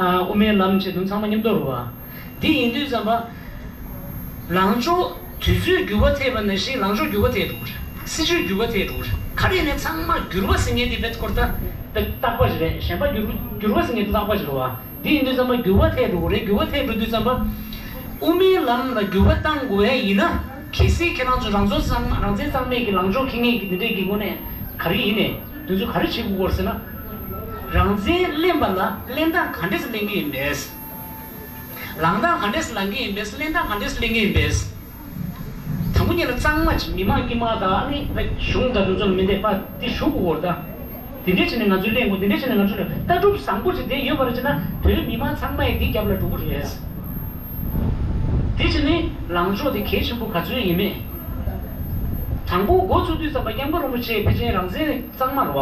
དབུ་མའི་ལམ་བྱེད་དོན་ཚང་མ་མཉམ་དུ་རེད་བ། དེ་ཡིན་དུས་ཙམ་པ། ལངས་ཕྱོགས་དུས་ཚོད་འགྱུར་བ་ཐེབས་པ་ནང་བཞིན་ལངས་ཕྱོགས་འགྱུར་བ་ཐེབས་འགྲོ་གི་རེད། སྲིད་བྱུས་འགྱུར་བ་ཐེབས་འགྲོ་གི་རེད། ག་རེ་ཡིན་ནའི་ཚང་མ་འགྱུར་བ་ཟེར་མཁན་དེ་བེད་སྐོར་ད་བེད་རྟག་པ་ཞིག་རེད། གཞན་པ་འགྱུར་འགྱུར་བ་ཟེར་མཁན་དེ་རྟག་པ་ཞིག་རེད་བ། དེ་ཡིན་དུས་ཙམ་པ་འགྱུར་བ་ཐེབས་འགྲོ་གི་རེད། འགྱུར་བ་ཐེབས་འགྲོ་དུས་ཙམ་པ། དབུ་མའི་ལམ་ལ་འགྱུར་བ་གཏང་དགོས་ཡ་ཡིན་ན། གལ་སྲིད་ཁྱེད་རང་ཚོ་རང་ཚོ་གཙང་རང་བཙན་གཙང་མའི་གི་ལངས་ཕྱོགས་འཁྱེར་མཁན་གི་འདི་འདྲའི་གི་དངོས་གནས་ག་རེ་ཡིན་ནའི་དེ་ཚོ་ག་རེ་བྱེད་དགོས་ཀྱི་ཡོད་རེད་ཟེར་ན། རང་བཙན་ལེན་པ་ལ་ལེན་སྟངས་ག་འདྲས་སེ་ལེན་གི་ཡིན་པས། ལངས་སྟངས་ག་འདྲས་སེ་ལངས་ཀྱི་ཡིན་པས། ལེན་སྟངས་ག་འདྲས་སེ་ལེན་གྱི་ཡིན་པས། དང་པོ་ཉིད་ལ་གཙང་མ་ཅིག་མི་མང་དཀྱུས་མ་དང་ཨ་ནི་གཞུང་དང་དེ་ཚོ་ལ་མི་འདེད་པ་དེ་ཞུ་དགོས་ཀྱི་ཡོད་རེད་ད། དེ་འདྲས་བྱས་ནས་ང་ཚོས་ལེན་དགོས། དེ་འདྲས་བྱས་ནས་ང་ཚོ་ལ་ལྟ་གྲུབ་བཟང་པོ་ཅིག་དེ་ཡོད་པ་རེད་ཅེ་ན་བོད་མི་མང་ཚང་མ་ཡིས་དེ་རྒྱབ་ལ་འགྲོ་གི་རེད། དེ་བྱས་ནས་ལངས་ཕྱོགས་དེ་གལ་ཆེན་པོ་ག་ཚོད་ཡིན་མེད། དང་པོ་འགོ་ཚུགས་དུས་ཙམ་པ་སྐྱབས་མགོན་རིན་པོ་ཆེས་ཕལ་ཆེར་རང་བཙན་གཙང་མ་རེད་བ།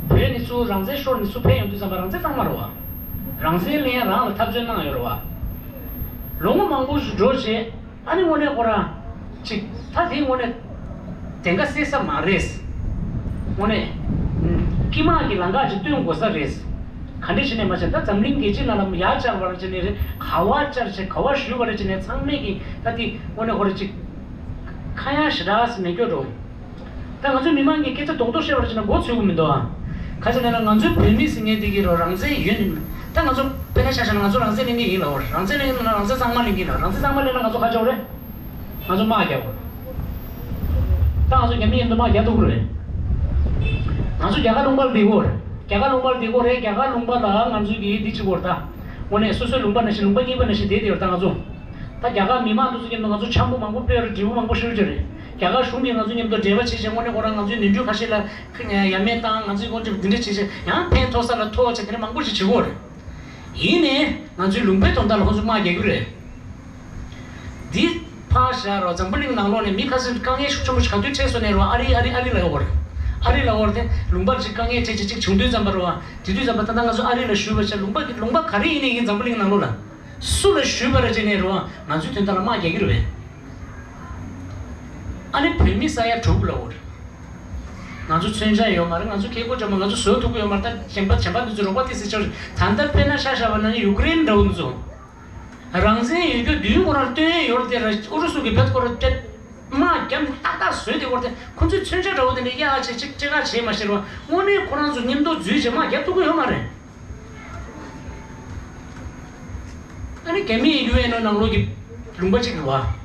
བོད་ནས་ཚུར་རང་བཙན་ཤོར་ནས་ཚུར་ཕེབས་ཡོང་དུས་ཙམ་པ་རང་བཙན་གཙང་མ་རེད་བ། རང་བཙན་ལེན་ཡ་རང་ལ་འཐབ་རྩོད་གནང་ཡོད་རེད་བ། ལོ་ངོ་མང་པོ་ཞིག་འགྲོ་རྗེས་ཨ་ནི་དངོས་གནས་ཁོ་རང་ཅིག་ད་དེ་དངོས་གནས་བདེན་ཁ་གསལ་ས་མ་རེད། དངོས་གནས་དཀྱུས་མ་གི་ལམ་ཁ་ཅིག་སྟོན་དགོས་ས་རེད། ག་འདྲ་ཞིག་ནས་མ་བྱས་ད་འཛམ་གླིང་རྒྱལ་སྤྱི་ནང་ལ་ཡར་བཅར་བ་རེད་ཅེ་ནས་རེད། ག་བ་བཅར་བྱས་ག་བ་ཞུས་པ་རེད་ཅེ་ནས་ཚང་མས་ཀྱི་ད་དེ་དངོས་གནས་ཁོ་རང་ཅིག་ཁ་ཡ་ཞེ་དྲག་མེད་སྐྱོ་འགྲོ། ད་ང་ཚོ་མི་མང་གིས་སྐད་ཆ་རྡོག་རྡོག་བཤད་པར་བྱས་ན་མགོ་ཚོས་ཀྱི་མི་འདུག་ཨ། ག་ཅི་ལབ་ན་ང་ཚོའི་བོད་མི་ཟེར་མཁན་དེ་གི་རོ་རང་བཙན་ཡོད་ནི་མེད། ད་ང་ཚོ་དཔེར་ན་ཆ་བཞག་ན་ང་ཚོ་རང་བཙན་ལེན་གྱི་ཡིན་ལབ་རོ། རང་བཙན་ལེན་ན་རང་བཙན་གཙང་མ་ལེན་གྱི་ལབ། རང་བཙན་གཙང་མ་ལེན་ན་ང་ཚོ་ག་ཆོག་རེད། ང་ཚོ་དམག་རྒྱག་དགོས། ད་ང་ཚོ་རྒྱ་མི་མཉམ་དུ་དམག་རྒྱག་ཐུབ་ཀྱི་རེད། ང་ཚོ་རྒྱ་གར་ལུང་པར་བསྡད་དགོས་རེད། རྒྱ་གར་ལུང་པར་བསྡད་དགོས་རེད། རྒྱ་གར་ལུང་པ་ལ་ང་ཚོ་གིས་འདི་བྱེད་དགོས་རེད་ད། དངོས་གནས་སོ་སོའི་ལུང་པ་ནང་བཞིན་ལུང་པ་གཉིས་པ་ནང་བཞིན་བསྡད་བསྡད་ཡོད་རེད་ད་ང་ཚོ། ད་རྒྱ་གར་མི་མང་དེ་ཚོ་མཉམ་དུ་ང་ཚོ་འཆམ་པོ་མང་པོ་སྤེལ་རེད། འབྲས་བུ་མང་པོ་ཤོར་གྱི་རེད། རྒྱ་གར་གཞུང་གིས་ང་ཚོ་མཉམ་དུ་འབྲེལ་བ་བྱེད་བྱེད་དངོས་གནས་ཁོ་རང་ང་ཚོའི་ནོར་འཁྲུལ་ཁ་ཤས་ལ་ཡ་མེད་བཏང་། ང་ཚོའི་སྐོར་གྱི་འདི་འདྲ་བྱེད་བྱེད་ཡང་ཕན་ཐོགས་ས་ལ་ཐོགས་བྱེད་དེ་འདྲ་མང་པོ་ཞིག་བྱེད་ཀྱི་ཡོད་རེད། ཡིན་ནའི་ང་ཚོའི་ལུང་པའི་དོན་དག་ལ་ཁོང་ཚོ་དམག་རྒྱག་གི་རེད། འདི་ཕར་བཞག་རོགས། འཛམ་བུ་གླིང་ནང་ལོགས་ནས་མི་ཁ་ཤས་དཀའ་ངལ་ཤུགས་ཆེན་པོ་ཞིག་ག་དུས་འཕྲད་སོང་ནས་རོགས། ཨ་རི་ཨ་རི་ཨ་རི་ལ་ཡོད་རེད། ཨ་རི་ལ་ཡོད་རེད་དེ་ལུང་པར་ཅིག་དཀའ་ངལ་འཕྲད་ཅིག་ཅིག་བྱུང་དུས་ཙམ་པ་རོགས། དེ་དུས་ཙམ་པ་ད་ལྟ་ང་ཚོ་ཨ་རི་ལ་བཞུགས་པ་བྱས། ལུང་པ་ལུང་པ་ག་རེ་ཡིན་ནའི་ཡིན། འཛམ་བུ་གླིང་ནང་ལོགས་ལ་སུ་ལ་བཞུགས་པ་རེད་བྱས་ནས་རོགས། ང་ཚོའི་དོན་དག་ལ་དམག་རྒྱག་གི་རེད་པས། ཨ་ནི་བོད་མི་ས་ཡ་དྲུག་ལ་འོར། ང་ཚོ་མཚོན་ཆ་ཡོད་མ་རེད། ང་ཚོ་ཁེ་ཀོ་ཅོ་མ། ང་ཚོ་བཟོ་ཐུབ་ཀྱི་ཡོད་མ་རེད། ད་གཞན་པ་གཞན་པ་འདི་ཚོ་རོགས་པ་ཏི་སི་ཆོར་ད་ལྟ་དཔེར་ན་ཤ་ཤ་བ་ན་ཡུཀ་རེན་འདྲ་བོ་འདི་ཚོ་རང་བཙན་ཡོད་རྒྱུ་མདུན་ཁོ་རང་སྟོན་ཡས་ཡོད་རེད་དེ། ཨུ་རུ་སུ་གི་བེད་ཁོ་རང་དཔེ་དམག་རྒྱབ་ཏག་ཏག་བཟོས་དེ་བོར་དེ། ཁོ་ཚོས་མཚོན་ཆ་འདྲ་བོ་དེ་འདྲ་གཡར་བྱས་ཅིག་ཅེ་ག་བྱས་མ་ཤེས་རོགས། དངོས་གནས་ཁོ་རང་ཚོ་མཉམ་དུ་འཛུལ་བྱས་དམག་རྒྱབ་ཐུབ་ཀྱི་ཡོད་མ་རེད། ཨ་ནི་རྒྱ་མིའི་ཡུ་ཨེན་ཨོ་ནང་ལོགས་ཀྱི་ལུང་པ་གཅིག་རེད་བ།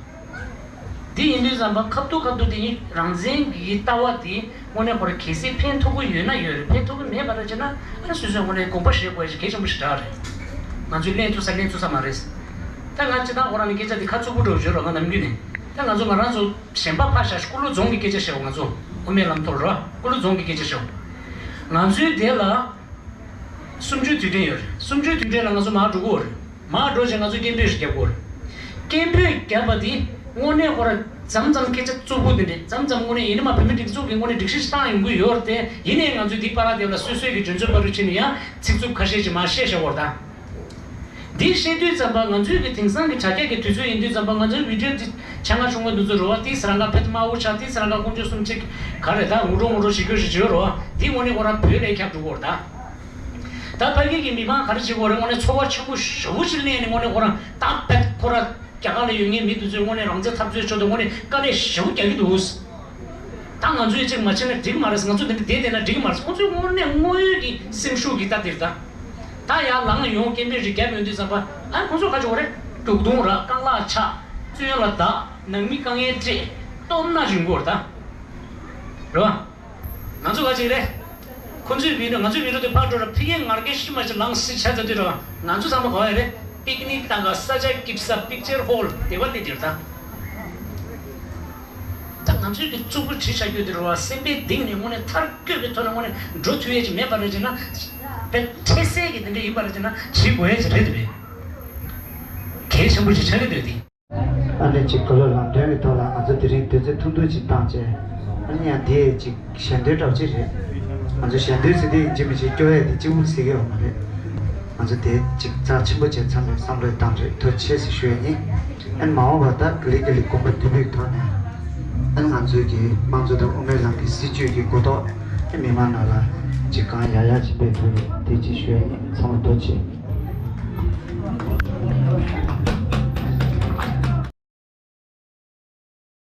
འདི་ཡིན་དུས་ཙམ་པ་ཁ་ཐུག་ཁ་ཐུག་དེ་ཡིན། རང་བཙན་གྱི་ལྟ་བ་དེ་དངོས་གནས་ཁོ་རང་གལ་སྲིད་ཕན་ཐོགས་ཀྱི་ཡོད་ན་ཡོད་རེད། ཕན་ཐོགས་ཀྱི་མེད་པ་རེད་ཅེ་ན། ཨ་ནི་སོ་སོས་དངོས་གནས་དགོངས་པ་བཞེས་དགོས་ཡ་ཞིག་གལ་ཆེན་པོ་ཞིག་རེད། ང་ཚོས་ལེན་ཐུབ་ས་ལེན་ཐུབ་ས་མ་རེད། ད་ང་སྤྱིར་བཏང་ཁོ་རང་ནས་སྐད་ཆ་དེ་ཁ་ཚུགས་པོ་འགྲོ་བརྗོད་རོགས། ང་ནམ་རྒྱུན་ནས་ད་ང་ཚོ་ང་རང་ཚོ་གཞན་པ་ཕར་བཞག་ཀུ་ལུ་རྫོང་གི་སྐད་ཆ་བཤད། ང་ཚོ་དབུ་མའི་ལམ་ཐོག་རོགས། ཀུ་ལུ་རྫོང་གི་སྐད་ཆ་བཤད། ང་ཚོའི་དེ་ལ་གསུམ་བཅུའི་དུས་དྲན་ཡོད་རེད། གསུམ་བཅུའི་དུས་དྲན་ལ་ང་ཚོ་མར་འགྲོ་གི་ཡོད་རེད། མར་འགྲོ་བྱས་ང་ཚོས་སྐད་འབོད་ཞིག་རྒྱབ་དགོས་རེད། སྐད་འབོད་བརྒྱབ་པ་དེ་དངོས་གནས་ཁོ་རང་མཚམས་མཚམས་སྐད་ཆ་རྩུབ་པོ་དེ་འདྲས། མཚམས་མཚམས་དངོས་གནས་ཡིན་ན་མ་བོད་མི་སྒྲིག་འཛུགས་ཀྱི་དངོས་གནས་སྒྲིག་གཞི་ཞིག་བཏང་ཡོང་གི་ཡོད་རེད་དེ། ཡིན་ནའི་ང་ཚོས་འདི་པར་དེ་ལ་སོ་སོའི་གི་འཇོན་ཚོད་པ་རུ་ཕྱིན་ནས་ཡང་ཚིག་རྩུབ་ཁ་ཤས་ཅིག་མར་བཤད་བཞག་དགོས་རེད་ད། འདི་བཤད་དུས་ཙམ་པ་ང་ཚོའི་གི་དེང་སང་གི་དྲ་རྒྱ་གི་དུས་ཚོད་ཡིན་དུས་ཙམ་པ་ང་ཚོའི་བི་ཌིའོ་འདི་ཆ་ང་ཆུང་བ་འདི་ཚོ་རེད་བ། ཏིས་རང་ག་ཕེད་དམར་པོ་ཆགས། ཏིས་རང་ག་ཀོང་ཇོ་གསུམ་གཅིག་ག་རེ་ད་ངུ་འགྲོ་ངུ་འགྲོ་བྱེད་རྒྱུ་ཞིག་བྱེད་རོགས། འདི་དངོས་གནས་ཁོ་རང་བོད་ལ་ཁྱབ་འགྲོ་གི་ཡོད་རེད་ད། ད་ཕ་གི་གི་མི་མང་ག་རེ་བྱེད་དགོས་རེད། དངོས་གནས་ཚོར་བ་ཆེན་པོ་ཞེ་པོ་ཞིག་སླེབས་ནས་དངོས་གནས་ཁོ་རང་ད་ཕེད་ཁོ་རང་རྒྱ་གར་ལ་ཡོད་མཁན་མི་འདི་ཚོས་དངོས་གནས་རང་བཙན་འཐབ་རྩོད་ཕྱོགས་དུ་དངོས་གནས་དཀའ་ལས་ཞེ་པོ་རྒྱག་གི་འདུག། ད་ང་ཚོས་གཅིག་མ་བྱས་ན་འགྲིག་མ་རེད། ང་ཚོ་འདི་འདྲ་བསྡད་བསྡད་ན་འགྲིག་མ་རེད། ཁོང་ཚོས་དངོས་གནས་དངོས་ཡོད་ཀྱི་སེམས་ཤུགས་ཀྱིས་ད་འདིར་ད་ད་ཡར་ལངས་ཡོང་སྐད་འབོད་རེ་བརྒྱབ་ཡོང་དུས་ཙམ་པ། ཨ་ཁོང་ཚོ་ག་ཅིག་ཡོད་རེད། དུག་སྡོང་ར་རྐང་ལག་ཆག་བཙོན་ལ་བདག་ནང་མི་དཀའ་ངལ་སྤྲད་སྟོབས་ན་བྱུང་གི་ཡོད་རེད་ད། རེད་བ། ང་ཚོ་ག་ཅིག་རེད། ཁོང་ཚོའི་བི་ཌིའོ་ང་ཚོའི་བི་ཌིའོ་དེ་ཕར་འགྲོ་ར་ཕི་གའི་ངར་གའི་ཤི་མ་ཅིག་ལངས་སྲིད་ཆ་ཚ་དུས་ར་ང་ཚོ་ཚང་མ་ག་བ་ཡོད་རེད། པིག་ནིག་བཏང་ག་ས་ཆ་སྐྱིད་ས་པིག་ཅར་ཧོལ་དེ་བ་སླེབས་དེར་ད། ད་ང་ཚོའི་གི་གཙུག་པུ་བྲིས་བྱ་རྒྱུ་དེ་རེད་བ། སེམས་པའི་གཏིང་ནས་དངོས་གནས་མཐར་འཁྱོལ་གྱི་ཐོག་ནས་དངོས་གནས་འགྲོ་ཐུབ་ཡས་ཅིག་མེད་པ་རེད་ཅེ་ན། དཔེ་འཕྲལ་སེལ་གྱི་དེ་འདྲ་ཡིན་པ་རེད་ཅེ་ན་བྲིས་དགོས་ཡས་ཅིག་རེད་དེ་བས། གལ་ཆེན་པོ་ཅིག་ཆགས་ཀྱི་འདུག་དེ། ཨ་ནི་ཅིག་ག་ལོ་ལམ་སྟོན་གྱི་ཐོག་ལ་ང་ཚོ་དེ་རིང་དུས་ཚོད་ཐུང་ཐུང་ཅིག་བཏང་བྱས། ཨ་ནི་ཡང་དེ་ཅིག་ཞལ་འདོན་འདྲ་བོ་ཅིག་རེད། ང་ཚོ་ཞལ་འདོན་ཟེར་དེ་ཡིན་གཅིག་མིན་གཅིག་སྐྱོ་ཡས་དེ་གཅིག་པུ་ཟེར་གྱི་ཡོད་མ་རེད། ང་ཚོ་དེ་ཅིག་རྩ་ཆེན་པོ་བྱས་ཚང་མས་བསམ་བློ་བཏང་རེད། ཐུགས་རྗེ་ཆེ་ཞུ་ཡས་ཡིན། ཨ་ནི་མ་འོངས་པར་ད་ག་ལེ་ག་ལེ་དགོངས་པ་བརྟན་པོའི་ཐོག་ནས་ཨ་ནི་ང་ཚོའི་གི་དམངས་གཙོ་དང་དབུ་མའི་ལམ་གྱི་སྲིད་བྱུས་ཀྱི་གོ་རྟོགས་ཨ་མི་མང་ནང་ལ་ཅིག་གང་ཡག་ཡག་ཅིག་སྤེལ་ཐུབ་རེད། དེ་ཅིག་ཞུ་ཡས་ཡིན། ཚང་མ་ཐུགས་རྗེ་ཆེ།